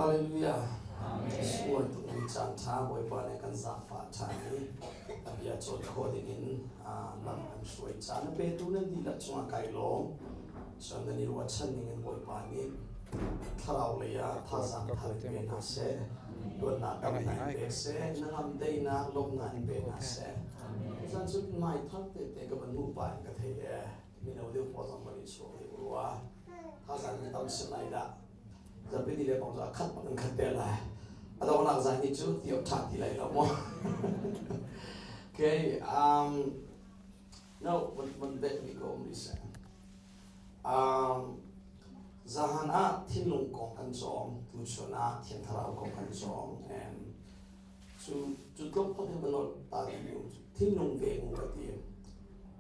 Hallelujah. Sunglawi tukmi caan ṭha Bawipa nih kan zaangfah ṭhan i a bia cawn khawh dingin lam kan hruai. Caan a petu nan dihlak cungah kai lawm. Cun nan i ruahchan ningin Bawipa nih thlarau lei ah thazaang thar in pe hna seh. Luatnak damnak in pe seh. Hnangam daihnak lawmhnak in pe hna seh. Zan cu mai thar tete ka van hmuh pah in ka theih ee. Mino deuh pawl zong van i chuak deuh rua. Thazaang in tam sin lai dah. Zarhpi ni le kong cu a khat bak in khat te lai. A donghnak zan hi cu ti awk ṭha ti lai lo maw? Okay, no, van bet mi ko um rih seh. Zahan ah thinlung kong kan cawng, tuchun ah Thiang Thlarau kong kan cawng. And cu cu tluk phot hi van ta ti u. Thinlung veng u ka ti.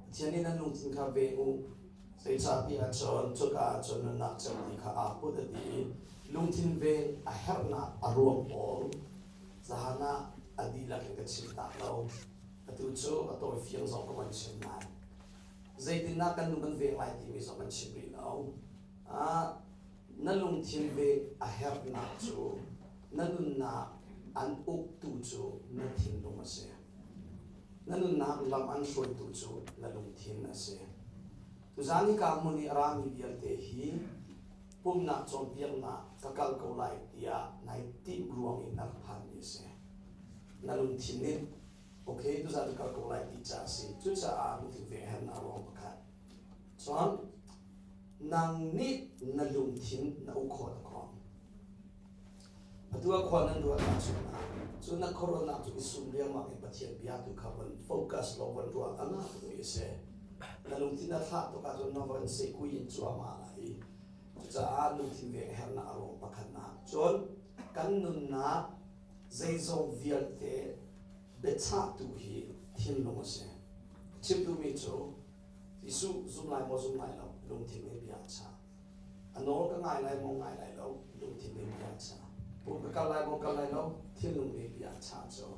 Pathian nih nan lungthin kha veng u. Zeicahtiah cun cuka ah cun nunnak cem ti kha aa put a ti i lungthin veng a herhnak a ruang pawl zahan ah a dihlak in ka chim tak lo. Atu cu a tawifiang zong ka van chim lai. Zeitindah kan lung kan veng lai timi zong kan chim rih lo. Na lungthin veng a herhnak cu na nunnak an uktu cu na thinlung a si. Na nunnak lam an hruaitu cu na lungthin a si. Tuzaan hika hmun i a rami vialte hi pumnak cawnpiaknak ka kal ko lai tiah nai timh ruang in na rak phanmi a si. Na lungthin nih okay tuzaan ka kal ko lai ti ca a si. Cucaah lungthin ve a herhnak ruang pakhat. Cun nang nih na lungthin na uk khawh na khawh. Atu ah khua nan ruah tahchunhnak cu na khuaruahnak cu i sum riangmang in Pathian bia tu kha van focus law van ruah a ngah tukmi a si. Na lungthin a thlah tuk ahcun na van sehkui in cuahmah lai i cucaah lungthin veng hernak a ruang pakhatnak. Cun kan nunnak zeizong vialte biachahtu hi thinlung a si. Chim duhmi cu Jesuh zum lai maw zum lai lo lungthin in bia a chah. A nawl ka ngai lai maw ngai lai lo lungthin nih bia a chah. Pum ka kal lai maw kal lai lo thinlung nih bia a chah cu.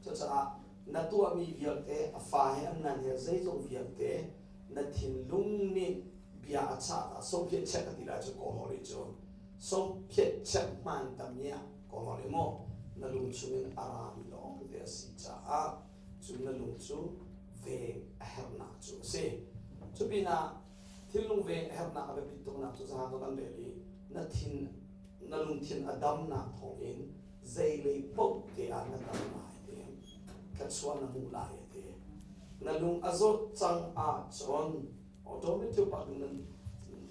Cucaah na tuahmi vialte a fa he an ngan he zeizong vialte na thinlung nih bia a chah ta sophiat check ka ti lai cu kawl holh cu sophiat check hmaan tam nia kawl holh i maw na lung chungin a rami lawng te a si caah cu na lung cu veng a herhnak cu a si. Cu pinah Thinlung veng a herhnak a biapit tuknak cu zahan kan rel i na thin na lungthin a damnak thawngin zeilei paoh te ah na dam lai ti thluachuah na hmuh lai ti na lung a zawt cang ahcun automatic pak in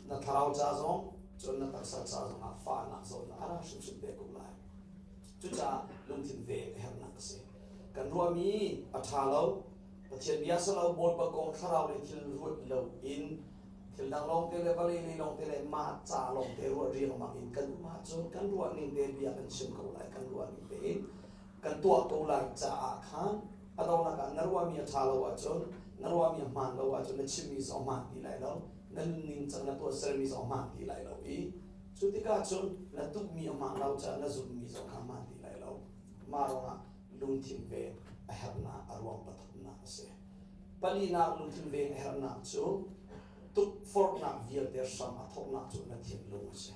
na thlarau ca zong cun na taksa ca zong ah fahnak zawtnak a ra hrimhrim te ko lai. Cucaah lungthin veng a herhnak a si. Kan ruahmi a ṭha lo. Pathian bia si lo, Bawipa kong thlarau le thil ruat lo in thil dang lawngte le vawlei lei lawngte le mah ca lawngte ruah riangmang in kan um ahcun kan ruah ning te bia kan chim ko lai, kan ruah ning tein kan tuah ko lai caah khan a donghnak ah na ruahmi a ṭha lo ahcun na ruahmi a hmaan lo ahcun na chimmi zong a hmaan ti lai lo, na nunning cang na tuahsermi zong a hmaan ti lai lo i cu tikah cun na tuhmi a hmaan lo caah na zumhmi zong kha a hmaan ti lai lo. Mah ruangah lungthin veng a herhnak a ruang pathumnak a si. Palinak lungthin veng a herhnak cu tukforhnak vialte hram a thawknak cu na thinlung a si.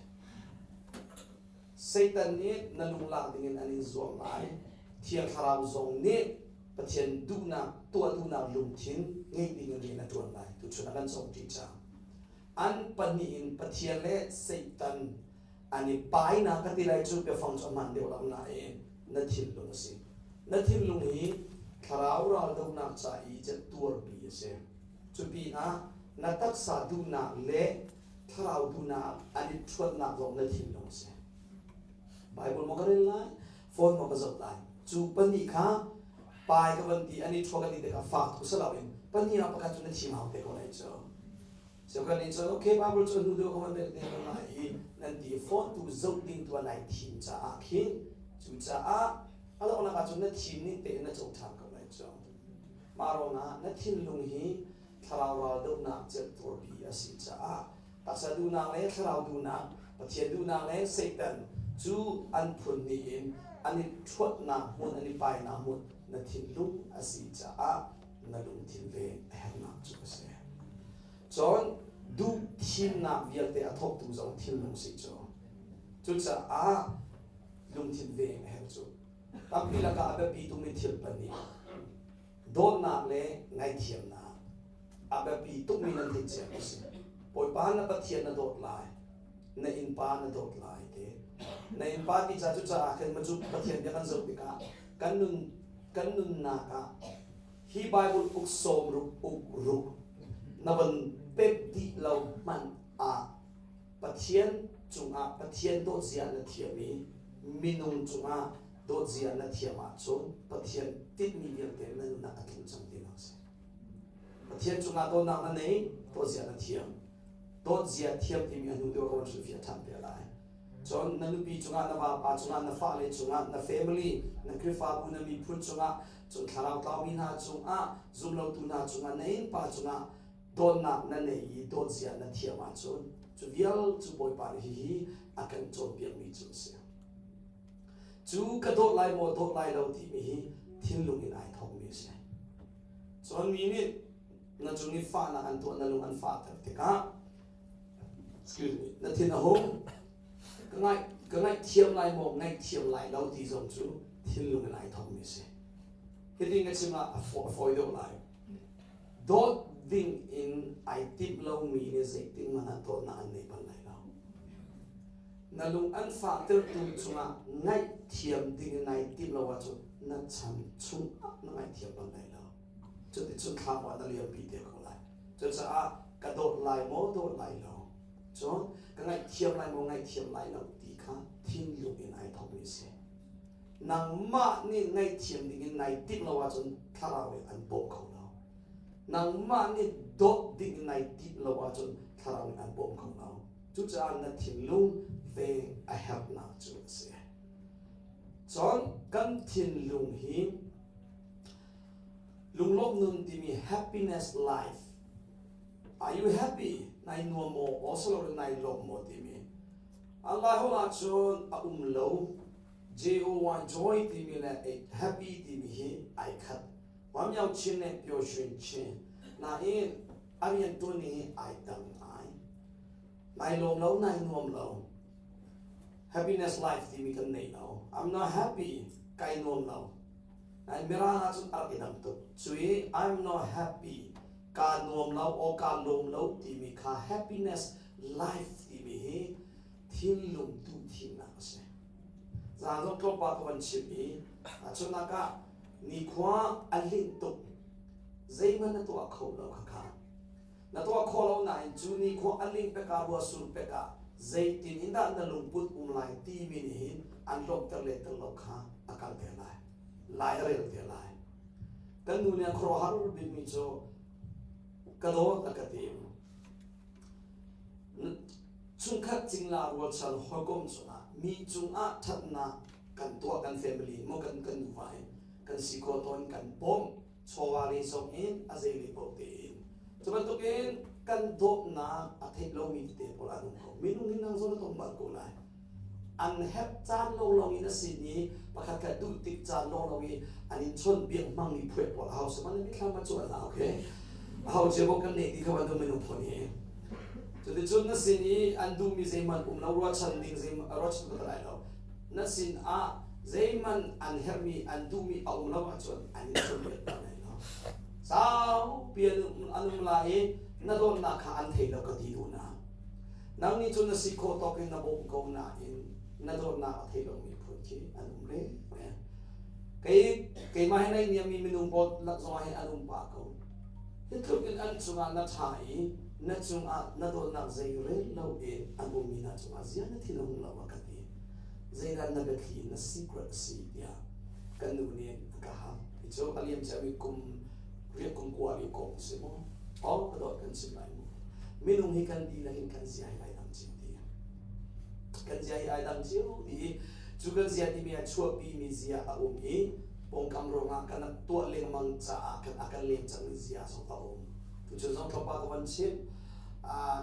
Satan nih na lung lak dingin an in zuam lai. Thiang Thlarau zong nih Pathian duhnak tuah duhnak lungthin ngeih dingin rian a ṭuan lai. Tuchun ah kan cawmṭi cang. An pahnih in Pathian le Satan an i painak ka ti lai cu biafang cu a hmaan deuh lo nain na thinlung a si. Na thinlung hi thlarau raldohnak ca i tuarpi a si. Cu pinah na taksa duhnak le thlarau duhnak an i ṭhuatnak zong na thinlung a si. Bible maw ka rel lai, phone maw ka zoh lai. Cu pahnih kha pai ka van ti an i ṭhua ka ti tikah fak tuk si loin pahnih ah pakhat cu na thim hau te ko lai cu. So kan nih cun okay Bible cu hnu deuh ka van rel te ko lai i nan ti phone tu zoh ding tu nai thim caah khin cucaah a donghnak ahcun na thim ning tein na co ṭhan ko lai cu. Mah ruangah na thinlung hi thlarau ral dohnak celhturpi a si caah taksa duhnak le thlarau duhnak Pathian duhnak le Satan cu an phun nih in an i ṭhuatnak hmun an i painak hmun na thinlung a si caah na lungthin ve a herhnak cu a si. Cun duh thimnak vialte a thawktu zong thinlung si cu. Cucaah Lungthin veng a herh cu. Tampi lakah a biapi tukmi thil pahnih dawtnak le ngaihthiamnak a biapi tukmi nan theih cia a si. Bawipa na Pathian na dawt lai, na innpa na dawt lai te. Na innpa ti ca cucaah khin macu Pathian bia kan zoh tikah kan nun kan nunnak ah hi Bible uk sawm ruk uk ruk na van pek dih lo hmanh ah Pathian cungah Pathian dawtzia na thiam i minung cungah dawtzia na thiam ahcun Pathian tinhmi vialte na nunnak a tling cang tinak a si. Pathian cungah dawtnak na nei, dawtzia na thiam. Dawtzia thiam timi a hnu deuh ka van hrilhfiah ṭhan te lai. Cun na nupi cungah, na vapa cungah, na fale cungah, na family, na Khrihfabu, na miphun cungah, cun thlarau tlaumi hna cungah, zumlotu hna cungah, na innpa cungah dawtnak na nei i dawtzia na thiam ahcun cu vial cu Bawipa nih hihi a kan cawnpiakmi cu a si. Cu ka dawt lai maw dawt lai lo timi hi thinlung in ai thawkmi a si. Cun mi nih na cung i fahnak an tuah na lung an fahter tikah excuse me na thin a hung ka ngaih ka ngaihthiam lai maw ngaihthiam lai lo ti zong cu thinlung in ai thawkmi a si. Hitin ka chim ah a fawi deuh lai. Dawt ding in ai timh lomi nih zeitin hmanh ah dawtnak an nei bal lai lo. Na lung an fahtertu cungah ngaihthiam ding in nai timh lo ahcun na chan chungah na ngaihthiam bal lai lo. Cuticun thlam ah na liampi te ko lai. Cucaah ka dawt lai maw dawt lai lo, cun ka ngaihthiam lai maw ngaihthiam lai lo ti kha thinlung in ai thawkmi a si. Nangmah nih ngaihthiam dingin nai timh lo ahcun thlarau nih an bawm kho lo. Nangmah nih dawt ding in nai timh lo ahcun thlarau nih an bawm kho lo. Cucaah na thinlung veng a herhnak cu a si. Cun kan thinlung hi lunglawmh nun timi happiness life. Are you happy? Nai nuam maw? Oslo nai lawm maw timi. Allah holh ahcun a um lo. J-O-Y joy timi le happy timi hi ai khat. Wamiao Chin le Pyo Shwin Chin. Nain a riantuan hi ai dang ngai. Nai lawm lo, nai nuam lo. Happiness life timi kan nei lo. I'm not happy, kai nuam lo. Nain Mirang ahcun a rak i dang tuk. Cui I'm not happy, kaa nuam lo o kaa lawm lo timi kha happiness life timi hi thinlung duhthimnak a si. Zaan zong tlawmpal ka van chim i ahcunnak ah nikhua a linh tuk zeihmanh na tuah kho lo khakha. Na tuah khawh lo nain cu nikhua a linh pek ah ruah sur pek ah zeitin in dah na lungput um lai timi nih hin an lawmhter le ter lo kha a kal te lai. Lai a rel te lai. Kan nu nih a khuaruahhar bikmi cu ka dawt a ka ti. Chungkhat cingla rualchan hawikom cungah mi cungah ṭhatnak kan tuah kan family maw kan kan nuva in kan si khawh tawn kan bawmh chawva lei zong in a zei lei paoh tein cu bantukin kan dawtnak a theih lomi tete pawl an um ko minung hi nang zawn a tong bal ko lai an herh caan lawnglawng in a sin i pakhat khat duh tik caan lawnglawng i an in chawnh biak hmangmi phuai pawl a hau sihmanh mi thlam a cuan la okay a hau cia bawk kan neih ti kha bantuk minung phun hi cuticun na sin i an duhmi zeihmanh um lo ruahchan ding zei ruahchan ka lai lo na sin ah zeihmanh an herhmi an duhmi a um lo ahcun an in chawnh biak ta lai lo saupi an um lai i na dawtnak kha an thei lo ka ti duh na Nang nih cun na si khawh tawk in na bawmh ko nain na dawtnak a thei lomi phun khi an um re. Kei keimah he naihniammi minung pawl lak zongah hin an um pah ko. Hi tluk in an cungah na ṭha i na cungah na dawtnak zei rel loin an ummi hna cungah zia na thin a hung lo a ka ti. Zeidah na biathli na secret a si tiah kan nu nih a ka hal. Hi cu a liam ciami kum riat kum kua lio kong a si maw? Oh, ka dawt kan chim lai mu. Minung hi kan dihlak in kan zia hi ai dang cio ti. Kan zia hi ai dang cio ti i cu kan zia timi ah chuahpi mi zia a um i pawngkam ruangah kan tuah lengmang caah kan a kan lem cangmi zia zong a um. Tuchun zong tlawmpal ka van chim.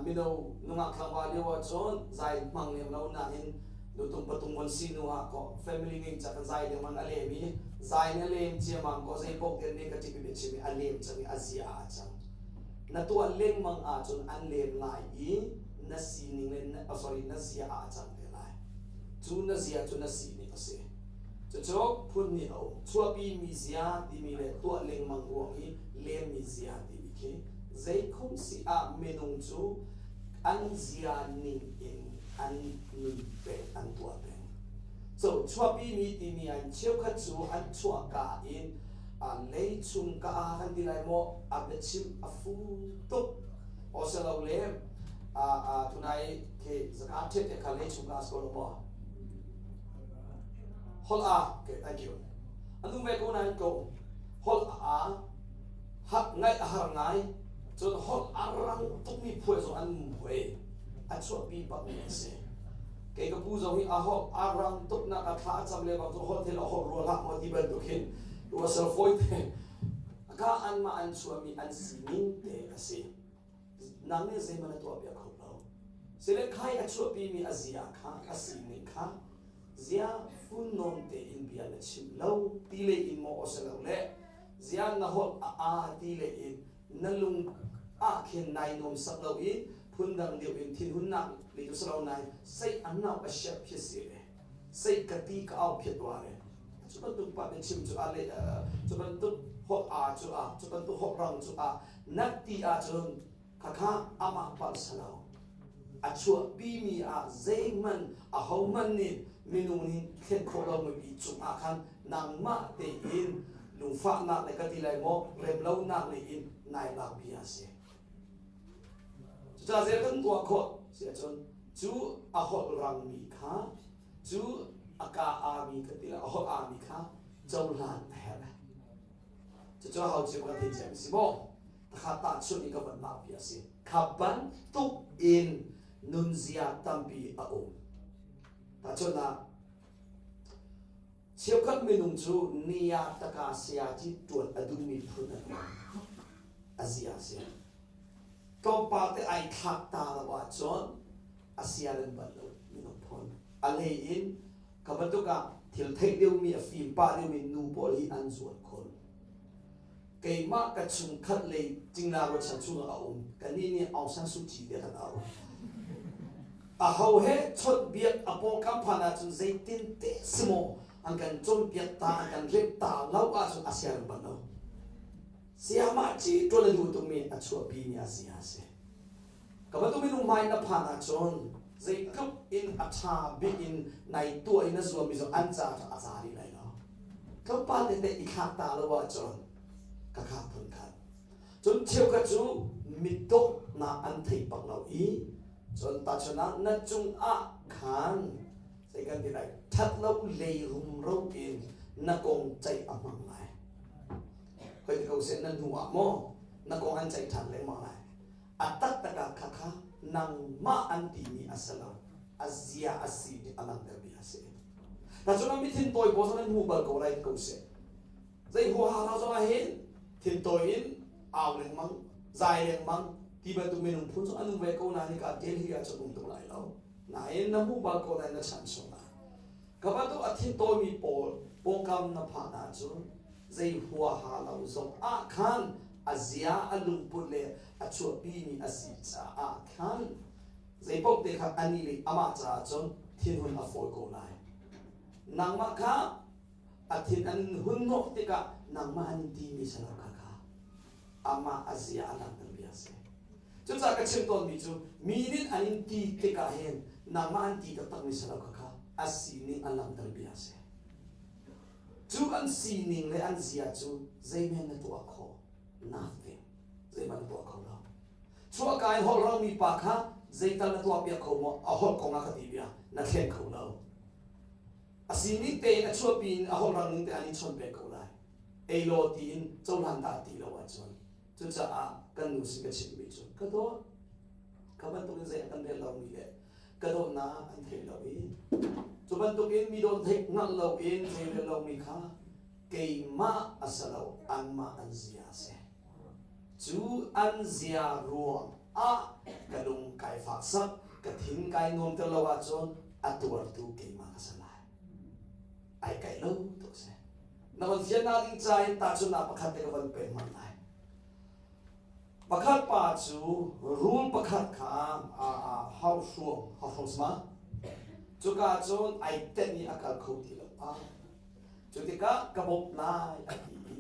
Mino nungak tlangval lio ahcun zai hmang lem lo nain nutung patung von si nu ah ko family ngei ca kan zai lengmang a lem i zai na lem ciamam ko zei paoh te ne ka ṭip i chim i a lem cang i a zia ah a cang. Na tuah lengmang ahcun an lem lai i na sining le na, oh, sorry, na zia ah a cang te lai. Cu na zia cu na sining a si. Cucu phun nih a um. Chuahpi mi zia timi le tuah lengmang ruang i lemmi zia timi khi zeikhum si ah minung cu an zia ning in an nun peng, an tuah peng. So chuahpi mi timi ah cheukhat cu an chuahka in lei chung ka a kan ti lai maw a biachim a fu tuk osilole tunai khi zaka ṭhet te kha lei chung ka sko lo maw hol a okay thank you anu ve ko nain ko hol a hak ngai a har ngai cun hol a rang tukmi phuai zong an phuai a chuahpi bak mi a si kei ka pu zong hi a holh a rang tuk nak a thla a cam le bang cu holh thil a holh rual hlah maw ti bantuk hin ruasal fawi te ka anmah an chuahmi an sining te a si nang nih zeihmanh na tuah piak kho lo sile khai a chuahpimi a zia kha a sining kha zia funnawn tein bia na chim lo ti le in maw osilo le zia na holh a a ti le in na lung ah khin nai nuam sak lo i phundang deuh in thinhunnak le tu salo nai sei an nau a siap phiat si le sei ka ti ka au phiat wa le cu bantuk pa biachim cu a le cu bantuk holh a cu a cu bantuk holh rang cu a nat ti ahcun khakha amah palh salo a chuahpimi ah zeihmanh ahohmanh nih minung nih thlen khawh lomi cungah khan nangmah tein lungfahnak le ka ti lai maw remlonak le in nai lak bia a si. Cucaah zei kan tuah khawh si ahcun cu a holh rangmi kha cu a ka aami ka ti lai a holh aami kha cohlan a herh. Cucu hau cio kan thei cia si maw? Takha tahchunh i ka van lakpi a si. Kha bantuk in nunzia tampi a um. Tahchunhnak, cheukhat minung cu nia taka sayaci ṭuan a duhmi phun an um. A zia a si. Tlawmpal te ai thlak ta lo ahcun a sia an bal lo minung phun. A hlei in kha bantuk ah thil theih deuhmi a fim pah deuhmi nu pawl hi an zual khun. Keimah ka chungkhat lei cingla ruachan chungah a um. Kannih nih Aung San Suu Kyi tiah kan auh. Aho he chawnhbiak a pawngkam phan ahcun zeitin te si maw an kan cawnpiak ta an kan remh ta lo ahcun a siarem bal lo. Sayamah ci ṭuan a duh tukmi a chuahpimi a zia a si. Ka bantuk minung hmai na phan ahcun zeitluk in a ṭha bik in nai tuah i na zuammi zong an ca a za rih lai lo. Tlawmpal tete i thlak ta lo ahcun ka khak phun khat. Cun cheukhat cu mitdawhnak an thei bak lo i cun tahchunhnak na cungah khan zei kan ti lai ṭhat lo lei rumro in na kong ceih a hmang lai. Hoi ti ko seh na hnu ah maw na kong an ceih ṭhan lengmang lai. A taktak ah khakha nangmah an timi a si lo. A zia a si nih a langhtermi a si. Tacun ah mithin tawi pawl zong an hmu bal ko lai ti ko seh. Zei huaha lo zong ah hin thin tawi in au lengmang, zai lengmang ti bantuk minung phun zong an um ve ko nain hika Delhi ah cun um tuk lai lo. Nain na hmu bal ko lai na chan chungah. Ka bantuk a thin tawimi pawl pawngkam na phan ahcun zei huaha lo zong ah khan a zia a lungput le a chuahpimi a si caah khan zeipaoh te kha anih le amah caah cun thinhun a fawi ko lai. Nangmah kha a thin an hun hnawh tikah nangmah an in timi si lo kha kha amah a zia a langhter bia a si. Cucaah ka chim tawnmi cu mi nih an in ti tikah hin nangmah an ti taktakmi si lo kha kha a sining a langhter bia a si. Cu an sining le an zia cu zeimen na tuah khawh? Nothing. Zeihmanh na tuah kho lo. Chuahka in holh rangmi pa kha zeital na tuah piak kho maw? A holh kong ah ka ti bia na thlen kho lo. A sining tein a chuahpi in a holh rang ning te an in chawnh peng ko lai. Ei law tiin cohlan dah ti lo ahcun cucaah kan nu sin ka chimmi cu ka dawt kha bantukin zei a kan rel lomi le ka dawtnak an theih lo i cu bantukin mi dawt theih hngalh loin zei rel lomi kha keimah a si lo anmah an zia a si cu an zia ruang ah ka lung kai fak sak ka thin kai nuam ter lo ahcun a tuartu keimah ka si lai ai kaih lo tuk si na van fiannak ding ca in tahchunhnak pakhat te ka van pek hmanh lai Pakhat pa cu rul pakhat kha hauhruang hauhruang sama. Cuka cun ai tenh i a kal kho ti lo. Ah. Cu tikah ka bawmh lai a ti i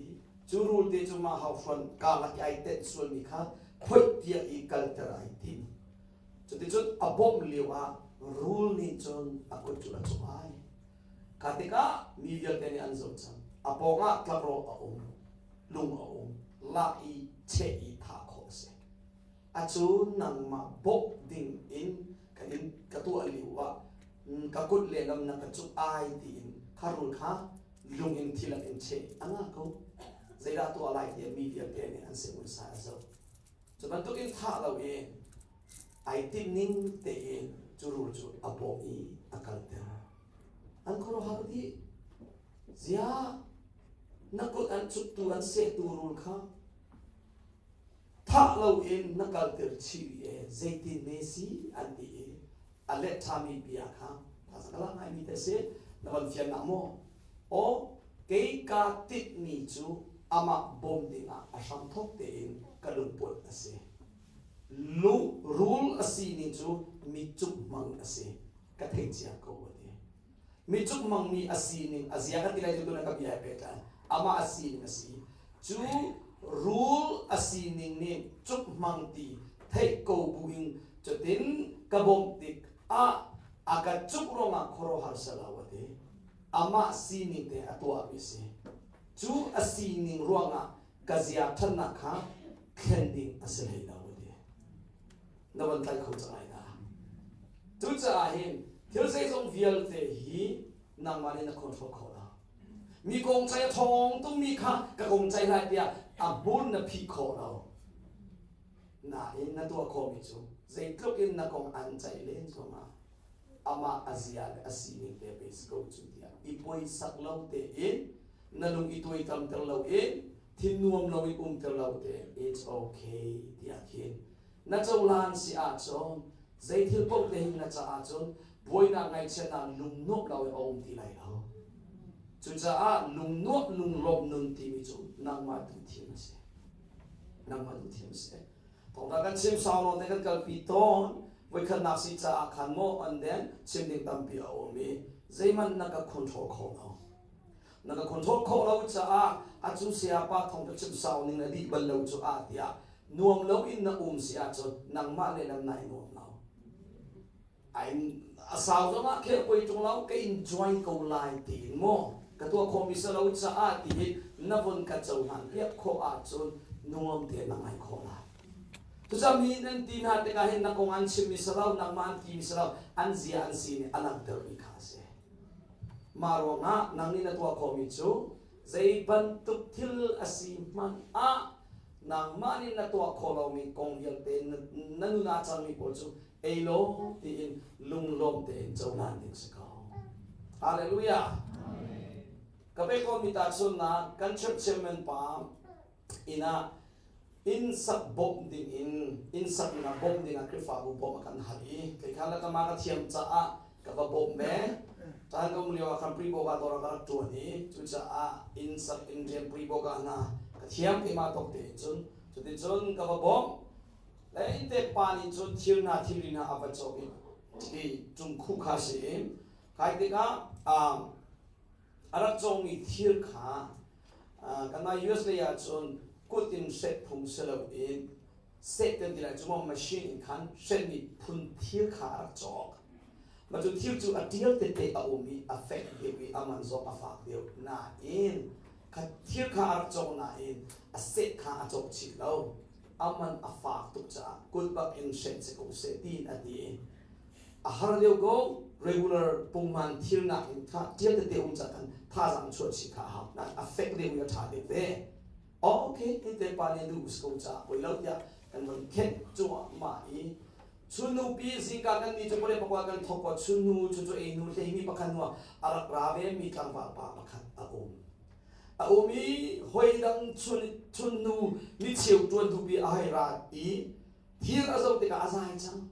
cu rul te cu mah hauhruan karlak i ai tenh sualmi kha phoih tiah i kalter ai tim. Cuticun a bawmh lio ah rul nih cun a kut cu a cuk ai. Kha tikah mi vialte nih an zoh cang. A pawngah tlakrawh a um, lung a um, lak i cheh i thah khawh a si. A cu nangmah bawmh ding in ka in ka tuah lio ah ka kut lehlam na ka cuk ai tiin kha rul kha lung in thilak in cheh a ngah ko. Zeidah tuah lai tiah mi vialte nih an sin sai a zoh. Cu bantukin thah lo i ai timh ning tein cu rul cu a bawh i a kalter. An khuaruahhar dih. Ziah na kut an cuktu an sehtu rul kha thah loin na kalter chih i zeitin ne si an ti i a let ṭhami bia kha thazang ngaimi te si na van fian nak maw? Aw kei kaa tinhmi cu amah bawm dingah a hramthawk tein ka lungput a si. Rul a sining cu mi cukmang a si. Ka theih cia ko a ti. Mi cukmangmi a sining a zia ka ti lai cu tuna ka bia he pehtlai. Amah a sining a si. Cu rul a sining nih cukmang ti theih ko buin cutin ka bawmh tik ah a ka cuk ruangah khuaruahhar selaw a ti. Amah sining te a tuahmi a si. Cu a sining ruangah ka zia ṭhatnak kha thlen ding a si hlei lo a ti. Na van tlai kho cang ai dah. Cucaah hin thil zeizong vialte hi nangmah nih na control kho lo. Mi kong cai a ṭhawng tungmi kha ka kong cai lai tiah a hmun na phih khawh lo. Nain na tuah khawhmi cu zeitluk in na kong an ceih len zongah amah a zia le a sining te pei si ko cu tiah i puaisak lo tein na lung i tuaitamter lo in thin nuam lo in umter lo tein it's okay tiah khin na cohlan si ahcun zei thil paoh te hin na caah cun buainak ngaihchiatnak lungnuamh lo in a um ti lai lo. Cucaah lungnuamh lunglawmh nun timi cu nangmah tu thim a si. Nangmah tu thim a si. Thawngtha kan chim sau nawn te kan kalpi tawn. Voikhatnak si caah khan maw an den chim ding tampi a um i zeihmanh na ka control kho lo. Na ka control khawh lo caah a cu sayapa thawng ka chim sau ning na dih bal lo cu ah tiah nuam lo in na um si ahcun nangmah lehlam nai nuam lo. A sau zongah khel poi ṭung lo ka in join ko lai tiin maw ka tuah khawhmi si lo caah ti na vun ka cohlan piak khawh ahcun nuam tein na ngai khawh lai. Cucaah mi nan ti hna tikah hin na kong an chimmi si lo, nangmah an timi si lo, an zia an si nih a langhtermi kha a si. Mah ruangah nang nih na tuah khawhmi cu zei bantuk thil a si hmanh ah nangmah nih na tuah khawh lomi kong vialte na nun ah cangmi pawl cu ei law tiin lunglawm tein cohlan ding si ko. Hallelujah. Ka pe ko mi ta chunnak kan church chairman pa inn ah inn sak bawmh ding in inn sak ding ah bawmh ding ah Khrihfabu bawmh a kan hal i kei kha la ka ma ka thiam caah ka va bawmh ve. Caan ka um lio ah khan priboga dawr ah ka rak ṭuan i cucaah inn sak inn rian priboga hna ka thiam keimah tawk tein cun cuticun ka va bawmh. Le inntek pa nih cun thil hna thilri hna a va cawk i hi cungkhuh kha a si i kai tikah a rak cawngmi thil kha kanmah US lei ah cun kut in hrek phung si loin seh kan ti lai cu maw machine in khan hrehmi phun thil kha a rak cawk. Mah cu thil cu a ṭial tete a um i a fek deuh i a man zong a fak deuh nain kha thil kha a rak cawk nain a seh kha a cawk chih lo. A man a fak tuk caah kut bak in hrem si ko seh tiin a ti i a har lio ko regular pungman thil nak in kha ṭial tete um ca khan thazaang chuah chih kha a hau nain a fek deuh i a ṭha deuh ve. Okay ti te pa nih duh ko caah poi lo tiah kan von khenh cuahmah i chunnu pi zingka kan ni cu pale pakua kan thok ko chunnu cu cu ei nu hleimi pakhat hnu ah a rak ra ve mi tlangval pa pakhat a um. A um i hoi dang chun chunnu micheu ṭuan duhpi a hei ra i thir a zoh tikah a zai cang.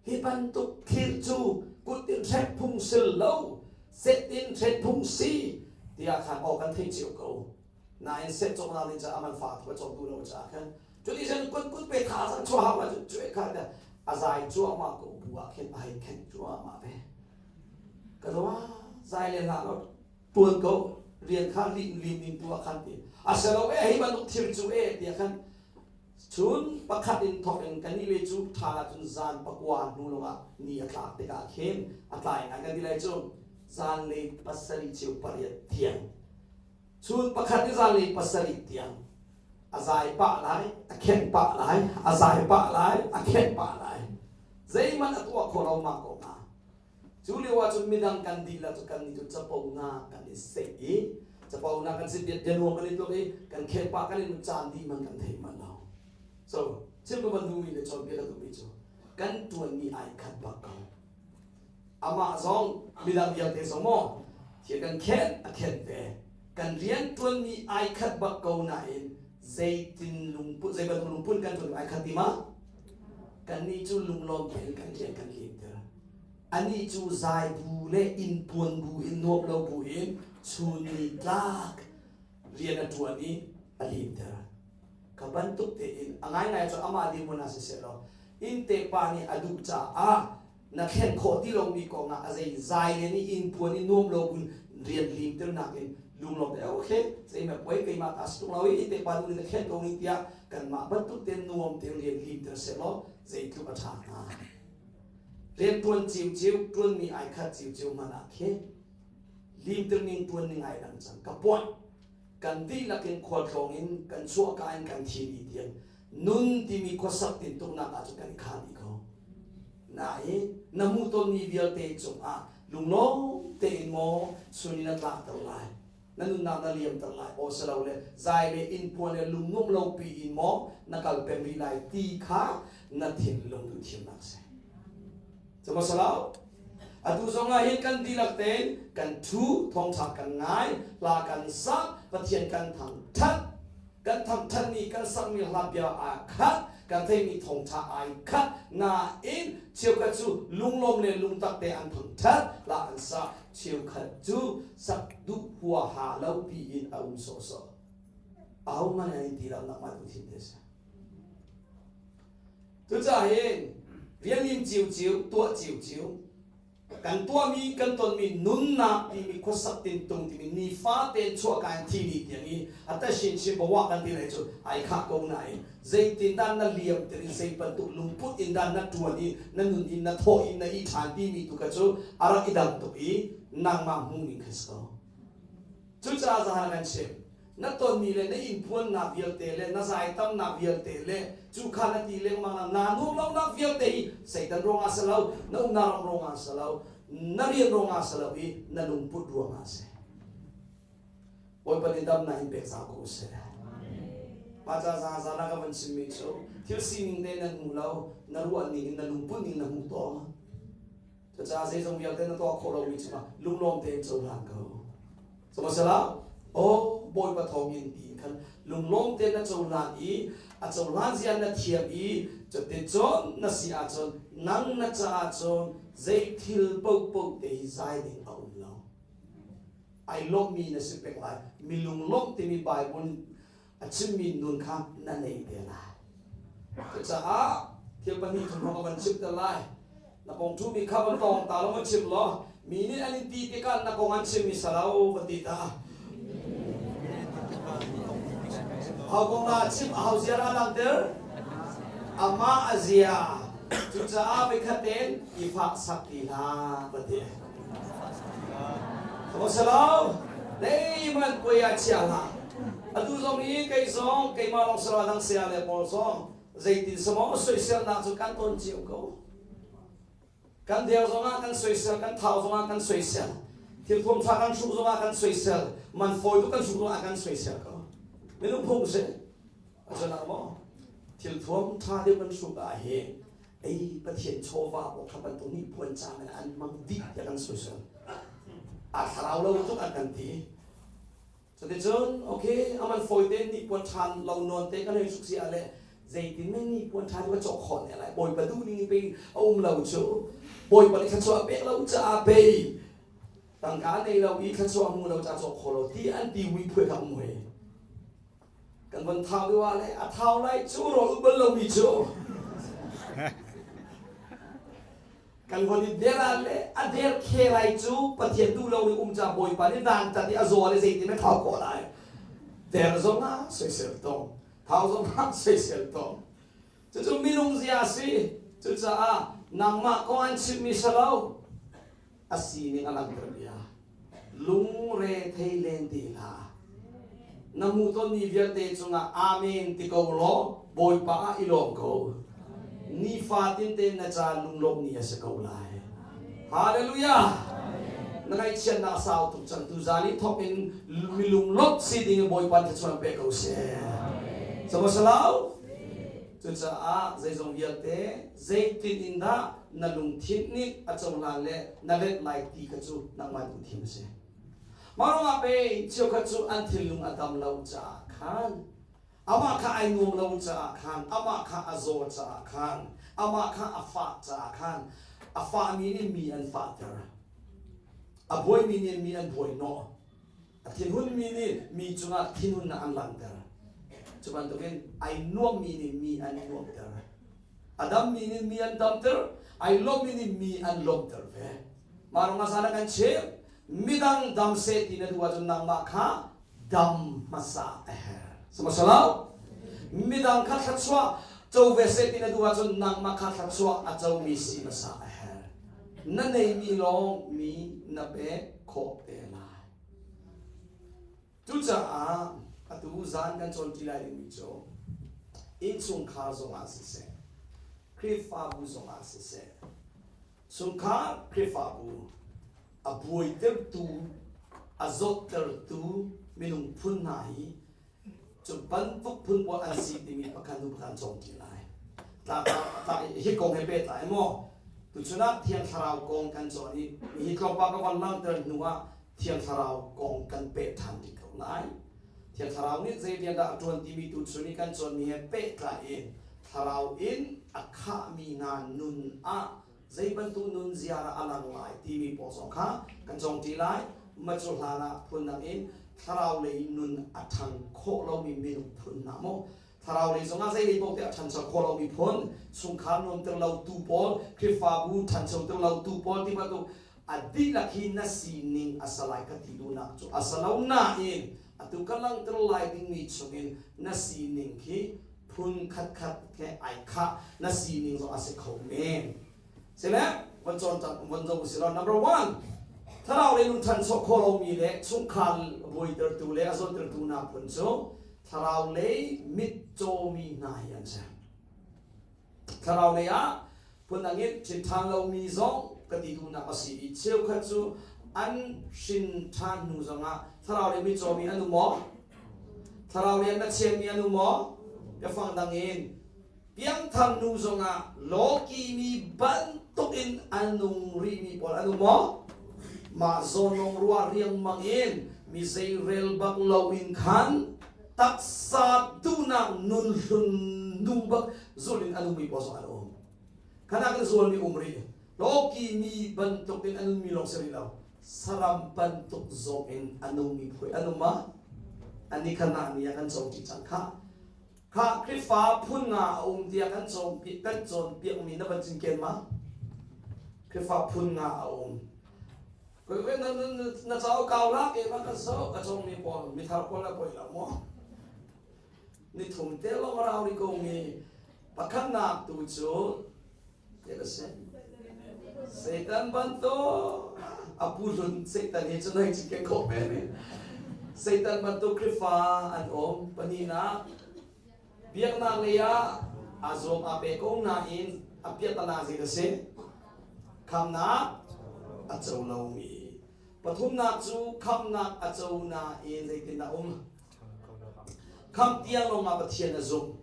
Hi bantuk thil cu kut in hrek phung sil lo, set in hrek phung si tiah khan aw kan theih cio ko. Nain set cawknak ding caah man fa tuk a cawk duh lo caah khan cuti cun kut kut pe tha zang chuah hau la cu cueh kha a zai cuahmah ko bu ah khin a hei khenh cuahmah ve. Ka dua zai le hlah law tuan ko rian kha lim lim in tuah khan ti. A si lo e hi bantuk thil cu e tiah khan chun pakhat in thok in kan nih le cu tha la cun zan pakua hnu lawngah ni a tlak tikah khin a tlai ngai kan ti lai cu zanlei pasarih cheu pariat tiang chun pakhat in zanlei pasarih tiang a zai pah lai a khenh pah lai a zai pah lai a khenh pah lai zeihmanh a tuah khawh lo mah ko hnga Cu lio ah cun midang kan dihlak cu kan nih cu capo nga kan i seih i capo nga kan si bianuam kan i tluk i kan khel pah kan i caan dih man kan thei man lo. So chim ka van duhmi le cawnpiak ka duhmi cu kan ṭuanmi ai khat bak ko. Amah zong midang vialte zong maw thil kan khenh a khenh ve. Kan rian ṭuanmi ai khat bak ko nain zeitin lungput zei bantuk lungput kan ṭuan ai khat ti ma? Kannih cu lunglawm tein kan rian kan limter. Anih cu zai bu le inn puan bu in nuam lo bu in chun ni tlak rian a ṭuan i a limter. Ka bantuk tein a ngaingai cu amah dirhmun ah siseh law inn te pa nih a duh caah na thlen khawh ti lomi kong ah a zei zai le nih inn puan i nuam lo bun rian limter nakin lunglawm te okay zeimah puai keimah ta si tung lo i te pa nu nih na khen ko ning tiah kanmah bantuk te nuam te rian limter seh law zeitluk a ṭha hnga. Rian ṭuan ciuciu ṭuanmi ai khat ciuciu hmanh ah khin limter ning ṭuan ning ai dang cang. Ka point kan dihlak in khualtlawng in kan chuahka in kan thi dih tiang nun timi khuasak tintuknak ah cun kan i khah dih ko. Nain na hmuhtonmi vialte cungah lunglawm tein maw sun in a tlakter lai na nunnak na liamter lai aw si lo le zai le inn puan le lungnuam lo pi in maw na kal peng rih lai ti kha na thinlung duh thimnak si. Cuma salau atu zong ah hin kan dihlak tein kan thu thawngtha kan ngai hla kan sa Pathian kan thangthat kan thangthat mi kan sakmi hla bia aa khat kan theimi thawngtha ai khat nain cheukhat cu lunglawm le lungtak te an thangthat hla an sa cheukhat cu sak duh huaha lo pi in a um sawhsawh ahohmanh an in ti lo nangmah tu thim te si Cucaah hin rian in ciuciu tuah ciuciu kan tuahmi kan tonmi nunnak timi khuasak tintung timi nifa tein chuahka in thi ni tiang i a tashin chin bawa kan ti lai cu ai khah ko nain zeitin dah na liam tir in zei bantuk lungput in dah na ṭuan i na nun in na thawh in na i ṭhan timi tu kha cu a rak i dang tuk i nangmah hmuh ning kha si ko. Cucaah zahan kan chim na tonmi le na inpuannak vialte le na zaitamnak vialte le cu kha na ti lengmang na naa nuam lonak vialte hi Satan ruangah si lo na umnak ram ruangah si lo na rian ruangah si lo i na lungput ruangah a si Bawipa nih damnak in pek zau ko seh mah ca za za na ka van chimmi cu thil sining te nan hmu lo na ruah ning in na lungput ning na hmu tawn cucaah zeizong vialte na tuah khawh lomi cungah lunglawm tein cohlan ko Sihmanhsehlaw, aw Bawipa thawngin tiin khan lunglawm tein na cohlan i a cohlan zia na thiam i cuticun na si ahcun nang na caah cun zei thil paohpaoh te hi zai ding a um lo. Ai lawmhmi na si peng lai. Mi lunglawmh timi Bible a chimmi nun kha na nei te lai. Cucaah thil pahnih thum hrawng ka van chim te lai. Na kong ṭhumi kha van tawng ta lo van chim law mi nih an in ti tikah na kong an chimmi salo van ti ta. Hau kong na chim a hau zia a langhter amah a zia cucaah voikhat tein i fah sak ti hlah van ti. Salo leiman puai ah chia hlah. Atu zong hi kei zong keimah lawng salo dang saya le pawl zong zeitin samaw soiselnak cu kan ton cio ko. Kan der zongah kan soisel, kan thau zongah kan soisel, thilthuam tha kan hruk zongah kan soisel, man fawi tuk kan hruk zongah kan soisel ko. Minung phung si. Acanak maw? Thilthuam tha deuh kan hruk ah hin ei Pathian chawva pawl kha bantuk nih puan caan in an hmang dih tiah kan soisel. A thlarau lo tuk an kan ti. Cuticun okay aman fawi te nih puan ṭhan lo nawn te kan hei suk si ah le zeitin mei nih puan ṭha cu ka cawk khawh ne lai Bawipa duh ning pei a um lo cu Bawipa nih thluachuah pek lo caah pei tangka nei lo i thluachuah hmu lo caah cawk kho lo ti an ti hui phuai kha um hoi kan von thau deuh ah le a thau lai cu rawl uk bal lomi cu. Kan von i der ah le a der khe lai cu Pathian duh lo ning um ca Bawipa nih dantat i a zaw le zeitin a thau khawh lai. Der zong ah soisel tong, thau zong ah soisel tong. Cucu minung zia a si. Cucaah nangmah kong an chimmi si lo. A sining a langhter bia. Lungre thei len ti hlah. Na hmuhtonmi vialte cungah Amen ti ko law Bawipa ah i lawm ko. Nifatin tein na ca lunglawmh ni a si ko lai. Hallelujah! Na ngaihchiatnak sau tuk cang tuzan i thawk in mi lunglawmh si ding in Bawipa thluachuah pe ko seh. Sama salau? Cucaah zeizong vialte zeitin in dah na lungthin nih a cohlan le na let lai ti kha cu nangmah duh thim a si. Mah ruangah pei cheukhat cu an thinlung a dam lo caah khan amah kha ai nuam lo caah khan amah kha a zaw caah khan amah kha a fah caah khan a fahmi nih mi an fahter a buaimi nih mi an buai hnawh A thinhunmi nih mi cungah thinhunnak an langhter. Cu bantukin ai nuammi nih mi an nuamhter. A dammi nih mi an damter, ai lawmmi nih mi an lawmhter ve. Mah ruangah zan ah kan chim, midang dam seh ti na duh ahcun nangmah kha dam hmasa a herh. Sihmanhsehlaw midang kha thluachuah co ve seh ti na duh ahcun nangmah kha thluachuah a comi si hmasa a herh. Na neimi lawng mi na pek khawh te lai. Cucaah atu zan kan cawnṭi lai dingmi cu innchungkhar zongah siseh, Khrihfabu zongah siseh, chungkhar Khrihfabu a buaitertu, a zawttertu minung phun hna hi cu bantuk phun pawl an si timi pakhat hnu pakhat an cawngṭi lai. Hi kong he pehtlai maw? Tuchun ah Thiang Thlarau kong kan cawn i hi tlawmpal ka van langhter hnu ah Thiang Thlarau kong kan peh ṭhan rih ko lai. Thiang Thlarau nih zei rian dah a ṭuan timi tuchun i kan cawnmi he pehtlai in Thlarau in a khahmi hna nun ah zei bantuk nunzia dah a lang lai timi pawl zong kha kan cawngṭi lai. Mah cu hlan ah phundang in thlarau lei nun a ṭhang khawh lomi minung phun hna maw thlarau lei zongah zei lei paoh te a ṭhancho khawh lomi phun chungkhar nuamter lotu pawl Khrihfabu ṭhanchoter lotu pawl ti bantuk a dihlak hi na sining a sa lai ka ti duhnak cu a sa lo nain atu ka langhter lai dingmi chungin na sining khi phun khatkhat he ai khah na sining zong a si kho men sile von cawn von zo si lo number one thlarau lei nun ṭhancho khawh lomi le chungkhar buaitertu le a zawttertu hna phun cu thlarau lei mitcawmi hna hi an si thlarau lei ah phundang in ṭhin ṭhan lomi zong ka ti duhnak a si i cheukhat cu an hrin ṭhan hnu zongah thlarau lei mitcawmi an um maw Thlarau rian na chianmi an um maw? Biafang dang in piangthar nu zongah lawki mi bantukin an nung rihmi pawl an um maw? Mah zawn ruah riangmang in mi zeirel bak loin khan taksa duhnak nun hlun nung bak zulh in a nungmi pawl zong an um. Khanak in zualmi um rih. Lawki mi bantukin a nunmi lawng si rih lo. Saram bantuk zong in a nungmi phui an um ah ani kha nah ni ah kan cawnṭi cang khah. Khah Khrihfa phun nga a um tiah kan cawnpiak kan cawnpiakmi na van cinken ma? Khrihfa phun nga a um. Na, na, na cauk kau lak e ma kan so ka cawngmi pawl mithar pawl la poi lo maw? Ni thum te lawng rau ri ko mi pakhatnak tu cu Satan bantuk a pu hlun Satan hi cu noi cingken khawh men i Satan bantuk Khrihfa an um pahnihnak biaknak lei ah aa zuam aa pe ko nain a piahtana zei a si khamnak a co lomi pathumnak cu khamnak a co nain zeitindah um Khamh tiang lawngah Pathian a zumh.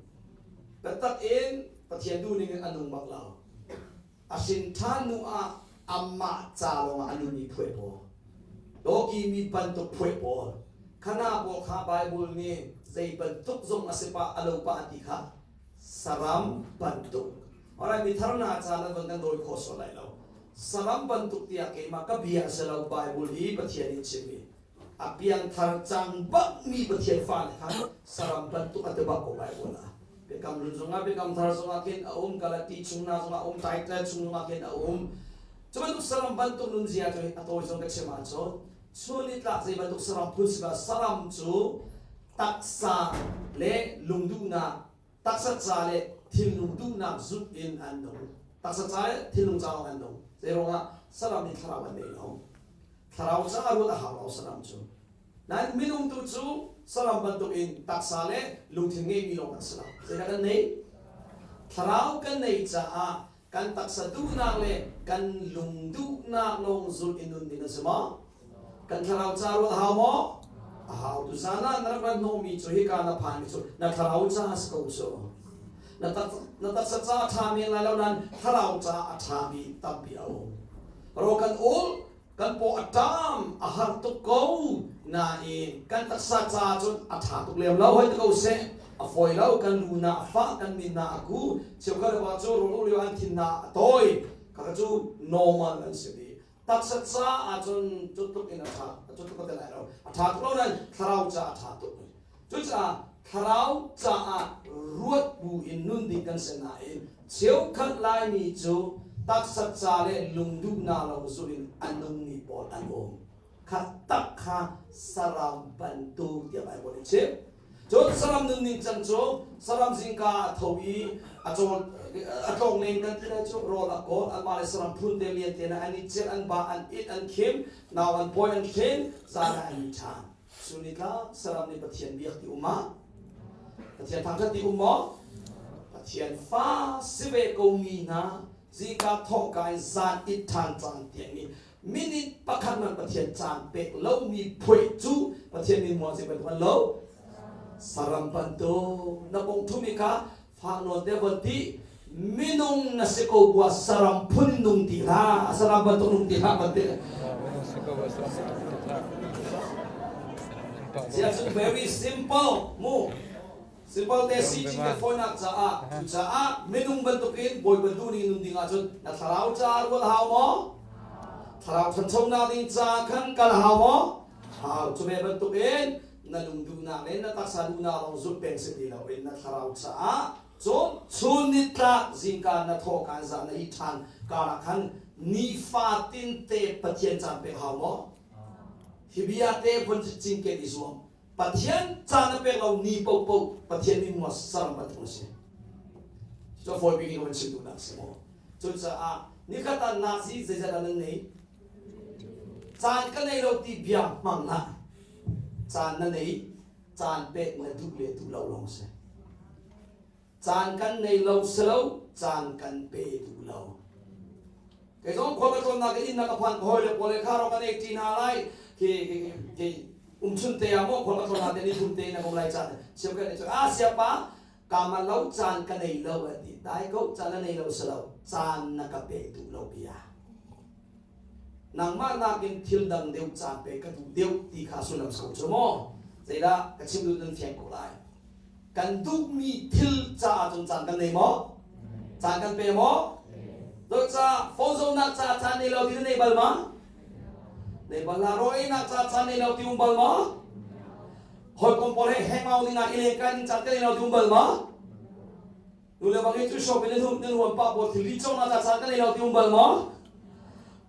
Biatak in Pathian duhning in a nung bak lo. A hrin ṭhan hnu ah amah ca lawngah a nunmi phuai pawl. Dawki mi bantuk phuai pawl. Khana pawl kha Bible nih zei bantuk zong a si pah a lo pah a ti kha saram bantuk. Alright, mi thar na ca nan von kan dawi khawh sual lai lo. Saram bantuk tiah keimah ka bia a si lo Bible i Pathian in chimmi. A piangthar cang bakmi Pathian fale kha saram bantuk a ti bak ko Bible ah. Biakam hlun zongah Biakam thar zongah khin a um, Galati chung hna zongah a um, Title chung zongah khin a um. Cu bantuk saram bantuk nunzia cu a tawi zong ka chim ahcun chun nitlak zei bantuk saram phun si saram cu taksa le lungduhnak, taksa ca le thinlung duhnak zulh in an nung. Taksa ca le thinlung ca lawng an nung. Zeiruangah saram nih thlarau an nei lo. Thlarau ca ruat a hau lo saram cu. Nain minung tu cu saram bantukin taksa le lungthin ngeimi lawng kan si lo. Zeidah kan neih? Thlarau kan neih caah kan taksa duhnak le kan lung duhnak lawng zulh in nun ding an si maw? Kan thlarau ca ruat a hau maw? A hau. Tuzan ah na rak rat hnawhmi cu hika na phanmi cu na thlarau ca a si ko cu. Na, tak, na taksa ca a ṭha men lai lo nain thlarau ca a ṭhami tampi a um. Ro kan ul, kan paw a ṭam, a har tuk ko nain kan taksa ca cun a ṭha tuk lem lo hoi ti ko seh. A fawi lo, kan lu na a fah, kan min na a ku, cheukhat le pa cu rawl lio an thin na a tawi. Kha cu normal an si dih. Taksa ca ahcun cu tluk in a ṭha, cu tluk a ti lai lo. A ṭha tuk lo nain thlarau ca a ṭha tuk. Cucaah thlarau caah ruat bu in nun ding kan si nain cheukhat Laimi cu taksa ca le lungduhnak lo zulh in a nungmi pawl an um. Kha tak kha saram bantuk tiah Baibal nih a chim. Cun saram nunning cang cu saram zingka a tho i a cawl a tlawng len kan ti lai cu rawl a kawl anmah le saram phun te lian te an i celh an ba an it an khim nau an pawi an hlen zan ah an i ṭhan. Sunitlak saram nih Pathian biak ti um ah Pathian thangṭhat ti um maw? Pathian fa si ve ko mi hna zingka thawhka in zan it ṭhan caan tiang i minute pakhat man Pathian caan pek lomi phuai cu Pathian min mual zei bantuk an lo saram bantuk na bong thumi kha fak nawn te von ti minung na si ko bua saram phun nung ti hlah saram bantuk nung ti hlah ban ti Zia cu very simple mu simple te si chin te fawinak caah cucaah minung bantukin Bawipa duh ning nun ding ahcun na thlarau ca rual hau maw thlarau thanchonak ding ca khan kal hau maw hau cu ve bantukin na lung duhnak le na taksa duhnak lawng zulh peng si ti loin na thlarau caah cun chun nitlak zingka na thawh kaan zah na ih ṭhan karah khan nifatin te Pathian caan pek hau maw? Hi bia te vun cinken i zuam. Pathian caan na pek lo ni paohpaoh Pathian nih mua saram bantuk na si. Cu fawi bik in ka van chim duhnak si maw? Cucaah nikhat ah nazi zeizat dah nan nei? Caan ka nei lo ti bia hmang hlah. Caan na nei, caan pek na duh le duh lo lawng si. Caan kan nei lo si lo, caan kan pe duh lo. Kei zong khua ka tlawnnak in inn na ka phan ka hawi le pawl le kha ro kan ei ṭi hna lai. Khi khi umchun te ah maw khua ka tlawn te ni thum te na kom lai caan siam kan cu a siapa ka ma lo caan ka nei lo a ti dai ko caan na nei lo si lo caan na ka pe duh lo bia nangmah nakin thil dang deuh caan pe ka duh deuh ti kha sullam si ko cu maw zeidah ka chim duh nan fiang ko lai kan duhmi thil caah cun caan kan nei maw caan kan pe maw dawt ca phone zohnak caah caan nei lo ti na nei bal ma nei bal la rawinak caah caan nei lo ti um bal maw hawikom pawl he hangout ding ah i lengkai ding caan ka nei lo ti um bal maw Nu le bang cu shop in nan nan huan pa pawl thilri cawknak ca caan ka nei lo ti um bal maw?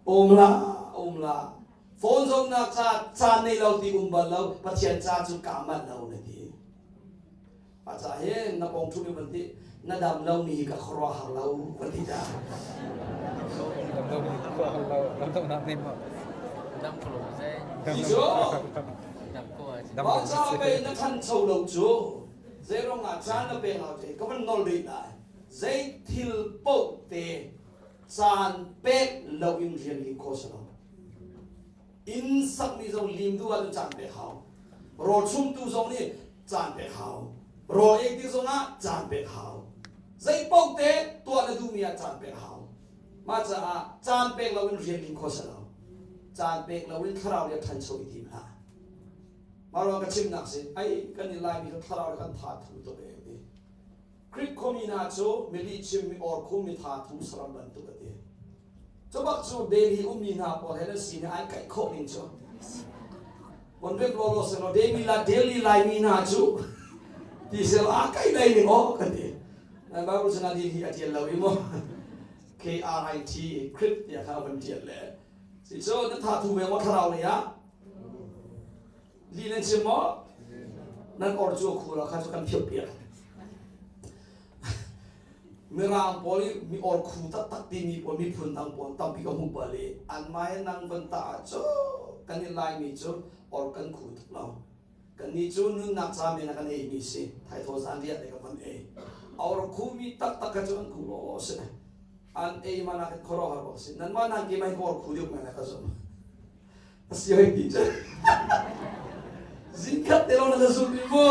Um la, um la. Phone zohnak ca caan nei lo ti um bal lo, Pathian ca cu ka manh lo na ti. Pa ca hin na pong ṭhumi ban ti, na dam lo mi ka khuaruah har lo ban ti ta. Dam lo mi khuaruah har lo, dam lo nak nei maw? Dam ko lo zei. Ti cu. Dam ko ah. Mah ca pei na thancho lo cu. Zeiruang ah caan na pek lo ti ka van nawl rih lai. Zei thil paoh te caan pek lo in rian lim khawh si lo. Inn sakmi zong lim duh ahcun caan pek hau. Rawl chumtu zong nih caan pek hau. Rawl ei ti zong ah caan pek hau. Zei paoh te tuah na duhmi ah caan pek hau. Mah caah caan pek lo in rian lim khawh si lo. Caan pek lo in thlarau le ṭhancho i tim hlah. Mah ruang ka chimnak si, ai kan i Laimi cu thlarau kan tha thu tuk e ti. Greek khuami hna cu milih chim mi or khum mi tha thu saram bantuk a ti. Cu bak cu Delhi ummi hna pawl he nan si ni ai kaih khawh ning cu. Bon rek law law selaw Delhi la Delhi Laimi hna cu ti selaw a kaih lei ning aw ka ti. Bible cun a Delhi a tial lo i mu. K-R-I-T Krit tiah kha van ṭial le si cu na tha thu ve maw thlarau lei ah li nan chim maw nan or cu khu la kha cu kan phiah piak Mirang pawl i mi or khu taktak timi pawl miphun dang pawl tampi ka hmuh bal i an mai nang van ta ah cu kan i Laimi cu or kan khu tuk lo. Kannih cu nunnak ca men ah kan eimi si. Thaithaw zan riah te kan van ei. Or khumi taktak kha cu an khu law si. An ei man ah kan khuaruahhar bak si. Nanmah nan ke mai or khu deuh men ka zum. A si hoi ti cu. Zingkhat te lawng na ka zum i mu.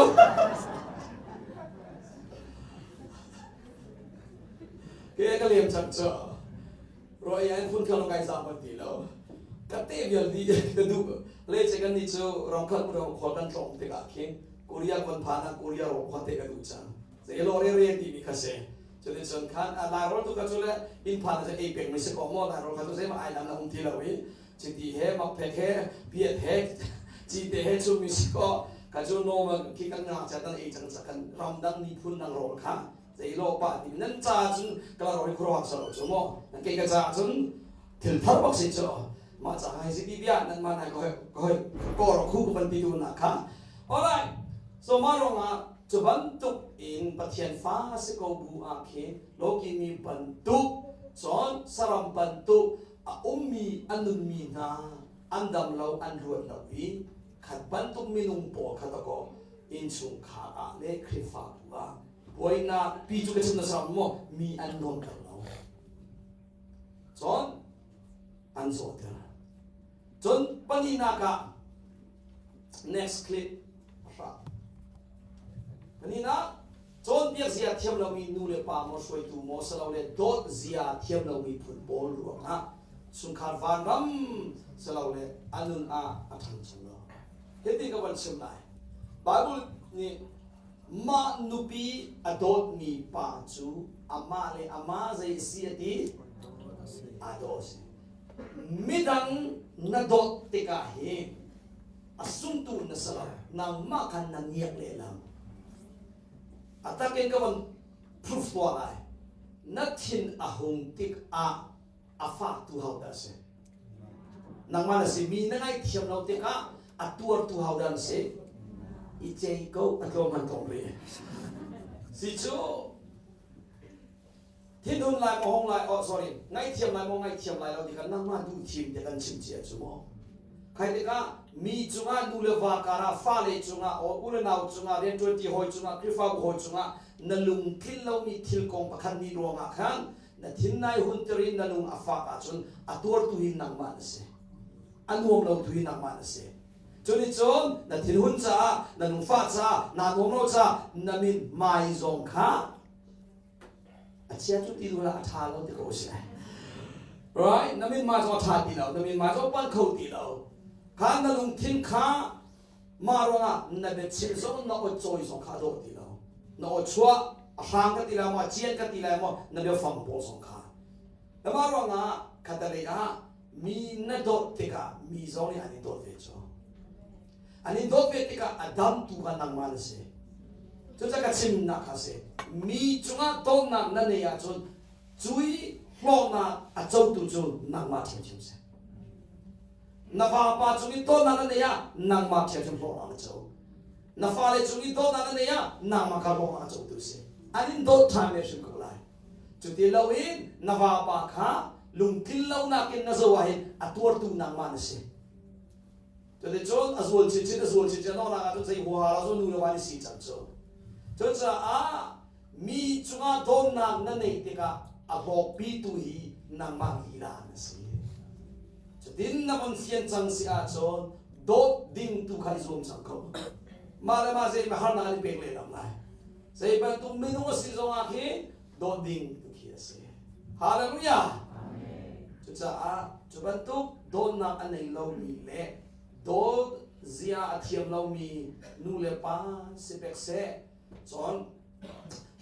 Ke ka lem chak cu. Ruah i an phun kha kai zam ban ti lo. Ka te vial di ka duh. Le che kan ni cu rongkhat mu khual kan tlawng tikah khin Korea kon phan ah Korea ro khua te ka duh cang. Ze lo re re ti mi kha se. Cuti cun khan Lai rawl tu ka cu le inn phan cu ei peng mi si ko maw Lai rawl kha cu zeimah ai lam na um ti lo i chiti he makphek he piat he cite he cu mi si ko ka cu normal khi kan ngak cha tan ei cang cha kan ramdang miphun dang rawl kha zeilo pa ti nan ca cun ka ro hi khuaruah sa lo cu maw nan kei ka ca cun thil thar bak si cu mah ca hai si bia nan ma nai ko ko ko ro khu ko ban ti tu na kha alright so ma rong ah cu bantuk in Pathian fa si ko bu ah khi loki mi bantuk cun saram bantuk a ummi an nunmi hna an dam lo an ruat lo i khat bantuk minung pawl kha ta ko innchungkhar ah le Khrihfabu ah buainak pi cu ka chim na sam maw mi an nuamter lo cun an zawter cun palinak ah next clip hra palinak cawnpiak zia thiam lomi nu le pa maw hruaitu maw silole dawt zia thiam lomi phun pawl ruangah chungkhar vanram silole a nun ah a ṭhangcho lo Hitin ka van chim lai. Bible nih mah nupi a dawtmi pa cu amah le amah zei a si a ti? Aa daw a si. Midang na dawt tikah hi a sungtu na si lo. Nangmah khan na ngiak lehlam. A takin ka van proof tuah lai. Na thin a hung tikah a faktu ho dah a si? Nangmah na si mi na ngaihthiam lo tikah a tuartu ho dah na si? I cei ko a tlawm han tlawm rih. Si cu thinhun lai maw hong lai oh sorry ngaihthiam lai maw ngaihthiam lai lo ti kha nangmah duh thim te kan chim cia cu maw khai tikah mi cungah nu le va karah fale cungah o u le nau cungah rianṭuanti hawi cungah Khrihfabu hawi cungah na lungtlin lomi thil kong pakhat ni ruangah khan Na thin nai hunter i na lung a fak ahcun a tuartu hi nangmah na si. A nuam lotu hi nangmah na si. Cunicun na thinhun caah, na lungfah caah, naa nuam lo caah na min mai zong kha a chia cu ti la a ṭha lo ti ko si. Right? Na min mai zong a ṭha ti lo, na min mai zong pal kho ti lo. Kha na lungthin kha Mah ruangah na biachim zong na aw cawi zong kha a dawh ti lo. Na aw chuah a hrang ka ti lai maw, a cian ka ti lai maw, na biafang pawl zong kha. Mah ruangah khatalei ah mi na dawt tikah mi zong nih an i dawt ve cu. An i dawt ve tikah a damtu kha nangmah na si. Cucaah ka chimnak kha si. Mi cungah dawtnak na neih ahcun cui hlawknak a cotu cu nangmah ṭhiamṭhiam si. Na vapa cung i dawtnak na neih ah nangmah ṭhiamṭhiam hlawhnak na co. Na fale cung i dawtnak na neih ah nangmah kha hlawhnak a cotu si. An in dawt ṭhan ve hrim ko lai. Cuti loin na vapa kha lungtlin lonak in na zoh ahhin a tuartu nangmah na si. Cuticun a zual chinchin a zual chinchin a donghnak ahcun zei huaha lo cu nu le va nih si cang cu. Cucaah mi cungah dawtnak na neih tikah a hlawkpitu hi nangmah lila na si. Cutin na von fian cang si ahcun dawt ding tu kha i zuam cang ko. Mah le mah zei harnak an i pek lehlam lai. Zei bantuk minung a si zongah khi dawt ding tu khi a si. Hallelujah! Cucaah cu bantuk dawtnak a nei lomi le dawt zia a thiam lomi nu le pa si pek seh Cun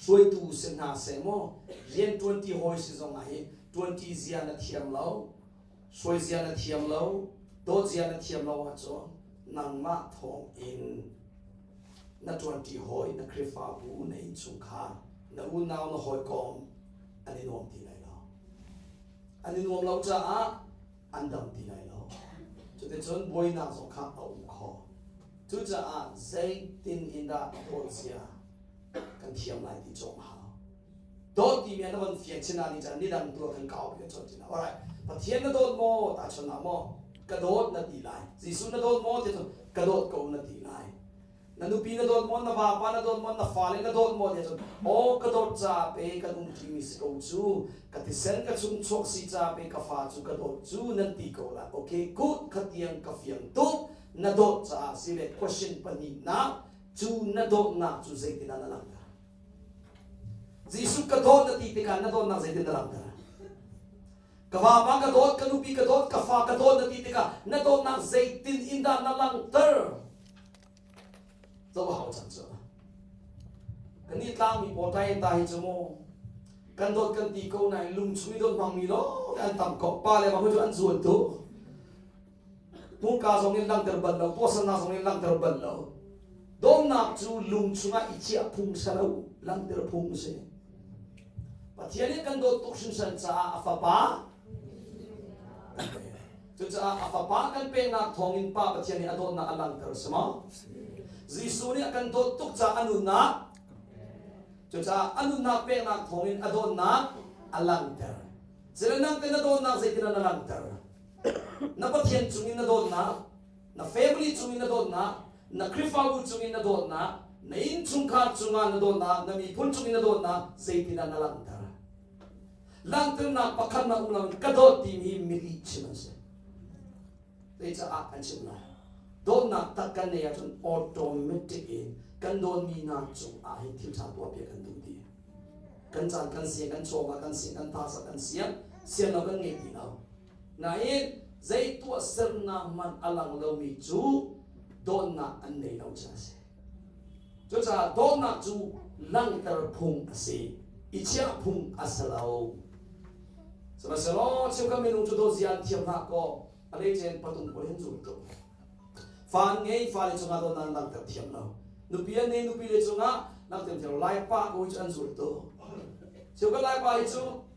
hruaitu si hna seh maw rian ṭuanṭi hawi si zongah hi ṭuanṭi zia na thiam lo, hruai zia na thiam lo, dawt zia na thiam lo ahcun nangmah thawng in na ṭuanṭi hawi, na Khrihfabu, na innchungkhar, na unau, na hawikom an i nuam ti lai lo. An i nuam lo caah an dam ti lai lo. Cuticun buainak zong kha a um kho. Cucaah zeitin in dah dawt zia kan thiam lai ti cawm a hau. Dawt timi ah na von fiang chin ah ni caan nidang tu ah kan kau pi kan chawnh chin. Alright. Pathian na dawt maw? Tahchun ah maw? Ka dawt na ti lai. Jesuh na dawt maw? Ti ka dawt ko na ti lai. Na nupi na dawt maw, na vapa na dawt maw, na fale na dawt maw tiah cun aw ka dawt ca pe kan um ṭimi si ko cu, ka thisen ka chung chuak si ca pe ka fa cu ka dawt cu nan ti ko lai. Okay, good, khatiang ka fiang tuk. Na dawt caah si le question pahnihnak cu na dawtnak cu zeitindah na langhter? Jesuh ka dawt na ti tikah na dawtnak zeitin na langhter? Ka vapa ka dawt, ka nupi ka dawt, ka fa ka dawt na ti tikah na dawtnak zeitin in dah na langhter? Zoh a hau cang cu. Kan nih tlangmi pawl tlai ta hi cu mu kan dawt kan ti ko nain lungchung i dawt hmangmi lawng an tam ko. Pa le va cu an zuan tu. Hmurka zong in langhter bal lo, tuahsernak zong in langhter bal lo. Dawtnak cu lung chungah i chiah phung si lo, langhter phung si. Pathian nih kan dawt tuk hringhran caah a fapa kan pek. Cucaah a fapa kan peknak thawngin Pa Pathian nih a dawtnak a langhter si maw? Jesuh nih a kan dawt tuk caah a nunnak cucaah a nunnak peknak thawngin a dawtnak a langhter. Zeile nang te na dawtnak zeitin na langhter? Na Pathian cungin na dawtnak, na family cungin na dawtnak, na Khrihfabu cungin na dawtnak, na innchungkhar cungah na dawtnak, na miphun cungin na dawtnak zeitindah na langhter? Langhternak pakhat na um lo ka dawt timi mi chim an si. Zeicaah kan chim lai? Dawtnak tak kan nei ahcun automatic in kan dawtmi hna cungah hin thil ṭha tuah piak kan duh ti. Kan caan kan siang, kan chawva kan siang, kan tasa kan siang, sian lo kan ngei ti lo. Nain zei tuahsernak hmanh a lang lomi cu dawtnak an nei lo cu a si. Cucaah dawtnak cu langhter phung a si, i chiah phung a si lo. Sihmanhsehlaw cheukhat minung cu dawt zia an thiam hlah kaw a leicen patung pawl hin zul tuk. Fa an ngei, fale cungah dawtnak an langhter thiam lo. Nupi an nei, nupi le cungah langhter thiam lo. Laipa ko hi cu an zul tuk. Cheukhat Laipa hi cu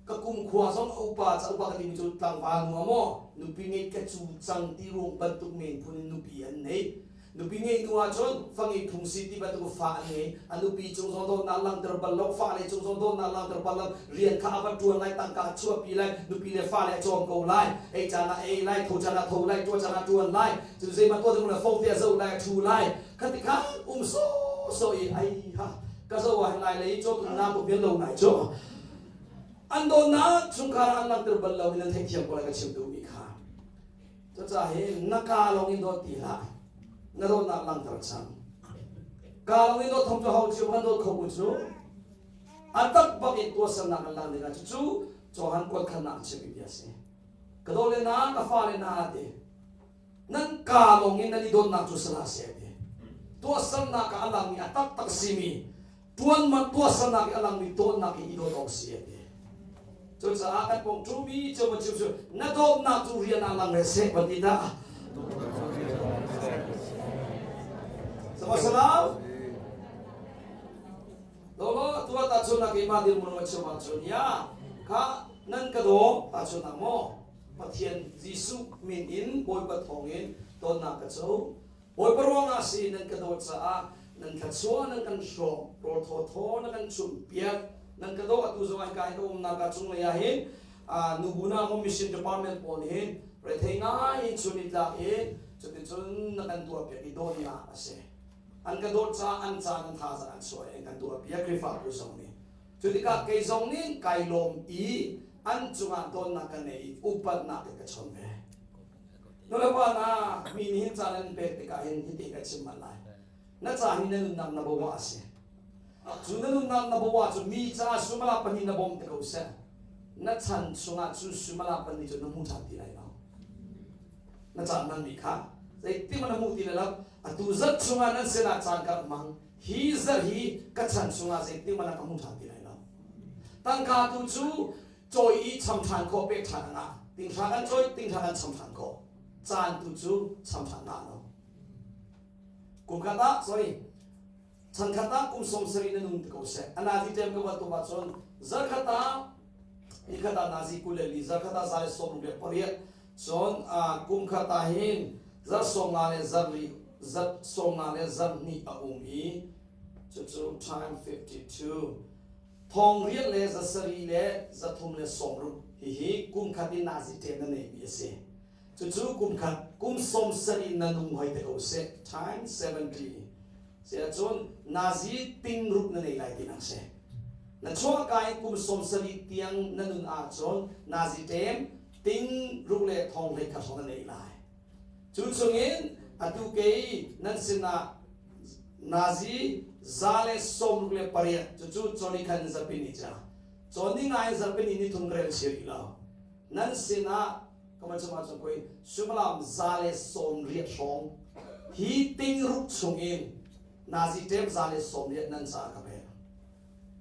ka kumkhua zong a upa ca upa ka timi cu tlangval nu maw nupi ngei ka cu cang ti ruang bantuk men phun in nupi an nei. Nupi ngei hnu ahcun fa ngei phung si ti bantuk fa an ngei. A nupi cung zong dawtnak langhter bal lo, fale cung zong dawtnak langhter bal lo. Rian kha a va ṭuan lai, tangka a chuahpi lai, nupi le fale a cawm ko lai. Ei caan ah ei lai, tho caan ah tho lai, ṭuan caan ah ṭuan lai. Cun zeihmanh tuah ding lo fongte a zoh lai, a ṭhu lai. Khati khan um sawsawh i ai ha ka zoh ah hin lai lei cawtum na tuk vial lo ngai cu. An dawtnak chungkhar an langhter bal lo in an theihthiam ko lai ka chim duhmi kha. Cucaah hi na kaa lawng in dawt ti hlah. Na dawtnak langhter cang. Kaa lawng in dawt thong cu ho cio kan dawt kho u cu. A tak bak in tuahsernak kan lang ding ah cucu Johan kuat khannak chimmi bia a si. Ka daw le na, ka fale na ti. Nan kaa lawng in nan i dawtnak cu salah seh ti. Tuahsernak ah a langmi a taktak simi tuan man tuahsernak i a langmi dawtnak in i dawt awk si a ti. Cucaah kan pong ṭumi cio ma chim cu na dawtnak cu rian ah lang re seh ban ti dah. Sama salam. Lolo tua ta chun na keima dir mun wa chim ah chun ya kha nan ka daw ta chun na mo Pathian Jesuh min in Bawipa thawngin dawtnak ka co. Bawipa ruangah si nan ka dawt caah nan thluachuah nan kan hrawm, rawl thawthaw na kan chumhpiak, nan ka daw atu zong ah hika hin ka umnak ah cunglei ah hin nubu na home mission department pawl hin rethei ngai in chun i tlak in cuticun na kan tuahpiak i dawtnak a si. An ka dawt caah an caan an thazaang an chuah i an kan tuahpiak Khrihfabu zong nih. Cu tikah kei zong nih kai lawm i an cungah dawtnak ka nei i upatnak in ka chawn ve. Nulepa hna, mi nih hin caan an pek tikah hin hiti ka chim bal lai. Na ca hi na nunnak na bawa a si. Cu na nunnak na bawa cu mi caah sumala pahnih na bawmh te ko seh. Na chan chungah cu sumala pahnih cu na hmu ṭhan ti lai lo. Na caan hmanmi kha zeitik na hmu ti lai lo. Atu zat chungah nan sinah caan ka hmang. Hi zarh hi ka chan chungah zeitik hmanh ah ka hmu ṭhan ti lai lo. Tangka tu cu cawi i cham ṭhan khawh pek ṭhan a ngah. Tinghra kan cawi, tinghra kan cham ṭhan khawh. Caan tu cu cham ṭhan ngah lo. Kum khat ah, sorry, chan khat ah kum 70 na nung ti ko seh. Anazi tem ka bantuk ahcun zarh khat ah Nikhat ah nazi 24, zarkhat ah 168. Cun kum khat ah hin zarh 50 le zarh li zarh 50 le zarh hnih a um i cucu time 52 thong riat le 700 le 360 hihi kum khat in nazi ṭem na neihmi a si. Cucu kum khat kum 70 na nung hoi te ko seh time 70 si ahcun nazi ting ruk na nei lai tinak si. Na chuahka in kum 70 tiang na nun ahcun nazi ṭem ting ruk le thong hlei khat hrawng na nei lai. Cu chungin atu kei nan sinah nazi 168 cucu cawni khan zarhpi ni ca cawni ngai zarhpi ni ni thum ka rel chia rih lo nan sinah kamal cungah cun koi suimilam 180 hrawng hi tingruk chungin nazi ṭem 180 nan caah ka pek.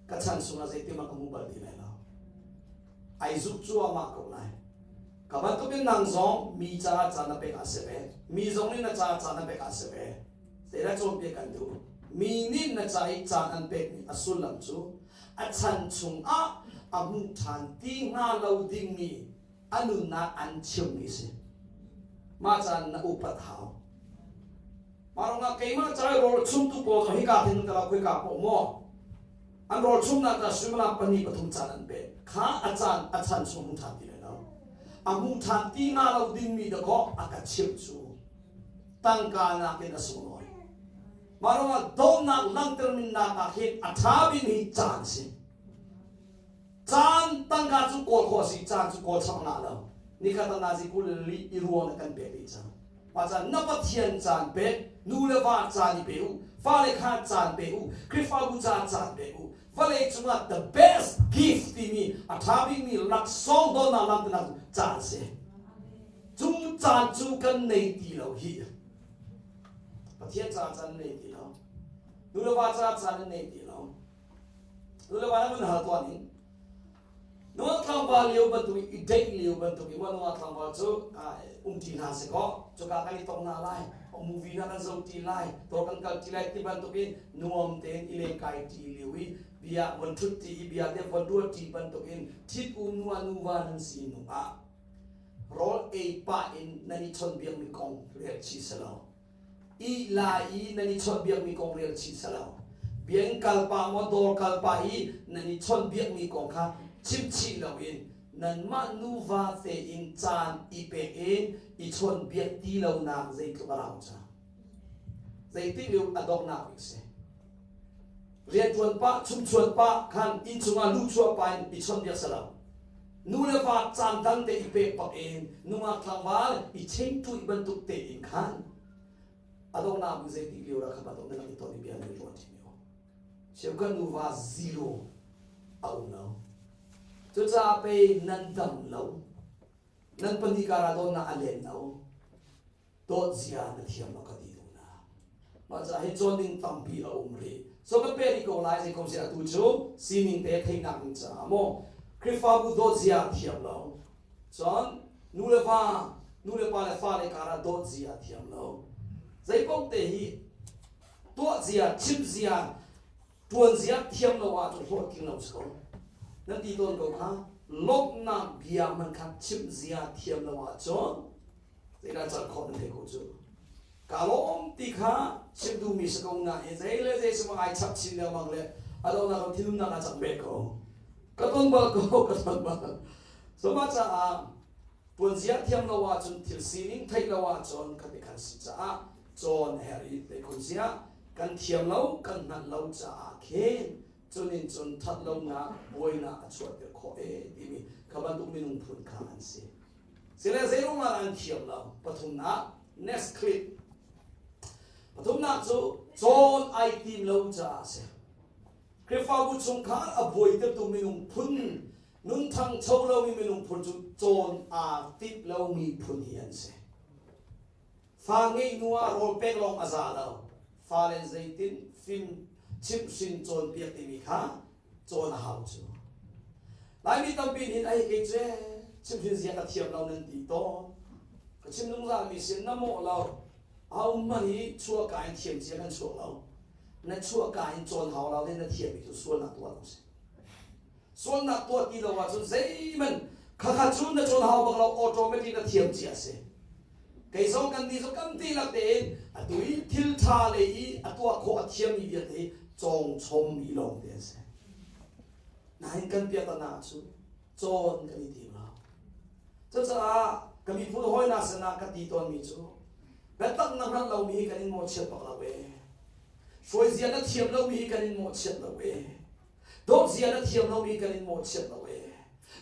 Ka chan chungah zeitin ka hmu bal ti lai lo. Ai zuk cuahmah ko lai. Ka bantukin nang zong mi caah caan na pek ah si ve. Mi zong nih na caah caan na pek ah si ve. Zeidah cawnpiak kan duh? Mi nih na ca i caan an pekmi a sullam cu a chan chungah a hmuh ṭhan ti hnga lo dingmi a nunnak an chimmi si. Mah caan na upat hau. Mah ruangah keimah ca i rawl chumtu pawl zong hika thin ka lo khoi-ka paoh maw an rawl chumnak ca suimilam pahnih pathum caan an pek kha a caan a chan chung hmu ṭhan ti lai lo. A hmu ṭhan ti hnga lo dingmi dakaw a ka chimh cu tangka nakin a sunglawi. Mah ruangah dawtnak langhter minnak ah hin a ṭha bikmi caan si. Caan tangka cu kawl khawh a si, caan cu kawl chap ngah lo. Nikhat ah nazi 24 i ruang na kan pek dih cang. Mah caan na Pathian caan pek, nu le va caan i pe u, fale kha caan pe u, Khrihfabu caah caan pe u. Vawlei cungah the best gift timi a ṭha bikmi laksawng dawtnak lamnak caan si. Cu caan cu kan nei ti lo hi. Pathian caah caan nei ti lo. Nu le va caah caan nei ti lo. Nu le va na vun hal tuan in nungak tlangval lio bantuk i date lio bantuk i nungak tlangval cu um ṭi hna si kaw cuka kan i tong hna lai movie na kan zoh ṭi lai dawr kan kal ṭi lai ti bantuk in nuam tein i lengkai ṭi lio i bia von ṭhut ṭi i bia te von ruat ṭi bantuk in ṭhit um nu ah nuva nan si hnu ah rawl ei pah in nan i chawnhbiakmi kong rel chih si lo ih lai i nan i chawnhbiakmi kong rel chih si lo. Biakinn kal pah maw dawr kal pah i nan i chawnhbiakmi kong kha chim chih loin nanmah nuva tein caan i pek in i chawnhbiak ti lonak zeitluk a rau ca. Zeitik lio a donghnak bik si. Rianṭuan pah, chumchuan pah khan inn chungah luhchuah pah in i chawnhbiak si lo. Nu le va caan dang te i pek bak in nungak tlangval i chengtuih bantuk te in khan a donghnak bik zeitik lio dah kha bantuk na rak i ton i bia nan i ruah ṭi Cheukhat nuva zero a um lo. Cucaah pei nan dam lo. Nan pahnih karah dawtnak a len lo. Dawt zia na thiam lo ka ti duh na. Mah caah hi cawn ding tampi a um rih. So kan pe rih ko lai zei ko si atu cu sining te theihnak ding caah maw Khrihfabu dawt zia thiam lo. Cun nu le va nu le pa le fale karah dawt zia thiam lo. Zei paoh te hi tuah zia chim zia ṭuan zia thiam lo ahcun hlawhtling lo si ko. Nan ti tawn ko kha lawmhnak bia hmanh kha chim zia thiam lo ahcun zeidah cal khawh nan thei ko cu. Ka lawm ti kha chim duhmi si ko nain zei le zei sumang ai chap chin lengmang le a donghnak ah thinlungnak ah cang beh ko. Ka ton bal ko, ka ton bal. So mah caah tuanzia thiam lo ahcun thil sining theih lo ahcun kha ti khan si caah cawn a herh i teikhun zia kan thiam lo kan hngalh lo caah khin cunin cun that lonak buainak a chuahter khawh e timi kha bantuk minung phun kha an si. Sile zeiruang ah an thiam lo? Pathumnak next clip. Pathumnak cu cawn ai tim lo caah a si. Khrihfabu chungkhar a buaitertu minung phun nun thangcho lomi minung phun cu cawn aa timh lomi phun hi an si. Fa ngeih hnu ah rawl pek lawng a za lo. Fale zeitin fim chimhhrin cawnpiak timi kha cawn a hau cu. Laimi tampi nih ai kei cu chimhhrin zia ka thiam lo nan ti tawn. Ka chim zungzal mi sin na mawh lo. A um man hi chuahka in thiam cia kan chuak lo. Na chuahka in cawn hau lo le na thiam mi cu sualnak tuah lo si. Sualnak tuah ti lo ahcun zeihmanh khakha cu na cawn hau bak lo, automatic na thiam cia si. Kei zong kan nih zong kan dihlak tein atu i thil ṭha lei i a tuah khawh a thiammi vialte hi cawng chommi lawng te an si. Nain kan piahtana cu cawn kan i tim lo. Cucaah ka miphun hawi hna sinah ka ti tawnmi cu biatak na hngalh lomi hi kan in mawhchiat bak lo ee. Hruaizia na thiam lomi hi kan in mawhchiat lo ee. Dawtzia na thiam lomi kan in mawhchiat lo ee.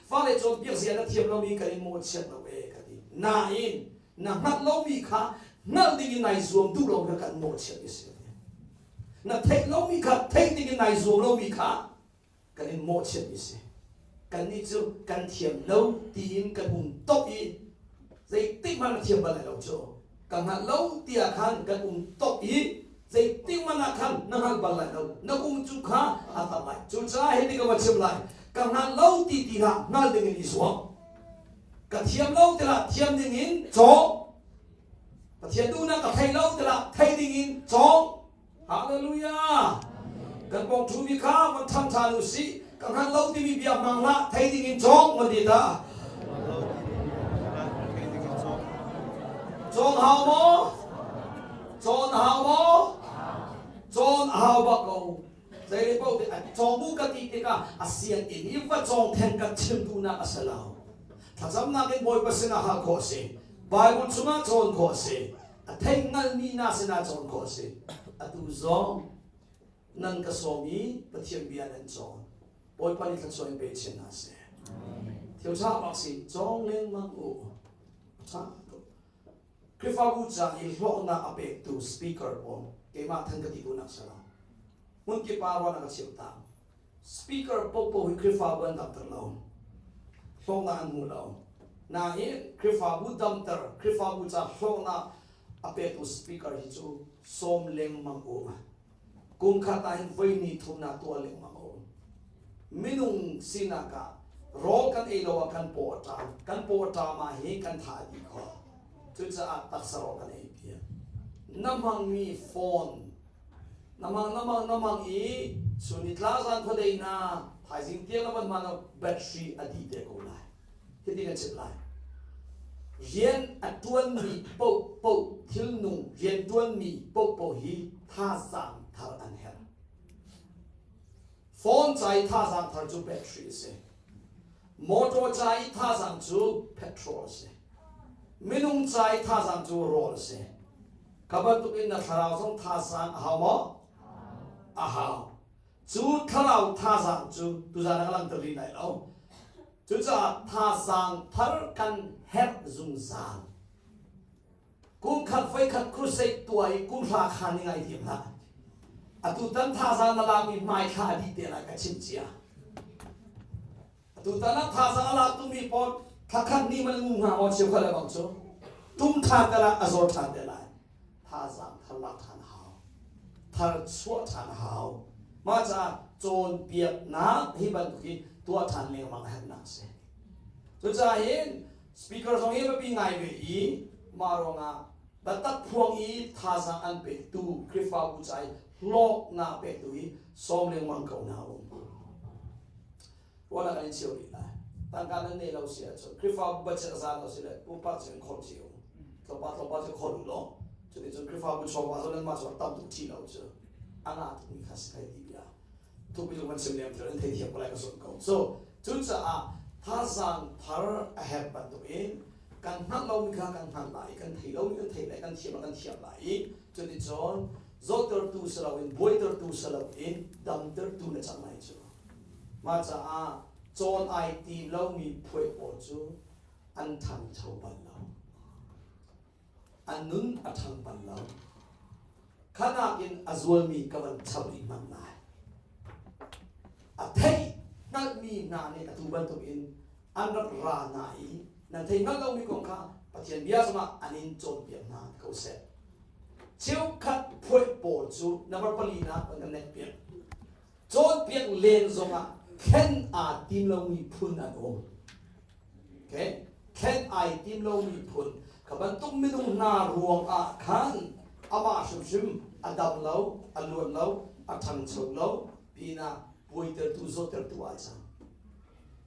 Fale cawnpiak zia na thiam lomi kan in mawhchiat lo ee ka ti. Nain na hngalh lomi kha hngalh ding in nai zuam duh lo kha kan mawhchiat i si. Na theih lomi kha theih ding in nai zuam lomi kha kan in mawhchiat i si. Kannih cu kan thiam lo tiin kan um top i zeitik hmanh na thiam bal lai lo cu. Ka hngalh lo tiah khan kan um top i zeitik hmanh ah khan na hngal bal lai lo. Na um cu kha a tam lai. Cucaah hiti ka va chim lai. Ka hngal lo ti ti hlah, hngal ding in i zuam. Ka thiam lo ti hlah, thiam ding in cawng. Pathian duhnak ka thei lo ti hlah, thei ding in cawng. Hallelujah! Kan pawng ṭhumi kha van ṭhang ṭhan u sih. Ka hngal lo timi bia hmang hlah, thei ding in cawng van ti ta. Cawn hau maw? Cawn hau maw? Cawn a hau bak ko. Zei paoh te cawng bu ka ti tikah a sianginn i va cawng theng kan chim duhnak a si lo. Thlacamnak in Bawipa sinah hal khawh a si. Bible chungah cawn khawh a si. A thei hngalmi hna sinah cawn khawh a si. Atu zong nan ka sawm i Pathian bia nan cawn. Bawipa nih thluachuah in pe chin hna seh. Thil ṭha bak si, cawng lengmang u. A ṭha tuk. Khrihfabu ca i hlawknak a pektu speaker pawl keimah than ka ti duhnak si lo. Hmun kip ah ruahnak a chim ta. Speaker popo hi Khrihfabu an damter lo. Hlawknak an hmu lo. Nain Khrihfabu damter, Khrihfabu ca hlawknak a petu speaker hi cu sawm lengmang u. Kum khat ah hin voi ni thumnak tuah lengmang u. Minung sinak ah rawl kan ei lo ah kan paw a ṭam. Kan paw a ṭam ah hi kan tha a dih khawh. Cucaah taksa rawl kan ei piak. Na hmangmi phone na mang na mang na mang i sunitla zan khuadei na thaizing tiang na van hman ah battery a dih te ko lai. Hiti kan chimh lai. Rian a ṭuanmi paohpaoh thilnung rian ṭuanmi paohpaoh hi thazaang thar an herh. Phone ca i thazaang thar cu battery a si. Motor ca i thazaang cu petrol a si. Minung ca i thazaang cu rawl a si. Kha bantuk in na thlarau zong thazaang a hau maw? A hau. Cu thlarau thazaang cu tuzaan ah ka langhter rih lai lo. Cucaah thazaang thar kan herh zungzal. Kum khat voikhat crusade tuah i kum hra khan i ngai thiam hlah. Atu tan thazaang na lakmi hmaithla a dih te lai ka chim cia. Atu tan ah thazaang a lak tumi pawl thlakhat ni man ngu hnga maw cheu kha le bang cu tum ṭhan te lai a zor ṭhan te lai. Thazaang thar lak ṭhan a hau. Thar chuah ṭhan a hau. Mah caah cawnpiaknak hi bantuk hi tuah ṭhan lengmang a herhnak a si. Cucaah hin speaker zong hi a biapi ngai ve i mah ruangah biatak phuang i thazaang an pektu Khrihfabu ca i hlawknak pektu hi sawm lengmang ko hna u. Ruahnak an in cheu rih lai. Tangka nan nei lo si ahcun Khrihfabu budget a za lo si le pumpak cu in khawlh cio. Tlawmpal tlawmpal cu khawlh u law cuticun Khrihfabu chawva cu nanmah cu a tam tuk ṭhi lo cu a ngah tukmi kha si kai ti bia. Thukpi zong kan chim lem thil an theithiam ko lai ka zumh ko. So cucaah thazaang thar a herh bantukin kan hngalh lomi kha kan hngalh lai i kan thei lomi kan thei lai kan thiam kan thiam lai i cuticun zawtertu si loin buaitertu si loin damtertu na cang lai cu. Mah caah cawn ai tim lomi phuai pawl cu an ṭhangcho bal lo. An nun a ṭhang bal lo. Kha nakin a zualmi ka van chap rih hmanh lai. A theih hngalhmi hna nih atu bantukin an rak ra hna i nan theih hngalh lomi kong kha Pathian bia zongah an in cawnpiak hna ko seh. Cheukhat phuai pawl cu number palinak van kan nekpiak. Cawnpiak len zongah thlen aa tim lomi phun an um. Okay? Thlen ai tim lomi phun kha bantuk minung hna ruang ah khan amah hrimhrim a dam lo, a luan lo, a ṭhangcho lo, pinah buaitertu, zawttertu ah cang.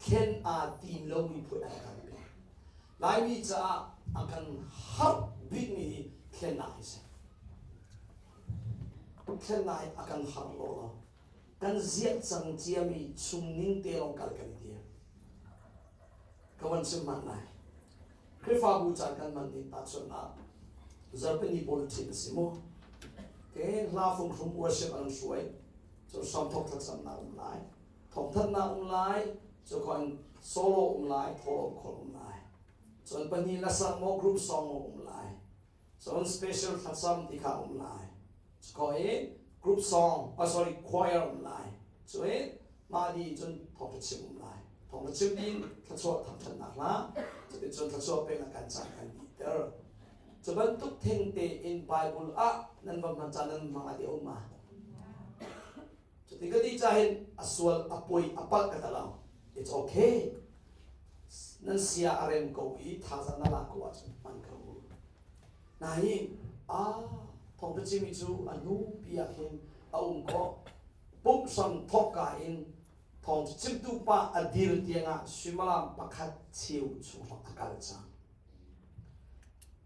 Thlen aa tim lomi phu an tampi. Laimi caah a kan harh bikmi hi thlennak hi si. Thlennak hi a kan harh lawlaw. Kan ziah cang ciami chung ning te lawng kal kan i tim. Ka van chim hmanh lai. Khrihfabu caan kan hman ning tahchunhnak zarhpini bulletin a si mu. Ke hla fung hrum worship an hruai. Cu hramthok thlacamnak um lai. Thawngthanhnak um lai. Cu kho in solo um lai, thawlawm khol um lai. Cun pahnih lasang maw group song maw um lai. Cun special thlacam ti kha um lai. Cu i group song, oh sorry, choir um lai. Cu i mah di cun thawngtha chim um lai. Thawngtha chim din thluachuah thangthatnak hla. Cuti cun thluachuah pek kan caan kan dihter. Cu bantuk theng tein Bible ah nan va hman caan nan hmang a ti um ma. Cuti ka ti ca hin a sual a poi a palh ka ta lo. It's okay. Nan sia a rem ko i thazaang na lak ko ahcun hman ko u. Nain a thawngtha chimmi cu a hnu pi ah hin a um khawh. Pumhram thawkka in thawngtha chimtu pa a dir tiangah suimilam pakhat cheu chung a kal cang.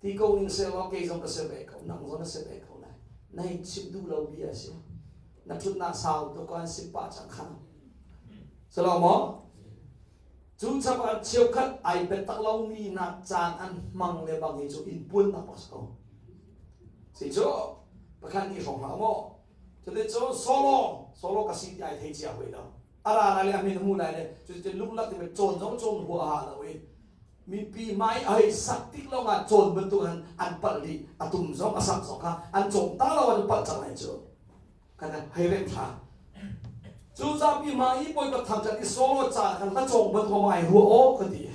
Ti ko ning sehlaw kei zong ka si ve ko, nang zong na si ve ko lai. Na hei chim duh lo bia a si. Na ṭhutnak sau tuk an sim pah cang kha. Silo maw? Cu chap ah cheukhat ai biatak lomi nak caan an hmang le bang hi cu in puan nak bak si ko. Si cu pakhat nih hrawng hlah maw? Cuti cu solo solo ka si ti ai thei cia hoi lo. A ra lai le a min a hmu lai le cuti lunglak ti cawn zong cawn huaha lo i mipi hmai a hei sak tik lawngah cawn bantuk an an palh dih a tum zong a sak zong kha an cawm ta lo an palh cang lai cu kan hei rem thla cu zapi hma i bawipa thangṭhat i solo ca kan hla cawng bantuk ma ai rua aw ka ti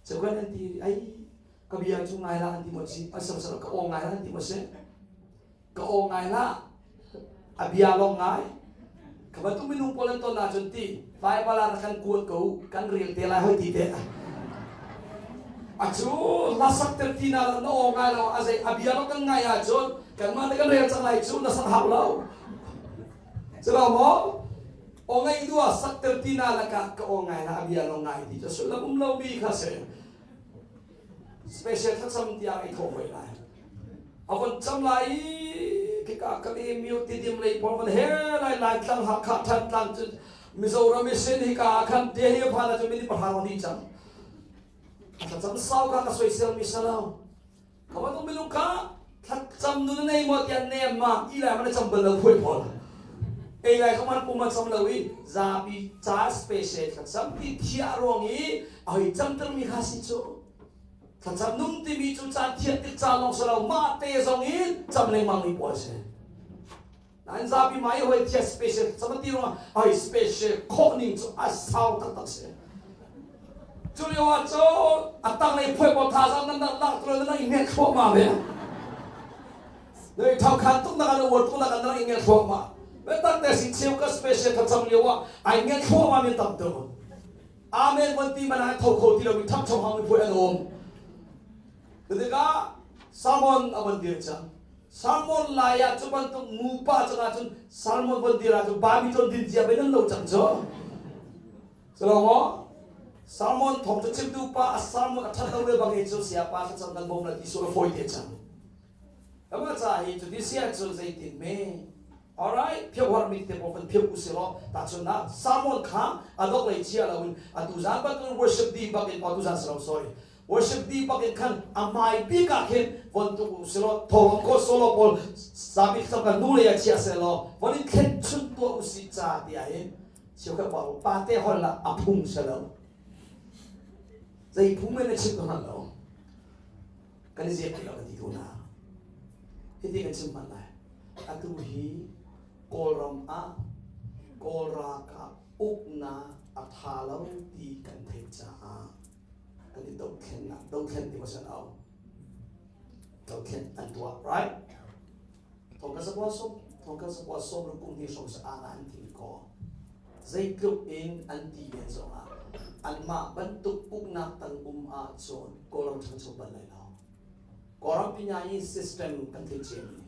cu kan an ti ai ka bia cu ngai la an ti mo si a sam ka aw ngai la an ti mo si ka aw ngai la a bia lawng ngai ka bantuk minung pawl an ton ahcun ti Bible ah kan kuat ko kan rel te lai hoi ti te a cu hlasak ter ti na na aw ngai lo a zei a bia lo kan ngai ahcun kanmah nih kan rel cang lai cu na sak hau lo cu lo maw aw ngai dua sak ter ti na lakah ka aw ngai la a bia lo ngai ti cu sullam um lo mi kha si special thlacam tiang i thawh hoi lai a von cam lai i khika kali myo tidim lei pawl van he lai lai tlang hakha than tlang cu mizoram i sin hika ah khan delhi a phan ah cun minute pahra ron dih cang thlacam sau kha ka soisel mi salo ka bantuk minung kha thlacam nun nei maw tiah nem ma i lai man cam bal lo phuai pawl ei lai kha man pum a cam lo i zapi ca special thlacam ti thiah ruang i a hoi camter mi kha si cu Thlacam nung timi cu caan thian tik caan lawng si lo mah te zong in cam lengmang mi pawl si. Nain zapi mai hoi thia special thlacam ti ruang hoi special khawh ning cu a sau taktak si. Cu lio ah cun a tanglei phuai pawl thazaang nan nak lak tu nan i nget thluahmah ve. Noi thau khan tuk nak an uar tuk nak an rak i nget thluahmah. Biatak te si cheu ka special thlacam lio ah ai nget thluahmah mi tam tuk. Amen von ti man ah tho kho ti lomi thangcho hang mi phuai an um. Tikah Salmon a von dir cang. Salmon lai ah cu bantuk nupa cang ahcun Salmon von dir ahcun bami con din cia bai nan lo cang cu. Cu maw? Salmon thong cu chimtu pa a salmon a that lo le bang hi cu siapa thlacam kan bawm la ti su a fawi te cang. Kama ca hi cu ti sia cun zeitin me Alright, phiohar mi te pawl kan phioh u law tahchun ah sermon kha a dok lei chia lo in atu zan bantuk worship di bak in atu zan si lo sorry worship di bak in khan a hmai bik ah khin von tuk u si law thawng ko solo pawl zapi sam kan nu lei ah chia se law von in thlen chun tuah u si ca ti ah hin chiu kha pa pa te hol la a phung se lo zei phung men na chim ka hngal lo kan i ziak ti lo kan ti tu na hiti kan chim hman lai atu hi kawlram ah kawl ralkap uknak a tha lo ti kan theih caah kan i dothlennak dothlen ti maw san au dothlen an tuah right thong ka zakwa som thong ka zakwa som ru kum hi hrom sa ana an thil ko zeitluk in an ti len zongah anmah bantuk uknak tang um ahcun Kawlram ṭhangcho bal lai lo. Kawlram pinyayi system kan theih ciami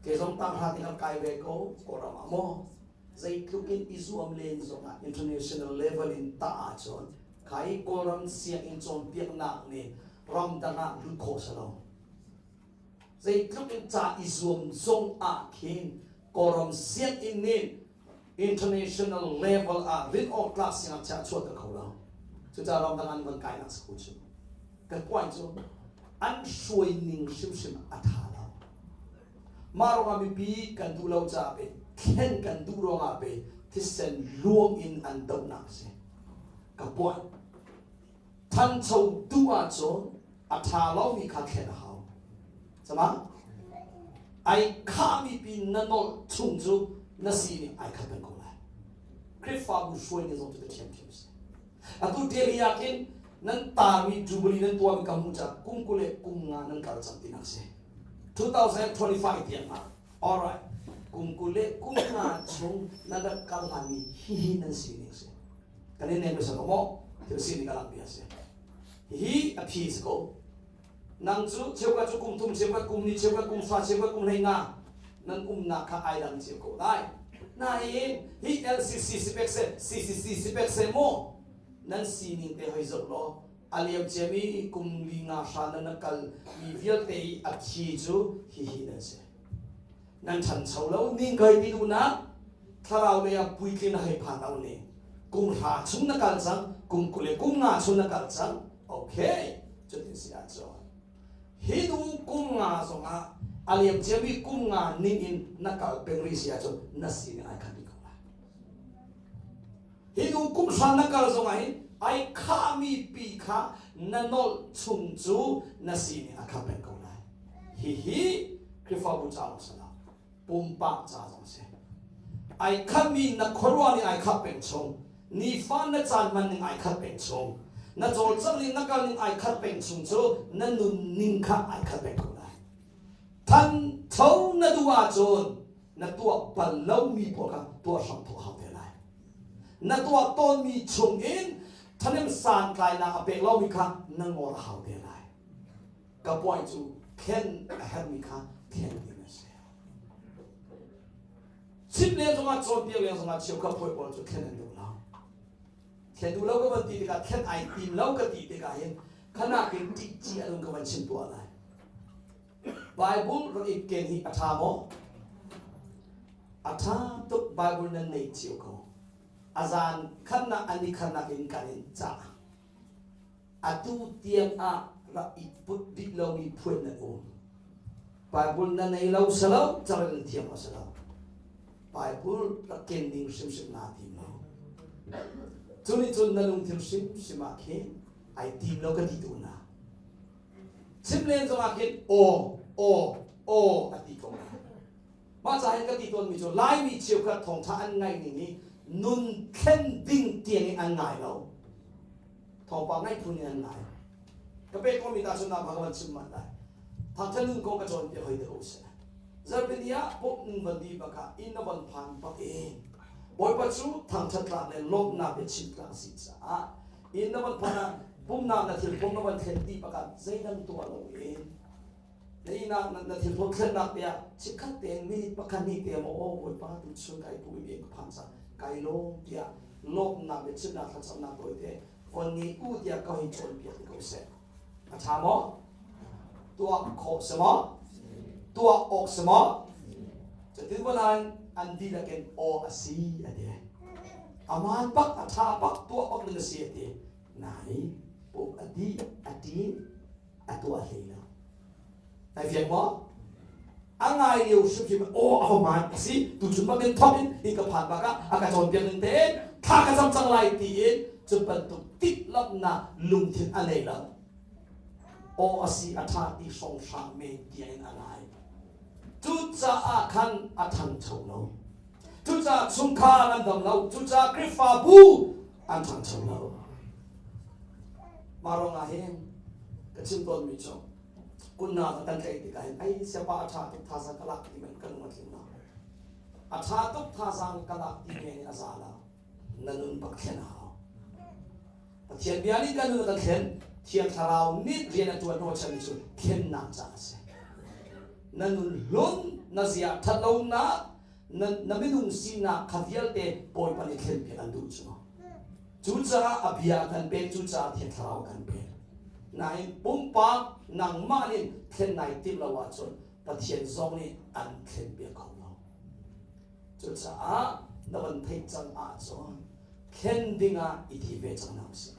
ke zong tanghra ti kan kai ve ko Kawlram ah maw. Zeitluk in i zuam len zongah international level in tah ahcun khai Kawlram sianginn cawnpiaknak nih ramdang ah lut khawh si lo. Zeitluk in ca i zuam zong ah khin Kawlram sianginn nih international level ah rin awk tlak siangngakchia a chuahter kho lo. Cucaah ramdang an van kainak si ko cu. Kan point cu an hruai ning hrimhrim a tha lo. Mah ruangah mipi kan duh lo caah pe thlen kan duh ruangah pe thisen luang in an dohnak a si. Ka point. Thancho duh ahcun a ṭha lomi kha thlen a hau. Sama? Ai khahmi pi na nolh chung cu na sining ai khat peng ko lai. Khrihfabu hruai ni zong cu ka ṭhiamṭhiam si. Atu Delhi ah khin nan taarmi Jubilee nan tuahmi ka hmuh caah kum 20 le kum nga nan kal cang tinak si. 2025 tiang ah alright kum 20 le kum nga chung nan rak kal hlanmi hihi nan sining si. Kan in nem sa ko maw? Thil sining ka langpi a si. Hihi a phi si ko. Nang cu cheukhat cu kum thum, cheukhat kum ni, cheukhat kum hra, cheukhat kum 15 nan umnak kha ai dang cio ko lai. Nain hi LCC si pek seh, CCC si pek seh mu nan sining te hoi zoh law a liam ciami kum li nga hra nan rak kal mi vialte i a thi cu hihi nan si. Nan ṭhancho lo ning kai ti duhnak thlarau lei ah puitlin a hei phan lo ning kum hra chung na kal cang kum 20 le kum nga chung na kal cang okay cutin si ahcun hi nu kum nga zongah a liam ciami kum nga ning in na kal peng rih si ahcun na sining ai khat rih ko lai hi nu kum hra na kal zongah hin ai khahmi pi kha na nolh chung cu na sining a khat peng ko lai hihi Khrihfabu ca lawng si lo pumpak ca zong si ai khatmi na khuaruah ning ai khat peng chung nifa na caan hman ning ai khat peng chung na cawlcangh ning na kal ning ai khat peng chung cu na nun ning kha ai khat peng ko lai thancho na duh ahcun na tuah bal lomi pawl kha tuah hram thawk hau te lai na tuah tawnmi chung in thanem santlainak a pek lomi kha na ngol a hau te lai ka puai cu thlen a herhmi kha thlen ding a si. Chim leng zongah cawnpiak leng zongah cheukhat hawi pawl cu thlen an duh lo. Thlen duh lo ka van ti tikah thlen ai tim lo ka ti tikah hin khanak in ṭih ci a ka van chim tuah lai. Bible rak i ken hi a ṭha maw? A ṭha tuk Bible nan nei cio ko. A zan khatnak an i khatnak in kan in cah. Atu tiang ah rak i put rih lomi phuan nan um. Bible na nei lo salo, carel na thiam lo salo. Bible rak ken ding hrimhrim naa tim lo. Cu nih cun na lungthin hrimhrim ah khin ai tim lo ka ti tu na. Chim len zongah khin aw, aw, aw a ti ko na. Mah ca hin ka ti tawnmi cu Laimi cheukhat thawngṭha an ngaih ning hi nun thlen ding tiang in an ngai lo. Thawngpang ngaih phun in an ngai. Ka pek komi ta cun ka van chim manh lai. Thangṭhat nun kong ka cawnpiak hoi te ko seh. Zarhpini ah pumh nun van di bak ah inn na van phan bak in Bawipa cu thangṭhat tlak le lawmhnak bia chim tlak a si caah inn na van phan ah pumnak na thilpum na van thlen dih bak ah zeidang tuah loin na ihnak na thilpum thlennak te ah chikkhat tein minute pakhat hnih te maw aw Bawipa tu chung kai pu i ka phan cang kai lawm tiah lawmhnak le chimnak thlacamnak tawi te von ngei u tiah ka hei cawnpiak te ko seh a ṭha maw tuah khawh si maw tuah awk si maw cutin volan an dihlak in aw a si a ti aman bak a ṭha bak tuah bak ding a si a ti nai pum a di a ṭin a tuah hlei lo nai fiang maw a ngai lio hrimhrim aw a hman a si tuchun bak in thawk in hi ka phan bak ah a ka cawnpiak ning tein thla ka cam cang lai tiin cu bantuk timhlamhnak lungthin a nei lo aw a si a ṭha ti hrawnghrang men tiang in a ngai cucaah khan a ṭhangcho lo cucaah chungkhar an dam lo cucaah Khrihfabu an ṭhangcho lo mah ruangah hin ka chim tawnmi cu kunnak kan tlaih tikah hin ai siapa a ṭha tuk thazaang ka lak ti men ka lung a tling lo a ṭha tuk thazaang ka lak ti men a za lo na nun bak thlen a hau Pathian bia nih kan nun a kan thlen Thiang Thlarau nih rian a ṭuan hnawhchan cu thlennak caah a si na nun hlun na zia ṭhat lonak. Na, na minung sinak kha vialte Bawipa nih thlenpiak an duh cu. Cucaah a bia a kan pek, cucaah Thiang Thlarau a kan pek. Nain pumpak nangmah nih thlen nai timh lo ahcun Pathian zong nih an thlenpiak kho lo. Cucaah na van theih cang ahcun thlen dingah i thi ve cang hna usih.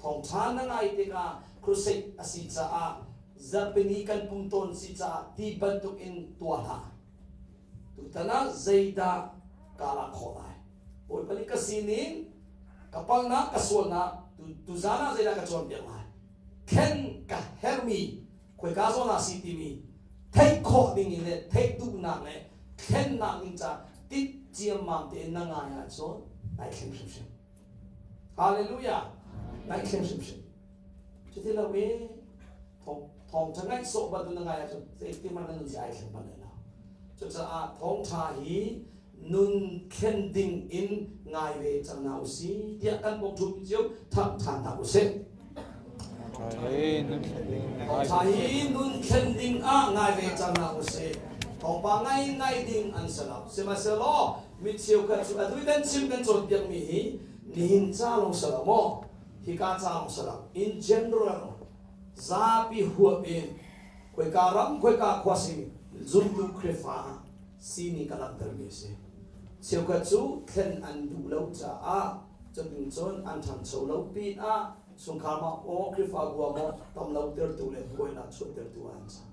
Thawngṭha na ngai tikah crusade a si caah zarhpini kan pum tawn si caah ti bantuk in tuah hlah. Tutan ah zeidah kaa lak khawh lai? Bawipa nih ka sining, ka palnak, ka sualnak, tuzan ah zeidah ka cawnpiak lai? Thlen ka herhmi khoika zawn ah si timi theih khawh ding in le theih duhnak le thlennak ding ca tit ciammam tein na ngai ahcun nai thleng hrimhrim. Hallelujah! Nai thleng hrimhrim. Cuti lo i thawngṭha ngaih sawh bantuk na ngai ahcun zeitin hmanh na nun si ai thleng bal lai lo. Cucaah thawngṭha hi nun thlen ding in ngai ve cang hna usih tiah kan bawk ṭhumi cio thangṭha hna usih. Thawngṭha hi nun thlen ding ah ngai ve cang hna usih. Thawngpang ngai ngai ding an si lo. Sihmanhsehlaw mi cheukhat cu atu i kan chim kan cawnpiakmi hi nihin ca lawng si lo maw? Hika ca lawng si lo. In general zapi huap in khoika ram khoika khua si zumtu Khrihfa sining ka langhtermi a si. Cheukhat cu thlen an duh lo caah cutin cun an ṭhangcho lo pinah chungkhar ma aw Khrihfabu ah maw tam lo tertu le buainak chuahtertu ah an cang.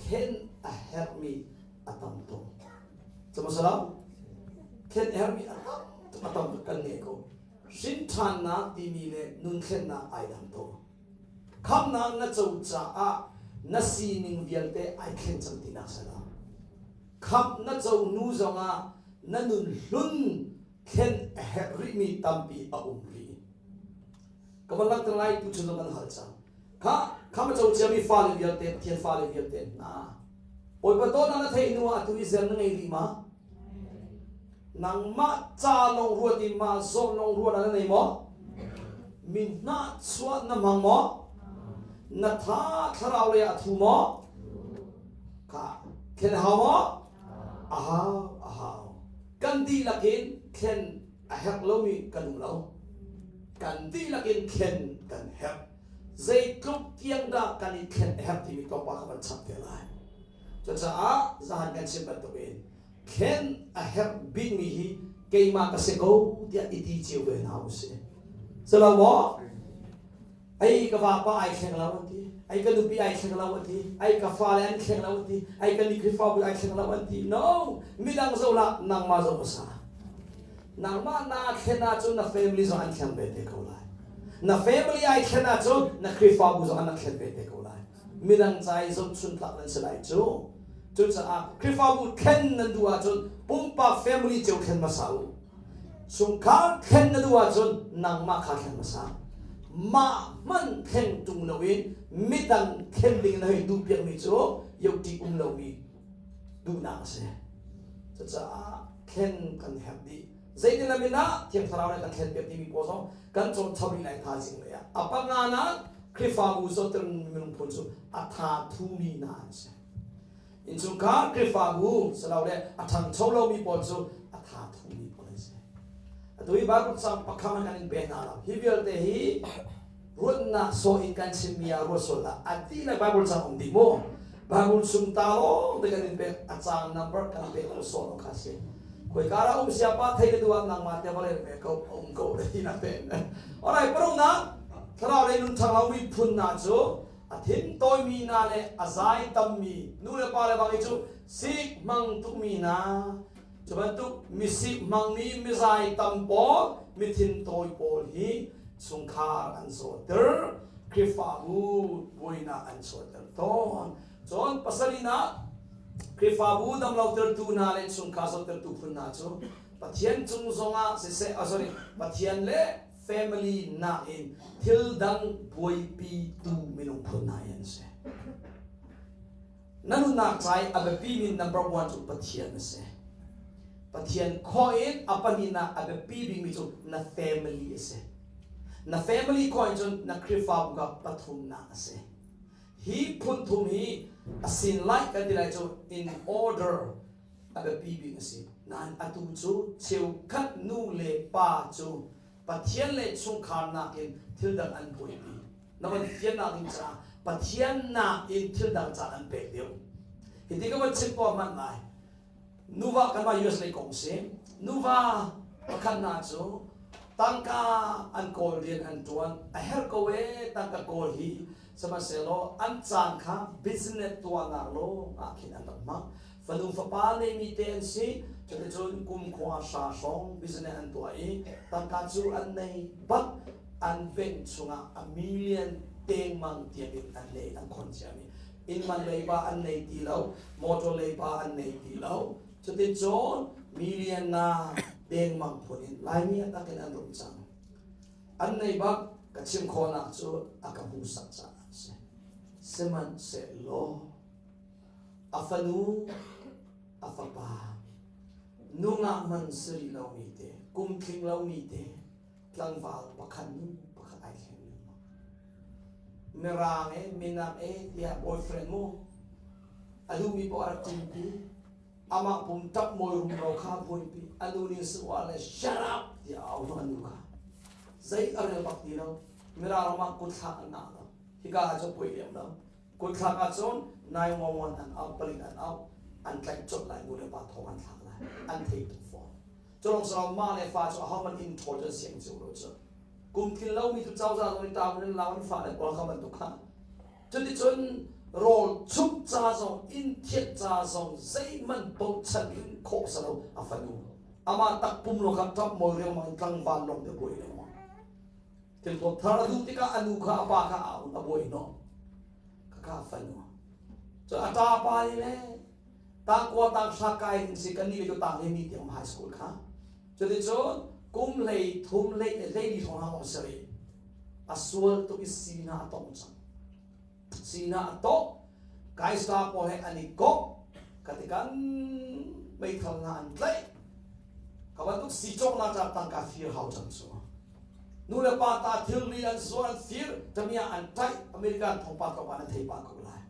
Thlen a herhmi a tam tuk. Cumasalo thlen a herhmi a tam tuk a tam tuk kan ngei ko. Hrinṭhannak timi le nun thlennak ai dang tuk. Khamhnak na co caah na sining vialte ai thleng cang tinak si lo. Khamh na co hnu zongah na nun hlun thlen a herh rihmi tampi a um rih. Ka van langhter lai tu chun kan hal cang. Kha khamh a co ciami fale vialte Pathian fale vialte hna. Bawipa dawtnak na theih hnu ah atu i zer na ngei rih ma? Nangmah ca lawng ruat i mah zawn lawng ruat ah na nei maw? Mi hnahchuah na hmang maw? Na tha thlarau lei ah a thu maw? Kha thlen a hau maw? A hau, a hau. Kan dihlak in thlen a herh lomi kan um lo. Kan dihlak in thlen kan herh. Zeitluk tiang dah kan i thlen a herh timi tlawmpal ka van chap te lai. Cucaah zahan kan chim bantukin thlen a herh bikmi hi keimah ka si ko tiah i ti cio ve hna usih. Silo maw? Ai ka vapa ai thleng lo an ti. Ai ka nupi ai thleng lo an ti. Ai ka fale an thleng lo an ti. Ai ka ni Khrihfabu ai thleng lo an ti. No, midang zo lah nangmah zo hmasa. Nangmah naa thlen ahcun na family zong an thleng ve te ko lai. Na family ai thlen ahcun na Khrihfabu zong an thlen ve te ko lai. Midang ca i zohchun tlak nan si lai cu. Cucaah Khrihfabu thlen nan duh ahcun pumpak family cio thlen hmasa u. Chungkhar thlen na duh ahcun nangmah kha thlen hmasa. Mah hmanh thleng ṭung loin midang thlen ding na hei duhpiakmi cu yoṭi um lomi duhnak a si. Cucaah thlen kan herh dih. Zeitin lam in ah Thiang Thlarau nih kan thlenpiak timi pawl zong kan cawn chap rih lai thaizing lei ah. A panganak Khrihfabu zohter minung phun cu a tha thumi hna an si. Innchungkhar Khrihfabu silole a ṭhangcho lomi pawl cu a tha thumi pawl an si. Atu hi Bible cang pakhat kan in pe hna lo. Hi vialte hi ruatnak sawh in kan chimmi ah ruat sual hlah. A dihlak Bible cang um dih mu. Bible chung ta lawng te kan in pek a cang number kan pek lo sawh lo kha si. Khoi kara um siapa thei na duh nangmah te va rel ve ko um ko le hi na te. Alright, paruknak thlarau lei nun thang lo mi phun hna cu a thin tawimi hna le a zai tammi nu le pa le bang i cu sik hmang tukmi hna cu bantuk misik hmangmi mizai tam pawl mithin tawi pawl hi chungkhar an zawter Khrihfabu buainak an chuahter tawn cun pasarihnak Khrihfabu damlotertu hna le chungkhar zawtertu phun hna cu Pathian cung zongah siseh oh sorry Pathian le family nakin thil dang buaipitu minung phun hna hi an si. Na nunnak ca i a biapimi number one cu Pathian a si. Pathian khawh in a pahnihnak a biapi bikmi cu na family a si. Na family khawh in cun na Khrihfabu kha pathumnak a si. Hi phun thum hi a sin lai kan ti lai cu in order. A biapi bik a si. Nain atu cu cheukhat nu le pa cu Pathian le chungkhar nakin thil dang an buaipi. Na van fiannak ding caah Pathian nakin thil dang caan an pek deuh. Hiti ka van chim ko hmanh lai. Nuva kanmah US lei kong si. Nuva pakhat hna cu tangka an kawl rian an ṭuan. A herh ko ee tangka kawl hi. Sihmanhsehlaw an caan kha business tuahnak lawng ah khin an rak hmang. Fanu fapa neimi te an si. Cuticun kum khua hra hrawng business an tuah i tangka cu an nei bak. An bank chungah a million tengmang tiangin an nei an khon ciami. Inn man leiba an nei ti lo, motor leiba an nei ti lo. Cuticun million na dengmang phun in Laimi a takin an rum cang. An nei bak ka chim khawhnak cu a ka hmuhsak caah a si. Sihmanhsehlaw a fanu, a fapa, nungak man si rih lomi te, kum tling lomi te, tlangval pakhat nu pakhat ai thleng lengmang. Mirang e, minak e tiah boyfriend mu a duhmi poah a rak ṭinpi. Amah pum ṭap mawi rumro kha buaipi. A nu nih suah le shut up tiah a au hnawh a nu kha. Zei a rel bak ti lo. Mirang ram ah kutthlak an ngah lo. Hika ah cun puai lem lo. Kutthlak ahcun 911 an auh, palik an auh, an tlaih colh lai, nu le pa thong an thlak lai. An thei tuk fawn. Culawng silo mah le fa cu ahohmanh inn ṭhawl cu an siang cio lo cu. Kum tlin lomi cu cozah zong nih ṭaun in lau an fa le pawl kha bantuk kha. Cuticun rawl chumh ca zong inn thianh ca zong zeihmanh bochan in khawh si lo a fanu. Amah takpum lo kha ṭap mawi riangmang in tlangval lawng te buai lengmang. Thilthuam thar a duh tikah a nu kha a pa kha a a buai hnawh. Khakha a fanu. Cun a ṭa pa nih le tangkua tanghra kai ding si kan nih le cu tang le mi tiang high school kha. Cuticun kum hlei thum hlei hlei li hrawng hang si rih. A sual tuk i sina a tong cang. Sina a tong. Kaisa pawl he an i kawp. Katikan meithal hna an tlaih. Ka bantuk si cawknak ca tangka fir hau cang cu. Nu le pa ta thilri an zuar an fir tamiah an ṭaih American thawngpang tlawmpal an thei pah ko lai.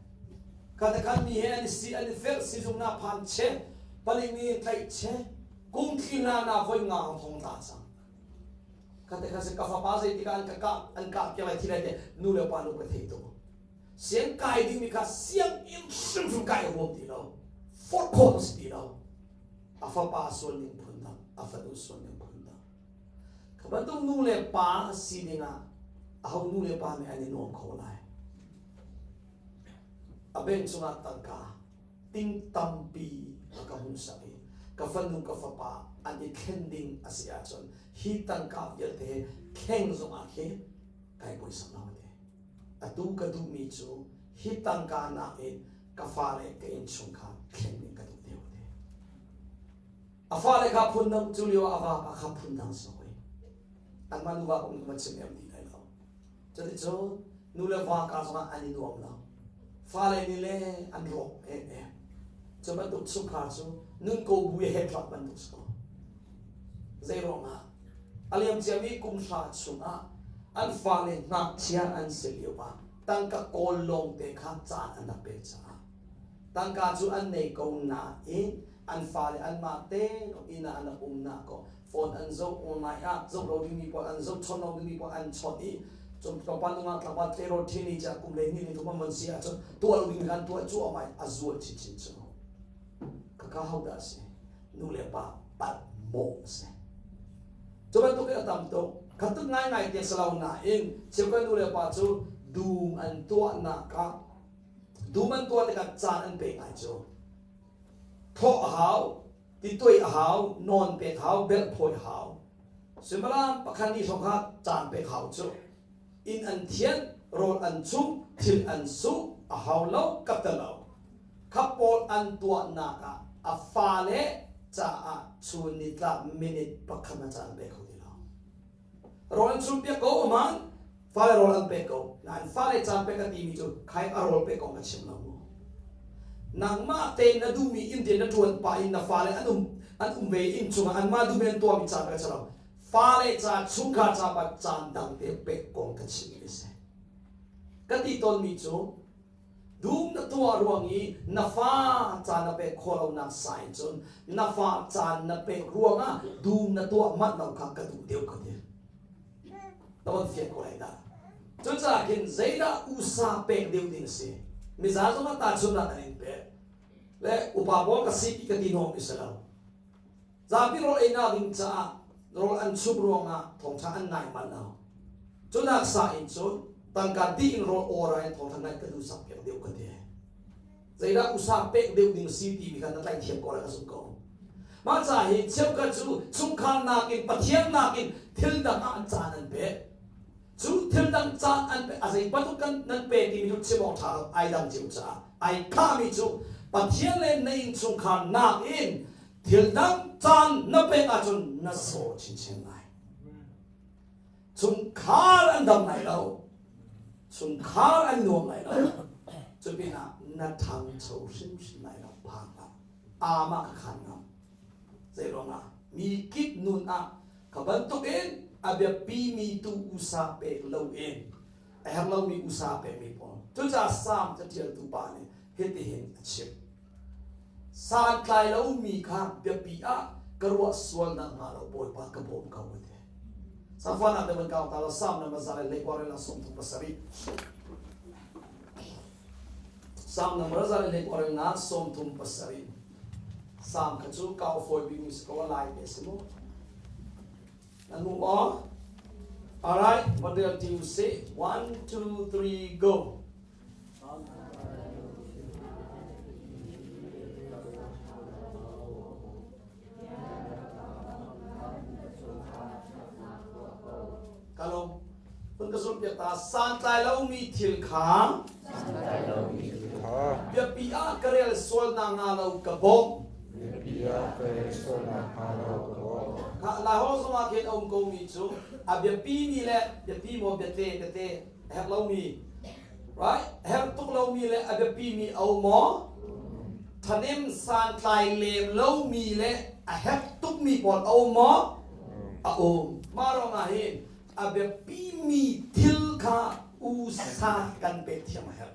Khatakhan mi he an i si an i felh sizung na phan che palik nih tlaih che kum thli hna na voi nga hong thong tla cang. Khatakhan se ka fapa zei tikah an ka kah an kah ke lai thi lai te nu le pa nu ka thei tuk. Siang kai ding mi kha siang in hrimhrim kai huam ti lo. Forh khawh si ti lo. A fapa sual ning phun dang, a fanu sual ning phun dang. Kha bantuk nu le pa sining ah aho nu le pa nih an i nuam kho lai? A bank chungah tangka ting tampi a ka hmuhsak i ka fanu ka fapa an i thlen ding a si ahcun hi tangka vialte he thleng zongah khi kai puaisak lo te. Atu ka duhmi cu hi tangka nakin ka fale ka innchungkhar thlen ding ka duh deuh te. A fale kha phundang cu lio ah a vapa kha phundang si hoi. Anmah nuva kong ka van chim em ti lai lo. Cuticun nu le va ka zongah an i nuam lo. Fale nih le an rawk em em. Cu bantuk chungkhar cu nun ko bu i hetlak bantuk si ko. Zei ruangah a liam ciami kum hra chungah an fale ngakchia an si lio ah tangka kawl lawngte kha caan an rak pek caah Tangka cu an nei ko nain an fale anmah te inn ah an rak umnak ko phone an zoh online ah zoh lo dingmi pawl an zoh chawnh lo dingmi pawl an chawnh i cun tlawmpal nungak tlangval tleirawl teenager kum le ni thum an von si ahcun tuah lo dingmi kan tuah cuahmah i a zual chinchin cu khakha hodah a si nu le pa palh mawh a si cu bantuk in a tam tuk khat tuk ngaingai te si lo nain cheukhat nu le pa cu dum an tuahnak ah Dum an tuah tikah caan an pek lai cu. Thawh a hau, tituai a hau, nawn pek hau, belh phawi a hau. Suimilam pakhat ni hrawng kha caan pek hau cu. Inn an thianh, rawl an chumh, thil an su, a hau lo, ka lo. Khap pawl an tuahnak ah a fale caah chun nitlak minute pakhat na caan pe kho ti lo. Rawl an chumpiak ko aman, fale rawl an pek ko nain fale caan pek a timi cu khai a rawl pek kong ka chim lo mu nangmah te na duhmi inn te na ṭuan pah in na fale an um an um ve inn chungah anmah duhmi an tuahmi caan ka chim lo fale ca chungkhar ca pa caan dang te pek kong ka chim mi si ka ti tawnmi cu. Dum na tuah ruang i na fa caan na pek khawh lonak sa in cun na fa caan na pek ruangah dum na tuah manh lo kha ka duh deuh ka ti. Na von fian ko lai dah. Cucaah khin zeidah usa pek deuh ding si? Miza zong ah tahchunhnak an in pek. Le upa pawl ka si ti ka ti hnawm i si lo. Zapi rawl einak ding caah rawl an chumh ruangah thawngṭha an ngai manh lo. Cunak sa in cun tangka dih in rawl awra in thawngṭha ngaih ka duh sak piak deuh ka ti. Zeidah usa pek deuh ding si timi kha na tlaih thiam ko lai ka zumh ko. Mah ca hi cheukhat cu chungkhar nakin Pathian nakin thil dang ah an caan an pek. Cu thil dang caan an pe a zei bantuk kan nan pe timi cu chim awk ṭha lo ai dang cio caah ai khahmi cu Pathian le na innchungkhar nakin thil dang caan na pek ahcun na saw chinchin lai. Chungkhar an dam lai lo. Chungkhar an nuam lai lo. Cupinah na ṭhangcho hrimhrim lai lo phang hlah. Amah ka khan ngam. Zeiruangah mi kip nun ah kha bantukin a biapimi tu usa pek loin a herh lomi usa pekmi pawl. Cucaah Salm caṭialtu pa nih hitihin a chim. Santlai lomi kha biapi ah ka ruah sual nakhnga lo Bawipa ka bawm ko a ti. Safan ah van kau ta la Salm number 137. Salm number 137. Salm kha cu kau fawi bik mi si ko a lai te si mu. Nan mu maw? All right, what do you say? One, two, three, go. Kalom hun ka zul piak ta santlai lomi thil kha biapi ah ka rel sual na nga lo ka bawmh biapi ah ka rel sual na hnga lo ka bawmh kha lai hol zongah khin a um ko mi cu a biapi mi le biapi maw biate biate a herh lomi right a herh tuk lomi le a biapi mi a um maw thanem santlai lem lomi le a herh tukmi pawl a um maw a um mah ruangah hin a biapi mi thil kha usa kan pek thiam a herh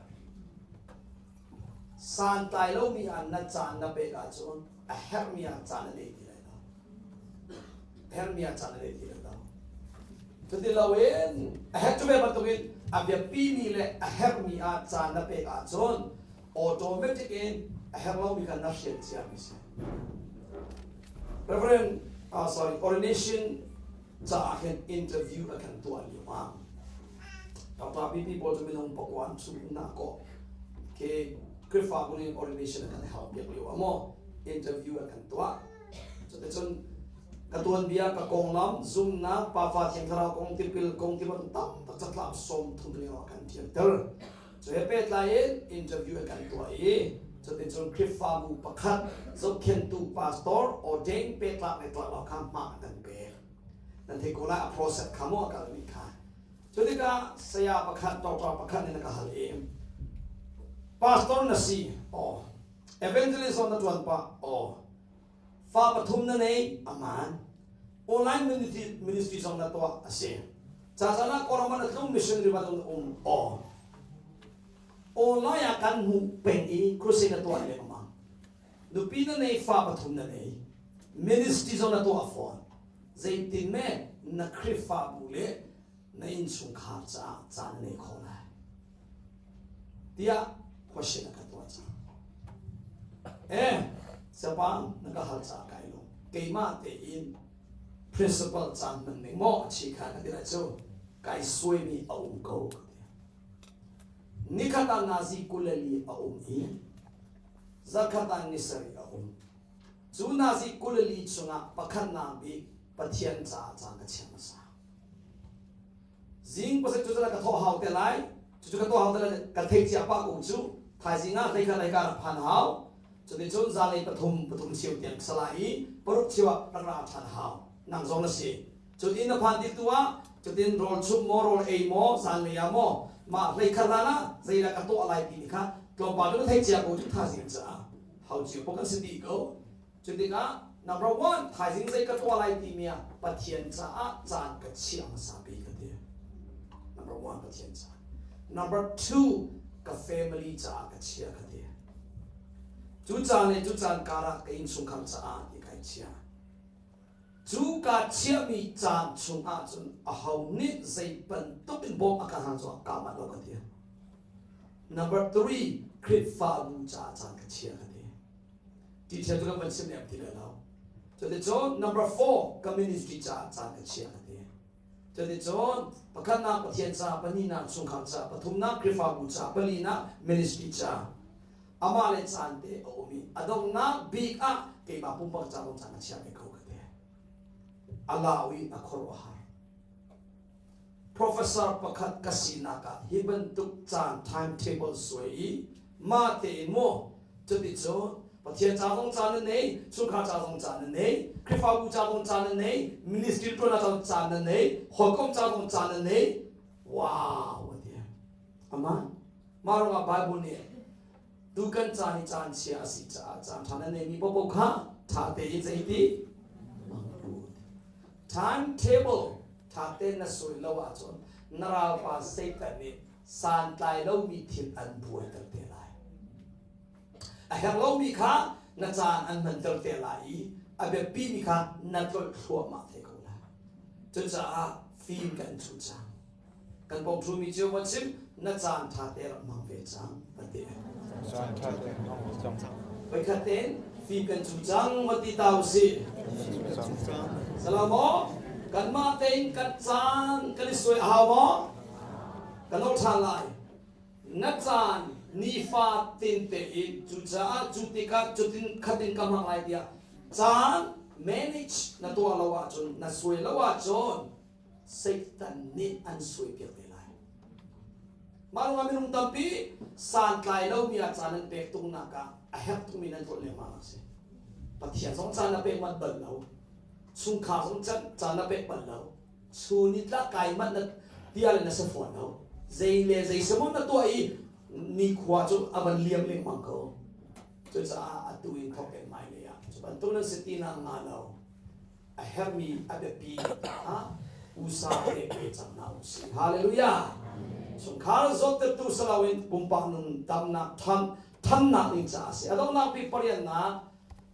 santlai lomi ah na caan na pek ahcun a herhmi ah caan a nei ti lai lo herhmi ah caan a nei ti lai lo cuti loin a herh cu ve bantukin a biapimi le a herhmi ah caan na pek ahcun automatic in a herh lomi kha na hrial ciami si Reverend sorry ordination caah hin interview a kan tuah lio ah Dr. PP pawl cu minung pakua an chung na ko ke Khrihfabu nih ordination a kan help piak lio ah maw interview a kan tuah cuticun ka tuanbia ka konglam zumnak pafa thiang thlarau kong tipil kong ti bantuk tam tak catlap 30 lio a kan thianter cu he pehtlai in interview a kan tuah i cuticun Khrihfabu pakhat zohkhentu pastor ordain pehtlak le tuah lo kha hma a kan pek nan thei ko lai a process kha maw a kalmi kha cu tikah saya pakhat doctor pakhat nih na ka hal i pastor na si aw evangelism na tuan pah aw fa pathum na nei aman online ministry ministry zong na tuah a si ca caan ah kawlram na tlung missionary ba na um aw online ah kan hmuh peng i crusade na tuah lengmang nupi na nei fa pathum na nei ministry zong na tuah fawn zeitin me na Khrihfabu le na innchungkhar caah caan na nei kho lai tiah question a ka tuah cang eh siapang na ka hal caah kai lawm keimah tein principal caan hman ning maw a chi kha ka ti lai cu kai suaimi a um ko ka ti nikhat ah nazi 24 a um i zakhat ah ni sarih a um Cu nazi 24 chungah pakhatnak bik Pathian caah caan ka chiah hmasa. Zing pasarih cu ka thawh hau te lai. Cucu ka tuah hau te lai ka thei cia pah ko cu. Thaizing ah hleikhat lei ka rak phan hau. Cuticun zanlei pathum pathum cheu tiang ka lai i paruk cheu ah rak ra ṭhan hau. Nang zong na si. Cutin na phan tik tu ah cutin rawl chumh maw rawl ei maw zanlei ah maw mah hleikhat hlan ah zeidah ka tuah lai ti kha tlawmpal cu na thei cia ko cu thaizing caah hau cio pawh kan si dih ko. Cu tikah number one thaizing zei ka tuah lai timi ah Pathian caah caan ka chiah hmasa bik ka ti. Number one Pathian caah. Number two Ka family caah ka chia ka ti. Cu caan le cu caan karah ka innchungkhar caah ti kai chia. Cu ka chiahmi caan chung ahcun aho nih zei bantuk in bawmh a ka hal zongah kaa manh lo ka ti. Number three, Khrihfabu caah caan ka chia ka ti. Detail cu kan van chim lem ti le lo. Cuticun number four, ka ministry caah caan ka chia ka ti. Cuticun pakhatnak Pathian ca, pahnihnak chungkhar ca, pathumnak Khrihfabu ca, palinak ministry ca. Amah le caan te a um i a donghnak bik ah keimah pumpak ca zong caan a chia ve ko ka ti. A lau i a khuaruahhar. Professor pakhat ka sinak ah hi bantuk caan timetable suai i mah tein maw cuticun Pathian ca zong caan na nei, chungkhar ca zong caan na nei, Khrihfabu ca zong caan na nei, ministry ṭuan zong caan na nei, hawikom ca zong caan na nei. Wow! A ti. Aman. Mah ruangah Bible nih tu kan caan i caan chia a si caah caan ṭha na neimi paohpaoh kha ṭha tein zeiti hmang u. Timetable ṭha tein na suai lo ahcun na ralpa Satan nih santlai lomi thil an buaiter te lai. A herh lomi kha na caan an hmanter te lai i a biapimi kha na tlolh thluahmah te ko lai. Cucaah fim kan chuh cang. Kan kong ṭhumi cio va chim na caan ṭha te rak hmang ve cang va ti. Caan ṭha te hmang ve cang. Voikhat tein fim kan cu cang va ti ta usih. Salam maw? Kanmah tein kan caan kan i suai a hau maw? Kan ol ṭhan lai. Na caan nifa tin tein cucaah cu tikah cutin khatin ka hmang lai tiah caan manage na tuah lo ahcun na suai lo ahcun Satan nih an suaipiak te lai. Mah ruangah minung tampi santlai lomi ah caan an pek tungnak ah a herh tukmi nan tlawt lengmang a si. Pathian zong caan a pek manh bal lo. Chungkhar zong caan a pek bal lo. Chun i tlak kai manh na tia le na si fawn lo. Zei le zei samon na tuah i nikhua cu a van liam lengmang ko. Cucaah atu in thawk in hmailei ah cu bantuk nan si ti nak nga lo. A herhmi a biapi ah usa te pe cang hna usih. Hallelujah. Chungkhar zawttertu si loin pumpak nun damnak than thannak ding caah a si. A donghnak bik pariatnak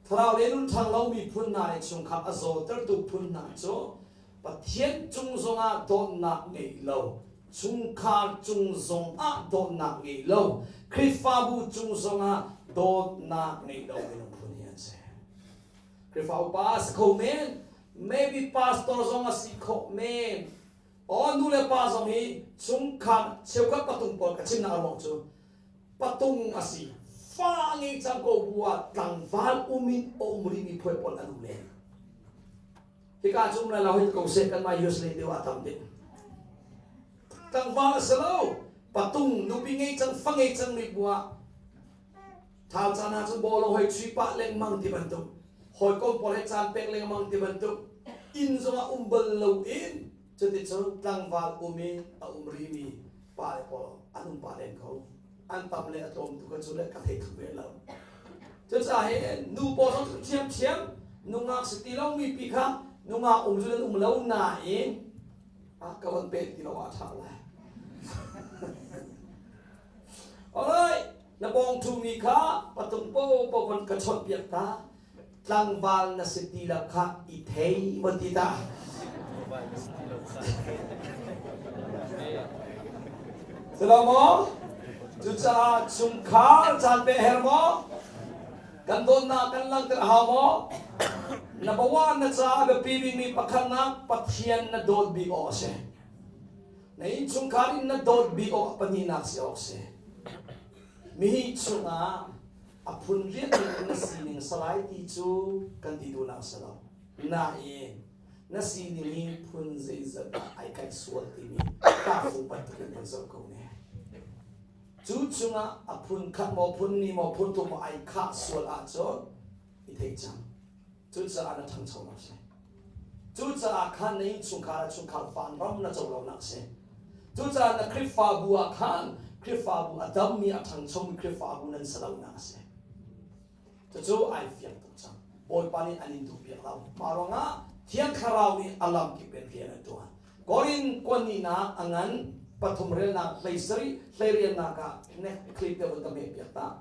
thlarau le nun thang lomi phun hna le chungkhar a zawtertu phun hna cu Pathian cung zongah dawtnak ngei lo, chungkhar cung zongah dawtnak ngei lo, Khrihfabu cung zongah dawtnak ngei lo minung phun hi an si. Khrihfa upa a si kho men, maybe pastor zong a si khawh men. Aw nu le pa zong hi chungkhar cheukhat patung pawl ka chimnak a ruang cu patung a si. Fa a ngei cang ko bu ah tlangval um in a um rihmi phuai pawl an um len. Hika cu um lai lo hei ko seh kanmah US lei deuh ah tam deuh. Tlangval a si lo, patung nupi ngei cang fa ngei cang mi bu ah Thau caan ah cun bawlung hoi chui pah lengmang ti bantuk, hawikom pawl he caan pek lengmang ti bantuk, inn zongah um bal loin cuticun tlangval um in a um rimi pa le pawl an um pah len ko. An tam le a tlawm tu kha cu le ka thei thlu ve lo. Cucaah hin nu pawl zong cu ṭhiamṭhiam nungak si ti lomi pi kha nungak um cu nan um lo nain ah ka von pek ti lo ah ṭha lai. Alright, na bawng ṭhumi kha patung popo von ka chawnhpiak ta. Tlangval na si ti lo kha i thei von ti ta. Silo maw? Cucaah chungkhar caan pe her maw? Kan dawtnak kan langhter hau maw? Na bawa na caah a biapi bikmi pakhatnak Pathian na dawt bik awk a si. Na innchungkhar in na dawt bik awk pahnihnak si awk si. Mihi chungah a phun riat in na sining salai ti cu kan ti duhnak si lo. Nain na sining hi phun zeizat dah ai kaih sual timi tahfung bantukin kan zoh ko ne. Cu chungah a phun khat maw phun ni maw phun thum maw ai khah sual ahcun i thei cang. Cucaah na ṭhangchonak si. Cucaah khan na innchungkhar ah chungkhar vanram na co lonak si. Cucaah na Khrihfabu ah khan Khrihfabu a dammi a ṭhangchomi Khrihfabu nan si lonak a si. Cucu ai fiang tuk cang. Bawipa nih an in duhpiak lo. Mah ruangah Thiang Thlarau nih a lamkip in rian a ṭuan. Korin kuanihnak a ngan. Pathum relnak 17 hleiriannak ah next clip te vun ka hmeh piak ta.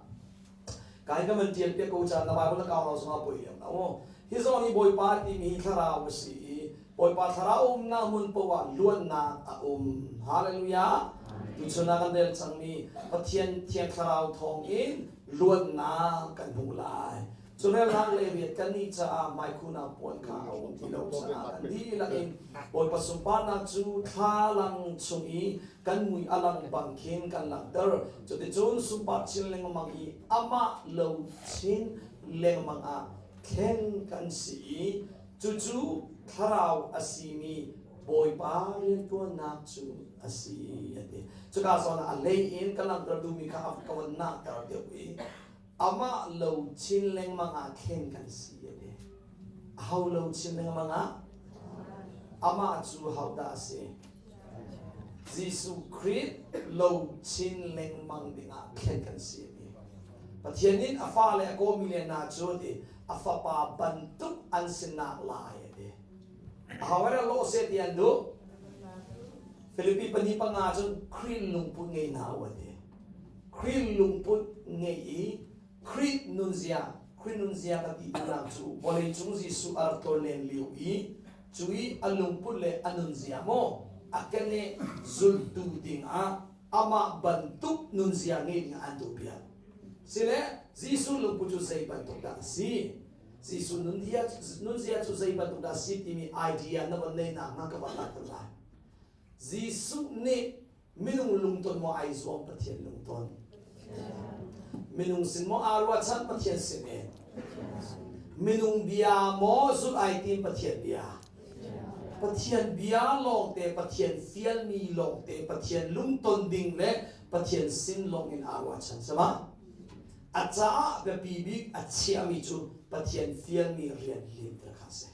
Kai ka man tial piak ko caan na Bible na kau lo zongah poi lem lo. Hi zawn hi Bawipa timi hi thlarau a si i Bawipa thlarau umnak hmun poah ah luannak a um. Hallelujah. Tuchun ah kan rel cangmi Pathian Thiang Thlarau thawng in luannak kan hmuh lai. Curelnak le riat kan nih caah hmaikhunak puan kha a um ti lo caah kan dihlak in Bawipa sunparnak cu thlalang chung i kan mui a lang bang khin kan langhter. Cuticun sunpar chin lengmang i amah lo chin lengmang ah thlen kan si i cucu thlarau a simi Bawipa rianṭuannak cu a si a ti. Cuka zawn ah a lei in ka langhter duhmi kha a ka von nahter deuh i amah lo chin lengmang ah thlen kan si a ti. Aho lo chin lengmang ah? Amah cu hodah a si? Jesuh Khrih lo chin lengmang dingah thlen kan si a ti. Pathian nih a fale a kawmi le hna cu a ti, a fapa bantuk an si nak lai a ti. Aho lawh seh ti an duh? Filipi pahnih panga cun Khrih lungput ngei hna u a ti. Khrih lungput ngei i Khrih nunzia, Khrih nunzia ka ti duhnak cu vawleicung Jesuh a rak tlawnlen lio i cu i a lungput le a nunzia maw a keneh zultu dingah amah bantuk nunzia ngei dingah an duhpiak. Sile Jesuh lungput cu zei bantuk dah a si? Jesuh nunzia, nunzia cu zei bantuk dah a si timi idea na von neihnak hnga ka van langhter lai. Jesuh nih minung lungton maw ai zuam Pathian lungton? Minung sin maw aa ruahchan Pathian sin in? Minung bia maw zulh ai tim Pathian bia? Pathian bia lawngte, Pathian fialmi lawngte, Pathian lungton ding le Pathian sin lawng in aa ruahchan sama? A caah biapi bik a chiahmi cu Pathian fialmi rian limter kha a si.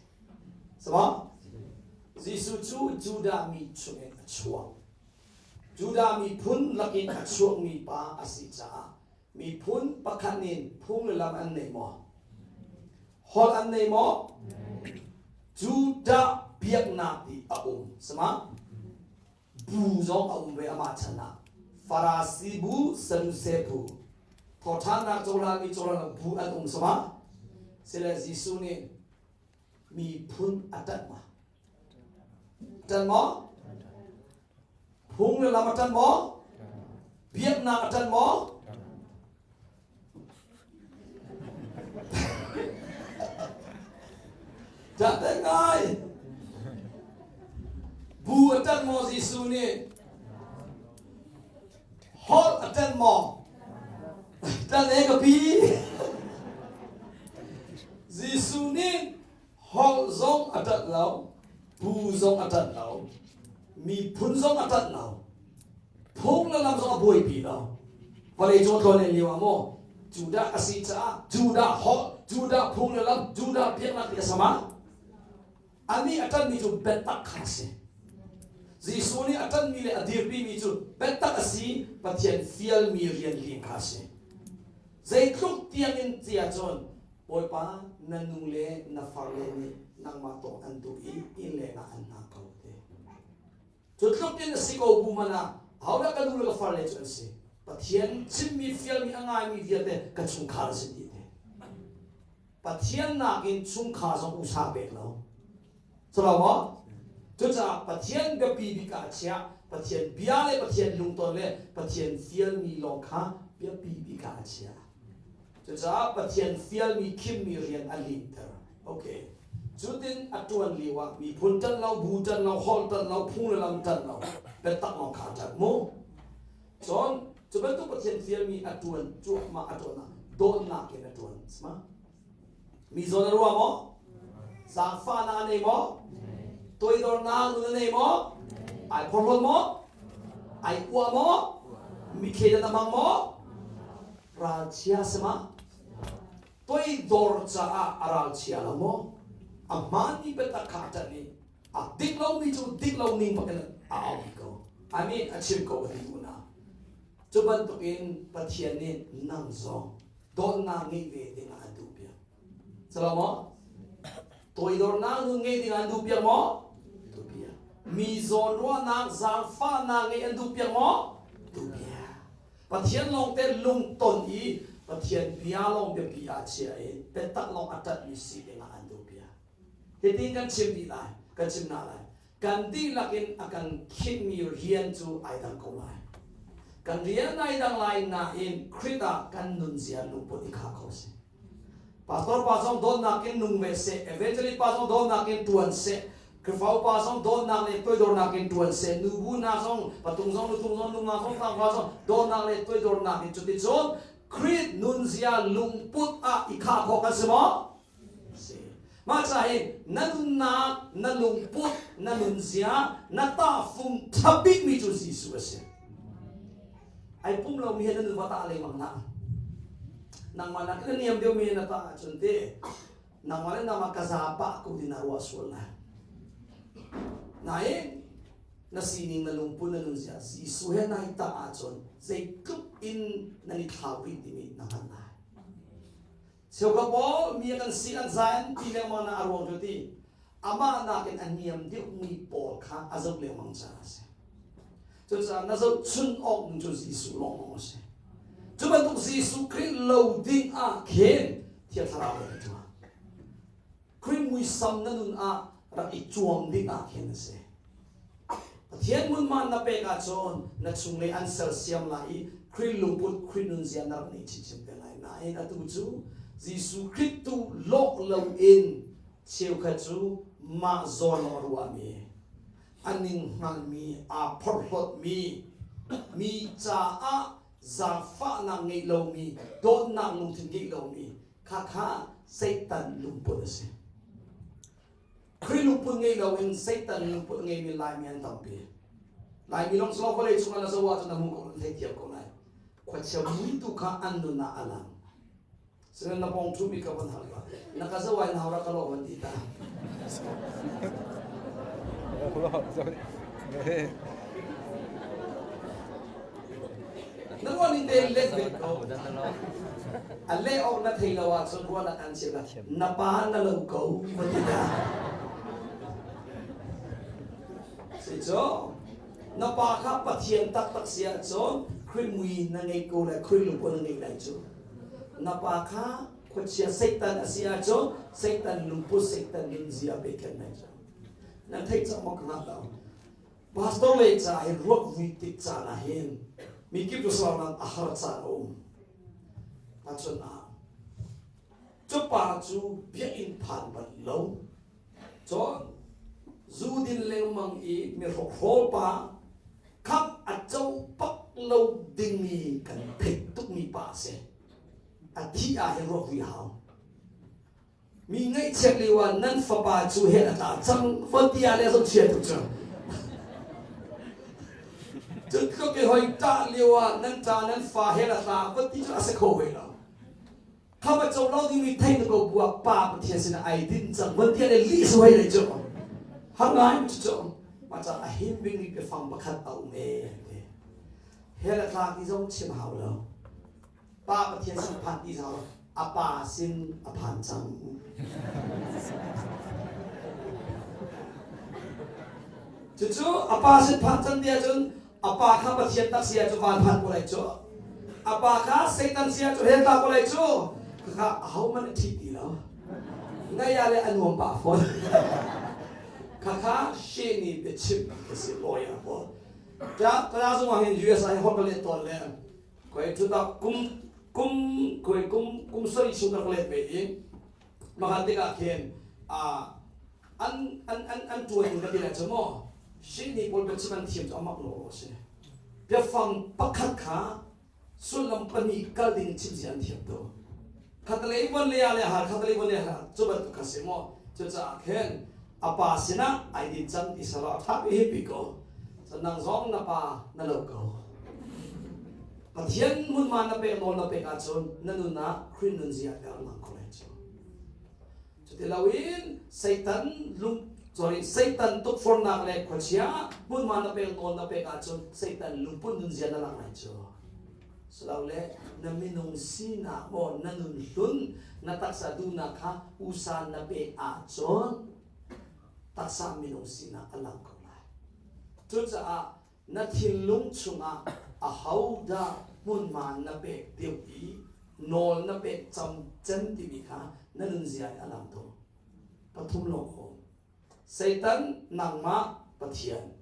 Sama? Jesuh cu Judah mi chungin a chuak. Judah miphun lakin a chuakmi pa a si caah miphun pakhat nih phung le lam an nei maw? Holh an nei maw? Judah biaknak ti a um. Sama? Bu zong a um ve amah chan ah. Farasi bu, Saduse bu. Thawṭhannak cohlanmi cohlan bu an um sama? Sile Jesuh nih miphun a ṭanh ma? Ṭanh maw? Phung le lam a ṭanh maw? Biaknak a ṭanh maw? Ṭanh ngai. Bu a ṭanh maw Jesuh nih? Holh a ṭanh maw? Ṭanh e ka pi. Jesuh nih holh zong a ṭanh lo, bu zong a ṭanh lo, miphun zong a ṭanh lo, phung le lam zong a buaipi lo. Vawlei cung tlawn lio ah maw Judah a si caah Judah holh, Judah phung le lam, Judah biaknak ti a sama. Anih a ṭanhmi cu biatak kha a si. Jesuh nih a ṭanhmi le a dirpimi cu biatak a si, Pathian fialmi rian lim kha a si. Zeitluk tiangin tia cun Bawipa na nu le na farle nih nangmah tawk an duh i inn lengah an hna ko te. Cu tluk in a si ko bu hmanh ah ahodah ka nu le ka farle cu an si. Pathian chimmi fialmi a ngaimi vialte ka chungkhar a si ti te. Pathian nakin chungkhar zong usa pek lo. Culo maw? Cucaah Pathian biapi bik ah a chiah. Pathian bia le Pathian lungton le Pathian fialmi lawng kha biapi bik ah a chiah. Cucaah Pathian fialmi khimmi rian a limter. Okay. Cutin a ṭuan lio ah miphun ṭanh lo, bu ṭanh lo, holh ṭanh lo, phung le lam ṭanh lo, biatak lawng kha a ṭanh mu. Cun cu bantuk Pathian fialmi a ṭuan cuahmah a ṭuan ah dawtnak in a ṭuan. Sima? Mi zawn a rua maw? Zaangfahnak a nei maw? Toidornak nun a nei maw? Ai phorhlawt maw? Ai uah maw? Mitthli a hmang maw? Ralchia si ma? Toidor caah a ralchia lo maw? A hmaanmi biatak kha a ṭanh i a dik lomi cu dik lo ning bak in a aupi ko. I mean, a chim ko a ti duhnak. Cu bantukin Pathian nih nang zong dawtnak ngeih ve dingah an duhpiak. Calo maw? Toidornak nun ngei dingah an duhpiak maw? Duhpiak. Mi zawnruahnak, zaangfahnak ngeih an duh piak maw? Duh piak. Pathian lawngte lungton i Pathian bia lawng biapi ah chia i biatak lawng a ṭanhmi si dingah an duh piak. Hitin kan chim dih lai, kan chim hna lai. Kan dihlak in a kan khinhmi rian cu ai dang ko lai. Kan rian ai dang lai nain Khrih ah kan nunzia lungput i khah kho si. Pastor pa zong dawtnak in nung ve seh, evangelist pa zong dawtnak in ṭuan seh, Khrihfa upa zong dawtnak le toidornak in ṭuan seh, nubu hna zong, patung zong, nutung zong, nungak zong, tlangval zong dawtnak le toidornak in cuticun Khrih nunzia lungput ah i khah khawh kan si maw? Si. Mah ca hi na nunnak, na lungput, na nunzia, na tahfung ṭha bikmi cu Jesuh a si. Ai pum lomi he na nun va tah lengmang hlah. Nangmah nakin a niam deuhmi he na tah ahcun te nangmah le nangmah ka za pah ko ti na ruah sual lai. Nain na sining na lungput na nunzia Jesuh he nai tah ahcun zeitluk in nan i thlau rih timi na hngalh lai. Cheukhat pawl mi kan si an zai an ti lengmang na a ruang cu ti amah nakin a niam deuhmi pawl kha a zoh lengmang caah a si. Cucaah na zohchun awk ding cu Jesuh lawnglawng a si. Cu bantuk Jesuh Khrih lo ding ah khin Thiang Thlarau rak i tuah. Khrih muisam na nun ah rak i cuang ding ah khin a si. Pathian hmunhma na pek ahcun na chunglei an sersiam lai i Khrih lungput, Khrih nunzia na rak nei chinchin te lai. Nain atu cu Jesuh Khrih tu lawh loin cheukhat cu mah zawn lawng a ruahmi, a ning hngalmi, aa phorhlawtmi, mi caah zaangfahnak ngeih lomi, dawtnak lungthin ngeih lomi, khakha Satan lungput a si. Khrih lungput ngei loin Satan lungput ngeimi Laimi an tampi. Laimi lawng silo vawlei cungah na zoh ahcun na hmu ko na theithiam ko lai. Khuachia mui tu kha an nun ah a lang. Sinain na pawng ṭhumi ka van hal ba. Na ka zoh ai na hau ra ka lo van ti ta. Na ruah ning tein let ve ko. A leh awk na thei lo ahcun ruahnak an chim la. Na pa na lo ko va ti ta. Si cu na pa kha Pathian taktak si ahcun Khrih mui na ngei ko lai, Khrih lungput na ngei lai cu. Na pa kha khuachia Satan a si ahcun Satan lungput Satan nunzia pe ken lai cu. Na theih cang maw ka hngal lo. Pastor le ca hi ruak vui tik caan ah hin mi kip cu salang a har caan a um. Tachun ah cu pa cu biakinn phan bal lo. Cun zu din lengmang i mi hrokhrawl pa khap a co pak lo dingmi kan theih tukmi pa a si. A thih ah hin ruak vui hau. Mi ngaihchiat lio ah nan fapa cu hell a tla cang fonti ah le zohchia tuk cu. Cu tluk i hoi ṭah lio ah nan ṭa nan fa hell a tla fonti cu a si kho hoi lo. Kham a co lo dingmi theih na ko bu ah pa Pathian sinah ai din cang fonti ah le lih si hoi le cu. Har ngai cu cu. Mah caah a him bikmi biafang pakhat a um ee. Hell a tla ti zong chim hau lo. Pa Pathian sin phan ti zau a pa sin a phan cang. Cucu a pa sin phan cang ti ahcun a pa kha Pathian tak si ahcun van phan ko lai cu. A pa kha Satan si ahcun hell ta ko lai cu. Kha ahohmanh a ṭhi ti lo. Ngaih ah le a nuam pah fawn. Khakha she nih biachim ka si lawyer pawl. Ta ta zung ah hin US ah hin holh ka leh tawn le Koi cu tak kum kum koi kum kum sarih chung ka rak let ve i maka tikah khin an an an an tuan ka ti lai cu maw Sydney pawl biachim an thiam cu amak lo a si biafang pakhat kha sullam pahnih kal ding chim zia an thiam tu khatalei von le le har khatalei von le har cu bantuk kha si maw cucaah khin a pa sinah ai din cang ti salo a tha hi pi ko nang zong na pa na lo ko Pathian hmunhma na pek nawl na pek ahcun na nun ah Khrih nunzia ter lang ko lai cu. Cuti loin Satan lung sorry Satan tukforhnak le khuachia hmunhma na pek nawl na pek ahcun Satan lungput nunzia na lang lai cu. Silole na minung sinak maw na nun hlun na taksa duhnak kha usa na pek ahcun taksa minung sinak a lang ko lai. Cucaah na thinlung chungah ahodah hmunhma na pek deuh i nawl na pek camcem timi kha na nunzia in a lang tuk. Pathum lawng a um. Satan, nangmah, Pathian.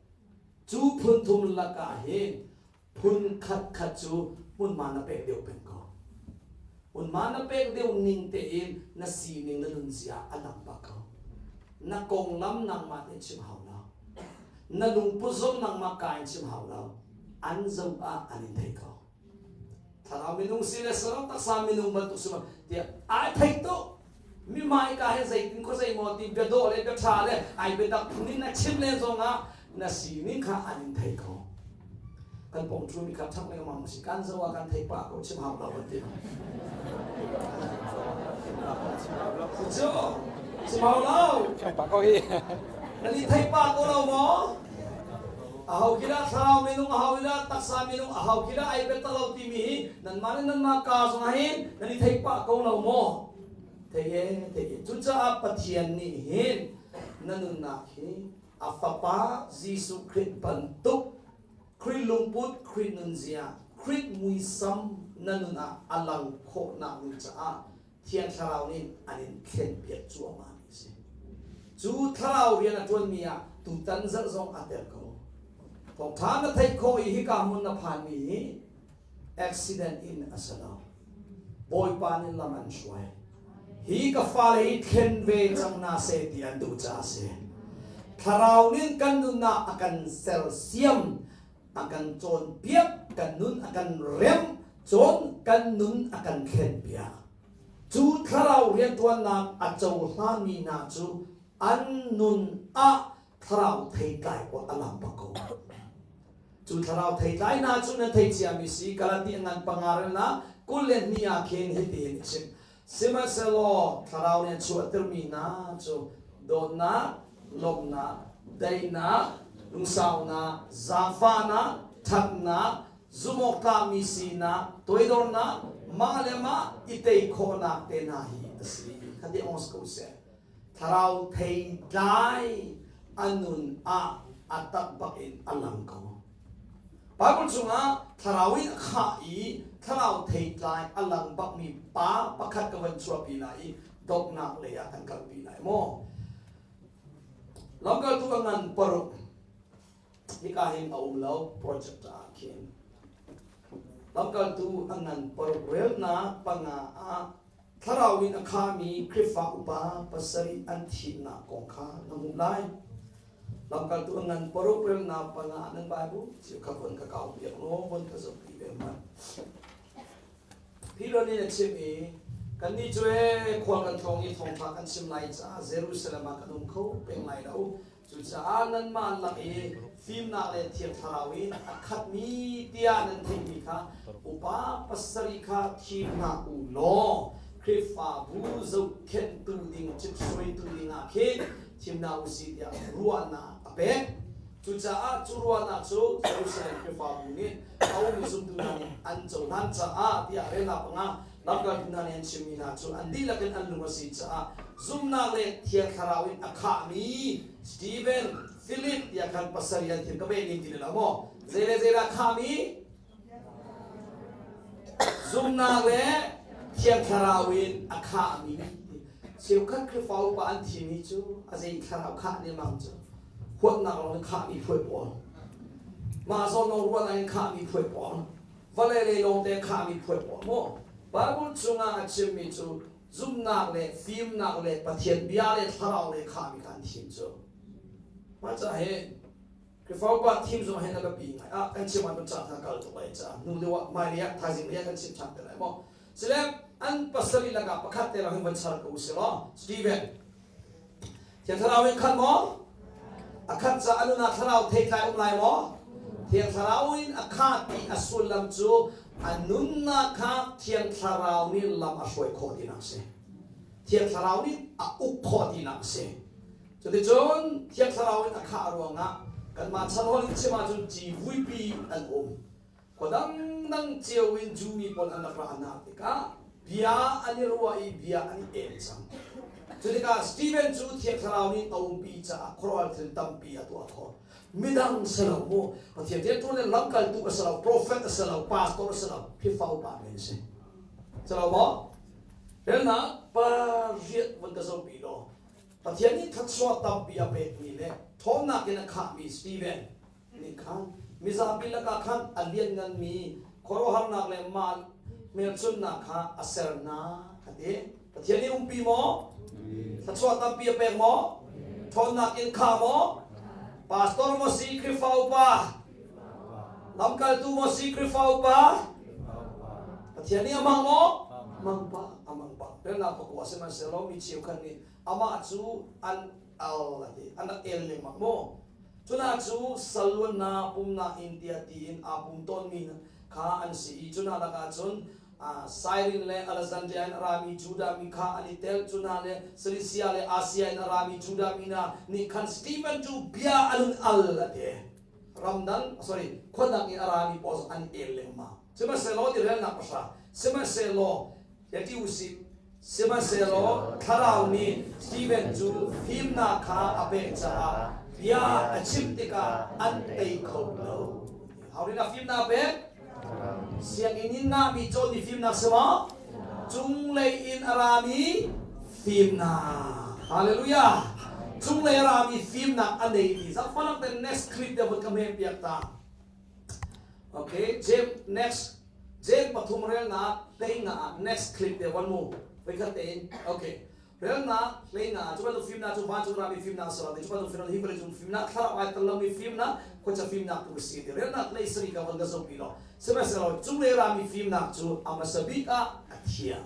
Cu phun thum lakah hin phun khat khat cu hmunhma na pek deuh peng ko. Hmunhma na pek deuh ning tein na sining na nunzia a lang bak ko. Na konglam nangmah tein chim hau lo. Na lungput zong nangmah ka in chim hau lo. An zoh ah an in thei ko. Thlarau minung si le saram taksa minung bantuk si tiah ai thei tuk. Mi hmaika he zeitin khua zei maw ti biadawh le biaṭha le ai biatak phun in na chim len zongah na sining kha an in thei ko. Kan pong ṭhumi kha ṭhang lengmang si kan zo ah kan thei pah ko chim hau lo kan ti. Cu chim hau lo. Pah ko hi. Nan i thei pah ko lo maw? Aho khi dah thlarau minung, aho khi dah taksa minung, aho khi dah ai biatak lo timi hi nanmah le nanmah ka zongah hin nan i thei pah ko lo maw? Thei e, thei e. Cucaah Pathian nih hin na nunnak hi a Fapa Jesuh Khrih bantuk Khrih lungput, Khrih nunzia, Khrih muisam na nun ah a lang khawhnak ding caah Thiang Thlarau nih an in thlenpiak cuahmah mi a si. Cu Thlarau rian a ṭuanmi ah tutan zarh zong a tel ko. Thawngṭha na theih khawh i hika hmun na phanmi hi accident in a si lo. Bawipa nih lam an hruai. Hi ka fale hi thlen ve cang hna seh ti an duh caah a si. Thlarau nih kan nunnak a kan sersiam, a kan cawnpiak, kan nun a kan remh, cun kan nun a kan thlenpiak. Cu thlarau rianṭuannak a cohlangmi hna cu an nun ah thlarau theitlai pawl a lang bak ko. Cu thlarau theitlai hna cu nan theih ciami si Galati ngan panga relnak 22 ah khin hitihin a chim. Sihmanhsehlaw thlarau nih a chuahtermi hna cu dawtnak, lawmhnak, daihnak, lungsaunak, zaangfahnak, ṭhatnak, zumhawktlakmi sinak, toidornak, mah le mah i tei khawhnak te hna hi a si. Khati ong si ko seh. Thlarau theitlai a nun ah a tak bak in a lang ko. Bible chungah thlarau in a khah i thlarau theitlai a lang bakmi pa pakhat ka van chuahpi lai i dawtnak lei ah kan kalpi lai maw? Lamkaltu a ngan paruk Hika hin a um lo project ah khin. Lamkaltu a ngan paruk relnak panga ah thlarau in a khami Khrihfa upa pasarih an thihnak kong kha na hmuh lai. Lamkaltu a ngan paruk relnak panga ah nan Bible cio kha von ka kau piak law von ka zohpi ve hmanh. Peter nih a chim i kannih cu ee khual kan tlawng i thawngṭha kan chim lai caah Jerusalem ah kan um kho peng lai lo. Cucaah nanmah lak i fimnak le Thiang Thlarau in a khatmi tiah nan theihmi kha upa pasarih kha thim hna u law Khrihfabu zohkhenhtu ding cithruaitu dingah khin thim hna u sih tiah ruahnak a pek. Cucaah cu ruahnak cu Jerusalem Khrihfabu nih a ummi zumtu hna nih an cohlan caah tiah relnak panga Lamkaltu hna nih an chimmi hna cu an dihlak in an lung a si caah zumhnak le Thiang Thlarau in a khahmi Stephen, Philip tiah khan pasarih an thim ka beh ning ti lo maw? Zei le zei dah khahmi? Zumhnak le Thiang Thlarau in a khahmi. Cheukhat Khrihfa upa an thimi cu a zei thlarau khah lengmang cu huatnak lawng in khahmi phuai pawl. Mah zawn lawng ruahnak in khahmi phuai pawl. Vawlei lei lawngte khahmi phuai pawl maw? Bible chungah a chimmi cu zumhnak le fimnak le Pathian bia le thlarau le khahmi kha an thim cu. Mah caah hin Khrihfa upa thim zong hin a biapi ngai. Ah kan chim ah kan caan kha kal tuk lai caah hnu deuh ah hmailei ah thaizing lei ah kan chim ṭhan te lai maw? Sile an pasarih lakah pakhat te lawng hin van char ko usih law Stephen Thiang Thlarau in khat maw? A khat caah a nun ah Thlarau theitlai um lai maw? Thiang Thlarau in a khat ti a sullam cu a nunnak kha Thiang Thlarau nih lam a hruai khawh tinak a si. Thiang Thlarau nih a uk khawh tinak a si. Cuticun Thiang Thlarau in a khah ruangah kanmah chan holh in chim ahcun civuipi an um. Khua dangdang cio in Jew mi pawl an rak ra hna tikah bia an i ruah i bia an i el cang. Cu tikah Stephen cu Thiang Thlarau nih a umpi caah khuaruahhar thil tampi a tuah khawh. Midang si lo mu. Pathian rianṭuan le lamkaltu a si lo, prophet a si lo, pastor a si lo, Khrihfa upa men a si. Si lo maw? Relnak pariat vun ka zohpi law Pathian nih thluachuah tampi a pekmi le ṭhawnnak in a khahmi Stephen nih khan mizapi lakah khan a liannganmi khuaruahharnak le mah hmelchunhnak kha a ser hna a ti. Pathian nih umpi maw? Thluachuah tampi a pek maw? Ṭhawnnak in kha maw? Pastor maw si Khrihfa upa? Lamkaltu maw si Khrihfa upa? Pathian nih a hmang maw? Hmang pah, a hmang pah. Relnak pakua sihmanhsehlaw mi cheukhat nih amah cu an al a ti, an rak el lengmang maw? Cuna cu salluannak pumnak in tiah tiin aa pum tawnmi kha an si i cuna lakah cun Sairin le Alexandria in a rami Judah mi kha an i tel. Cuna le Cilicia le Asia in a rami Judah mi hna nih khan Stephen cu bia an hun al a ti. Ramdang, sorry, khuadang in a rami pawl zong an el lengmang. Sihmanhsehlaw ti relnak pahra. Sihmanhsehlaw ti usih. Sihmanhsehlaw Thlarau nih Stephen cu fimnak kha a pek caah bia a chim tikah an tei kho lo. How nih dah fimnak a pek? Sianginn in ngahmi cawn i fimnak si maw? Cunglei in a rami fimnak. Hallelujah! Cunglei a rami fimnak a neimi. Zaangfahnak ten next clip te vun ka hme piak ta. Okay, James next James pathum relnak hlei nga ah next clip te von mu. Voikhat tein. Okay. Relnak hlei nga cu bantuk fimnak cu vancung rami fimnak a si lo cu bantuk fimnak hi vawleicung fimnak thlarau ai tel lomi fimnak khuacha fimnak tu a si ti relnak hlei sari ka von ka zohpi lo. Sihmanhsehlaw cunglei rami fimnak cu a hmasa bik ah a thiang.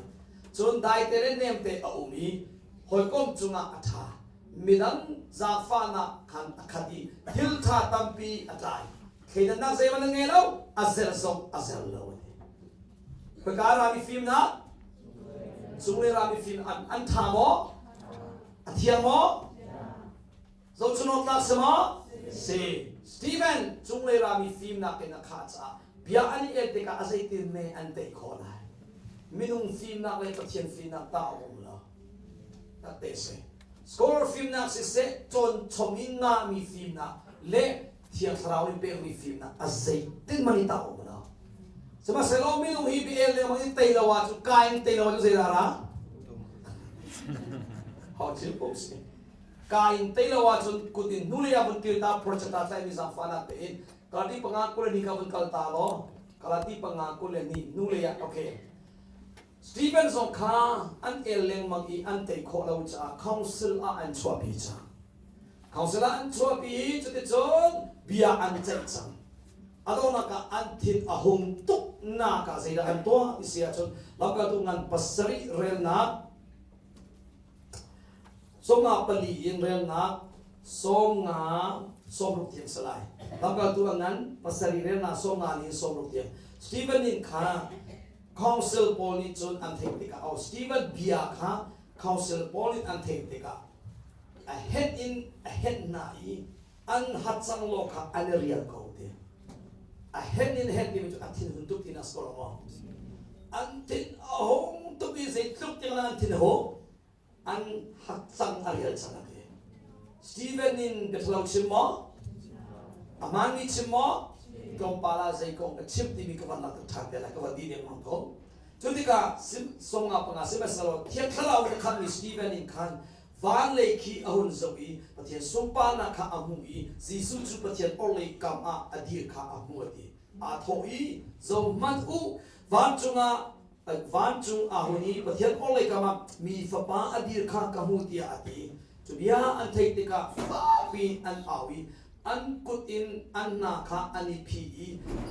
Cun daite le nemte a um i hawikom cungah a ṭha. Midang zaangfahnak khan a khat i thil ṭha tampi a tlai. Thleidannak zeihmanh an ngei lo, a zer zong a zer lo a ti. Khawika rami fimnak? Cunglei rami fim an, an ṭha maw? A thiang maw? Zohchunawk tlak si maw? Si. Stephen cunglei rami fimnak in a khah caah bia an i el tikah a zeitin me an tei khawh lai. Minung fimnak le Pathian fimnak tah a um lo. Tak te si. Scholar fimnak siseh, cawn chom in ngahmi fimnak le Thiang Thlarau in pekmi fimnak a zeitin man i tah um lo. Sihmanhsehlaw minung hi bia el lengmang in tei lo ahcun ka in tei lo ahcun zeidah ra? Ho thil ko si. Ka in tei lo ahcun kut in hnulei ah vun kir ta project ah tlaimi zaangfahnak tein Galati panga kul le ni ka vun kal ta law Galati panga kul le ni hnulei ah okay. Stephen zong kha an el lengmang i an tei khawh lo caah council ah an chuahpi cang. Council ah an chuahpi i cuticun bia an ceih cang. A donghnak ah an thin a hung tuk nak ah zeidah an tuah ti si ahcun lamkaltu ngan pasarih relnak sawmnga pali in relnak sawmnga sawmruk tiang si lai. Lamkaltu a ngan pasarih relnak sawmnga ni in sawmruk tiang. Stephen nih kha Council pawl nih cun an theih tikah oh Stephen bia kha council pawl nih an theih tikah a henh in a henh hna i an hatcang law kha an i rial ko ti. A henh in henh timi cu a thinhun tuk ti na si ko lo maw? An thin a hung tuk i zeitluk tiang an thin a hung an hatcang a rial cang a ti. Stephen in biathalo chim maw? A hmaanmi chim maw? Tlawmpal ah zei kong ka chim timi ka van lak ṭhan te lai ka van di dengmang ko. Cu tikah sawmnga panga sihmanhsehlaw Thiang Thlarau in a khatmi Stephen in khan van lei khi a hun zoh i Pathian sunparnak kha a hmuh i Jesuh cu Pathian orhlei kam ah a dir kha a hmuh a ti. Aa thawh i, Zohhmanh u, vancung ah vancung aa hun i Pathian orhlei kam ah mi Fapa a dir kha ka hmu tiah a ti. Cu bia an theih tikah fakpi an au i an kut in an hna kha an i phih i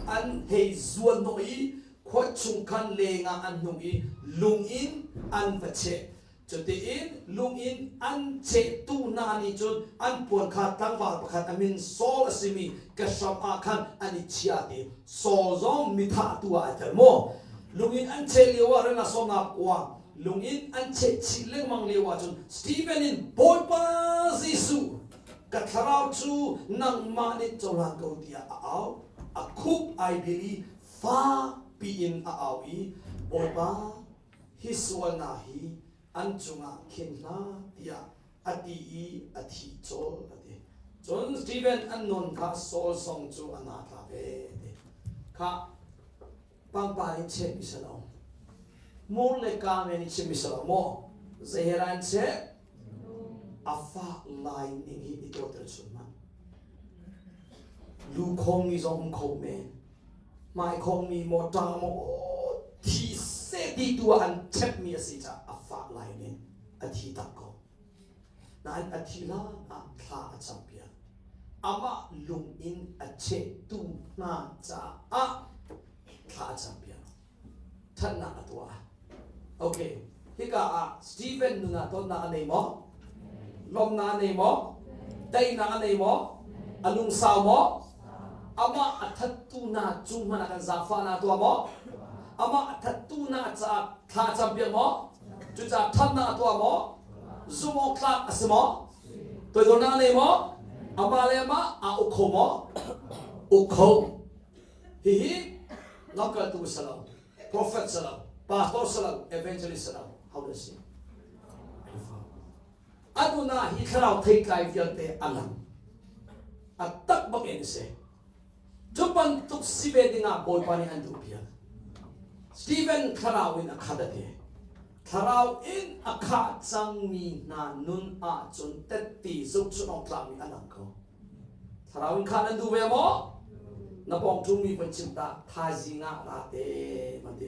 an hei zuan hnawh i khua chung khan lengah an hnung i lung in an va cheh. Cutiin lung in an chehtu hna nih cun an puan kha tlangval pakhat a min Saul a simi ka hram ah khan an i chia ti. Saul zong mithahtu ah ai tel maw? Lung in an cheh lio ah reng ah sawmnak kuang lung in an cheh chih lengmang lio ah cun Stephen in Bawipa Jesuh ka thlarau cu nangmah nih cohlan ko tiah a au. A khup ai bil i fakpi in a au i Bawipa hi sualnak hi an cungah khin hlah tiah a ti i a thi cawl a ti. Cun Stephen an nawn kha Saul zong cu a naa tla ve a ti. Khah pangpar in chehmi si lo. Mur le ka men in chimmi si lo maw? Zei he dah an cheh? A fah lai ning hi i tuahter chun hmanh. Lu khongmi zong um kho men. Hmai khongmi maw ṭang maw thi seh ti tu ah an chekmi a si caah a fah lai ning a thi tak ko. Nain a thi hlan ah thla a campiak. Amah lung in a chehtu hna caah thla a campiak. Ṭhatnak a tuah. Okay, hika ah Stephen nun ah dawtnak a nei maw? Lawmhnak a nei maw? Daihnak a nei maw? A lungsau maw? Amah a thattu hna cung hmanh ah kan zaangfahnak a tuah maw? Amah a thattu hna caah thla a campiak maw? Cucaah ṭhatnak a tuah maw? Zumh awk tlak a si maw? Toidornak a nei maw? Amah le amah aa uk kho maw? Uk kho. Hihi lamkaltu si lo, prophet si lo, pastor si lo, evangelist si lo, ho dah si? A nun ah hi thlarau theitlai vialte a lang. A tak bak in si. Cu bantuk si ve dingah Bawipa nih an duhpiak. Stephen thlarau in a khat a ti. Thlarau in a khah cangmi hna nun ahcun tetti zohchunh awk tlakmi a lang ko. Thlarau in khah nan duh ve maw? Na pawng ṭungmi von chim ta thaizing ah ra te man ti.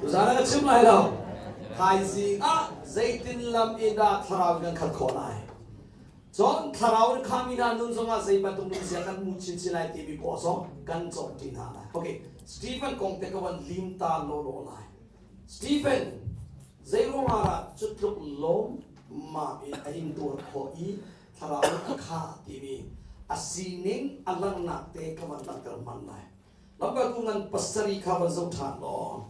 Tuzaan ah ka chim lai lo. Thaizing ah zeitin lam in dah thlarau in kan khat khawh lai? Cun thlarau in khami hna nun zongah zei bantuk nunzia kan hmu chinchin lai timi pawl zong kan cawnṭi hna lai. Okay, Stephen kong te ka van lim ta lawlaw lai. Stephen zei ruangah dah cu tluk lawmmam in a intuar khawh i thlarau in a khah timi a sining a langhnak te ka van langhter hman lai. Lamkaltu ngan pasarih kha van zoh ṭhan law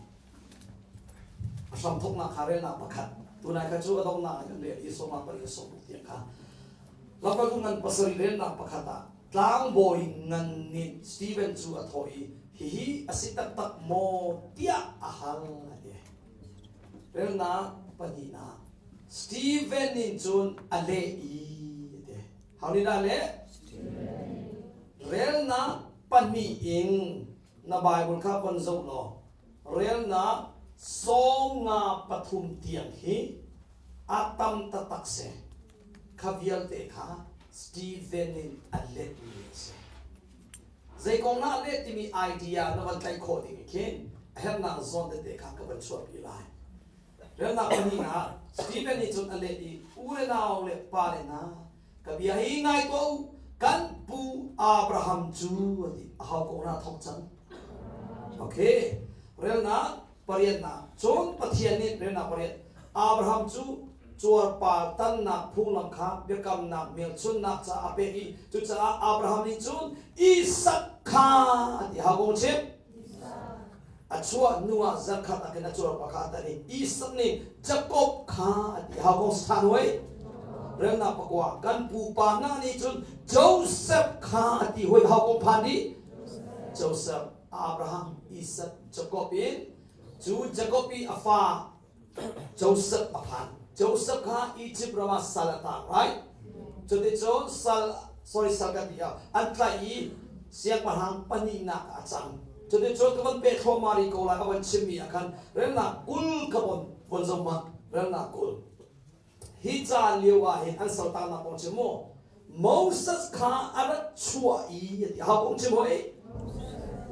a hramthawknak kha relnak pakhat tunai kha cu a donghnak ah kan rel i sawmnak pali le sawmruk tiang kha lamkaltu ngan pasarih relnak pakhat ah tlangbawi ngan nih Stephen cu a thawh i hihi a si taktak maw tiah a hal a ti. Relnak pahnihnak Stephen nih cun a leh i a ti. How nih dah leh? Relnak pahnih in na Bible kha von zoh law relnak 53 tiang hi a tam taktak si. Kha vialte kha Stephen in a letmi a si. Zei kong dah a let timi idea na van tlaih khawh ding khin a herhnak zawn tete kha ka van chuahpi lai. Relnak pahnihnak Stephen nih cun a leh i u le nau le pa le hna ka bia hi ngai tuah u kan pu Abraham cu a ti a hau ko na thawk cang okay relnak pariatnak cun Pathian nih relnak pariat Abraham cu cuarpar tannak phunglam kha biakamnak hmelchunhnak ca a pek i cucaah Abraham nih cun Isak kha a ti hau kong chim A chuah hnu ah zarkhat ah khin a cuarpa kha a tan i Isak nih Jakob kha a ti. How kong than hoi? Relnak pakua kan pupa hna nih cun Joseph kha a ti hoi. How kong phan dih? Joseph, Abraham, Isak, Jakob in cu Jakob i a fa Joseph a phan. Joseph kha Egypt ram ah sal a tang, right? Cuticun sal, sorry sal ka ti ah, an tlaih i siangpahrang pahnihnak ah a cang. Cuticun ka van pek thluahmah rih ko lai a van chimmi ah khan relnak 20 ka von von zoh hmanh, relnak 20. Hi caan lio ah hin an saltanak kong chim mu. Moses kha a rat chuah i a ti. Aho kong chim hoi?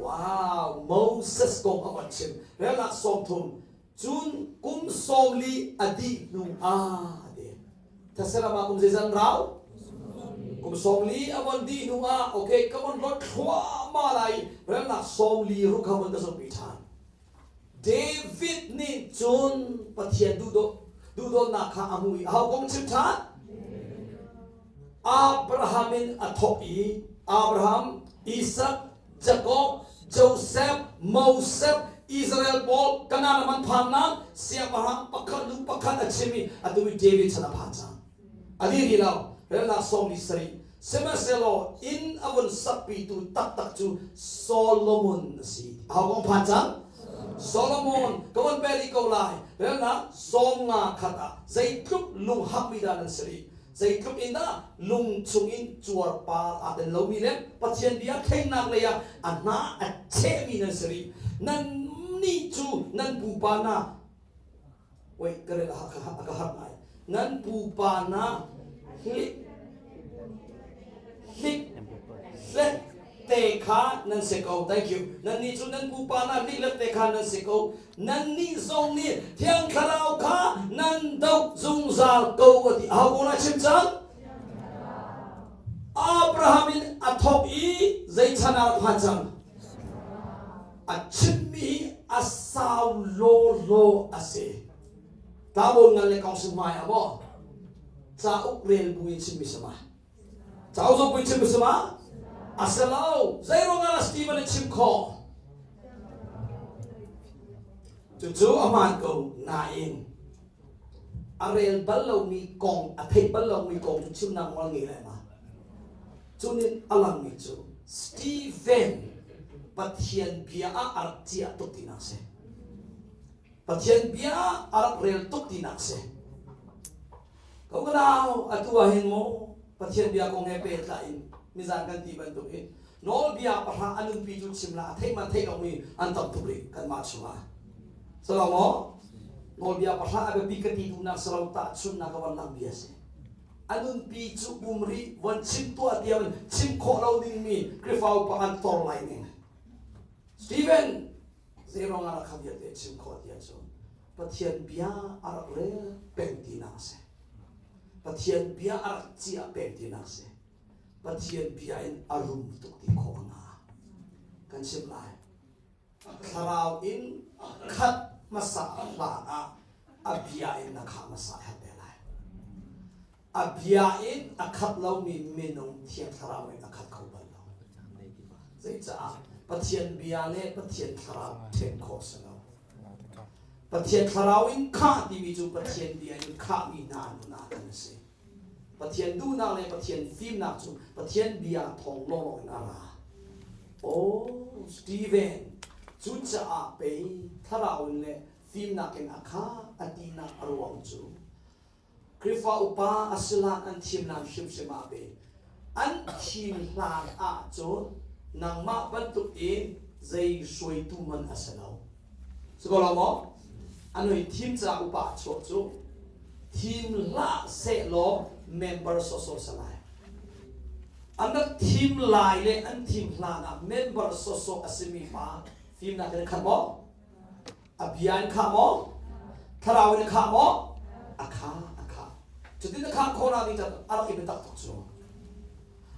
Wow, Moses kong a van chim. Relnak 30. Cun kum 40 a dih hnu ah a ti. Thasaram ah kum zeizat rau? Kum 40 a von dih hnu ah okay ka von lot thluahmah lai relnak 40 ruk kha von ka zohpi ṭhan. David nih cun Pathian duhdawtnak kha a hmu i aho kong chim ṭhan? Abraham in a thawk i Abraham, Isak, Jakob, Joseph, Moses, Israel pawl Kanaan ram an phannak siangpahrang pakhat hnu pakhat a chim i atu i David chan a phan cang. A dih rih lo. Relnak 47. Sihmanhsehlaw inn a vun sakpitu taktak cu Solomon a si. Aho kong phan cang? Solomon ka van pe rih ko lai. Relnak 91 ah zeitluk lunghak mi dah nan si rih? Zeitluk in dah lung chungin cuarpar aa tel lomi le Pathian bia thlengnak lei ah a hna a chehmi nan si rih? Nannih cu nan pupa hna wait ka rel a ka harh ngai. Nan pupa hna hlik hlik hlet te kha nan si ko. Thank you. Nannih cu nan pupa hna lihlet te kha nan si ko. Nannih zong nih Thiang Thlarau kha nan doh zungzal ko a ti. Aho ko na chim cang? Abraham in a thawk i zei chan ah phan cang? A chimmi a sau lawlaw a si. Tlabon ngan le kong hmai a maw? Cauk rel bu in chimmi sama. Cauk zong pui chim a si ma? A si lo. Zeiruang ah Stephen a chim khawh? Cucu a hmaan ko nain a rel bal lomi kong, a theih bal lomi kong cu chimnak nawl ngei lai ma? Cu nih a langmi cu Stephen Pathian bia ah a rak ciah tuk tinak si. Pathian bia ah a rak rel tuk tinak si. Ko ka nau, atu ah hin mu Pathian bia kong he pehtlai in nizan kan ti bantuk in nawlbia pahra a nunpi cu chim la a theih man theih lomi an tam tuk rih kanmah chungah. Salo maw? Nawlbia pahra a biapi ka ti duhnak salo tahchunhnak ka van lang bia si. A nunpi cu um rih von chim tuah tiang chim khawh lo dingmi Khrihfa upa an tor lai ning. Stephen zeiruang ah kha vialte chim khawh tiah cun Pathian bia a rak rel peng tinak a si. Pathian bia a rak ciah peng tinak a si. Pathian bia in a rum tuk ti khawh nga. Kan chim lai. Thlarau in khat hmasa hlan ah a bia in na khah hmasa a herh te lai. A bia in a khat lomi minung Thiang Thlarau in a khat kho bal lo. Zeicah Pathian bia le Pathian Thlarau ṭhen khawh si lo. Pathian Thlarau in khah timi cu Pathian bia in khahmi hna nun ah khan a si. Pathian duhnak le Pathian fimnak cu Pathian bia thawng lawnglawng in a ra. Oh, Stephen, cucaah pei Thlarau in le fimnak in a khah a tinak a ruang cu Khrihfa upa a si hlan an thim hlan hrimhrim ah pe an thim hlan ahcun nangmah bantuk in zei hruaitu man a si lo. Si ko lo maw? An hoi thim ca upa chuah cu thim hlah sehlaw member sawsawh si lai. An rak thim lai le an thim hlan ah member sawsawh a simi pa fimnak in khat maw? A bia in khah maw? Thlarau in a khah maw? A kha, a khah. Cutin a khah khawh nak ding a rak i biatak tuk cu.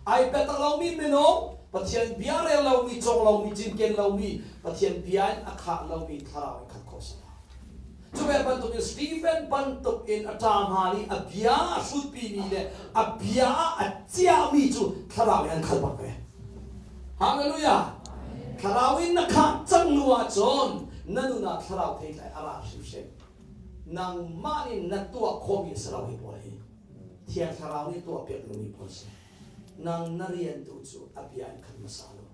Ai biatak lomi minung, Pathian bia rel lomi, cawng lomi, cinken lomi, Pathian bia in a khah lomi thlarau in khat khawh si lo. Cu ve bantuk in Stephen bantuk in a ṭa hna i a bia a hrutpimi le a bia a ciahmi cu thlarau in an khal bak ve. Hallelujah! Thlarau in na khah cang hnu ahcun na nun ah thlarau theitlai a ra hrimhrim. Nangmah nih na tuah khawhmi a si lo hi pawl hi. Thiang Thlarau nih tuahpiak dingmi pawl si. Nang na rian tu cu a bia in khat hmasa lo.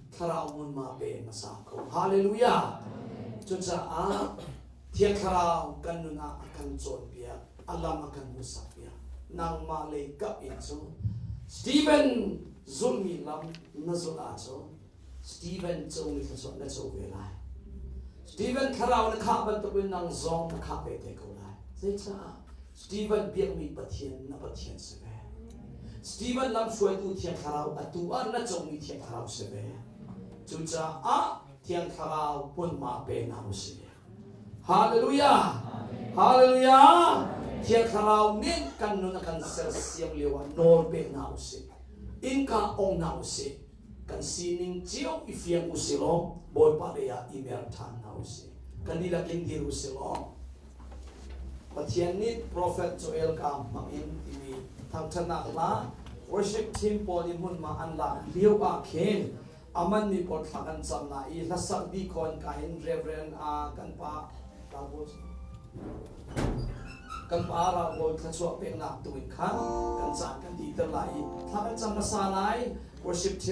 Thlarau hmunhma pe hmasa ko. Hallelujah! Cucaah Thiang Thlarau kan nun ah a kan cawnpiak, a lam a kan hmuhsakpiak. Nangmah lei kap in cu Stephen zulhmi lam na zulh ahcun Stephen comi thluachuah na co ve lai. Stephen thlarau na khah bantukin nang zong na khah ve te ko lai. Zeicah? Stephen biakmi Pathian na Pathian si ve. Stephen lamhruaitu Thiang Thlarau atu ah na comi Thiang Thlarau si ve. Cucaah Thiang Thlarau hmunhma pe hna u sih. Hallelujah! Hallelujah! Thiang Thlarau nih kan nun a kan sersiam lio ah nawl pe hna u sih. Innka ong hna u sih. Kan sining cio i fiang u sih law Bawipa lei ah i mer ṭhan hna u sih. Kan dihlak in dir u sih law Pathian nih profet Joel ka hmang in timi thangṭhatnak hla worship team pawl nih hmunhma an lak lio ah khin a manmi pawl thla kan cam na i hlasak dih khawn ka hin Reverend a kan pa kan pa Rabawl thluachuah peknak tu in khan kan caan kan dihter lai i thla kan cam hmasa lai worship team.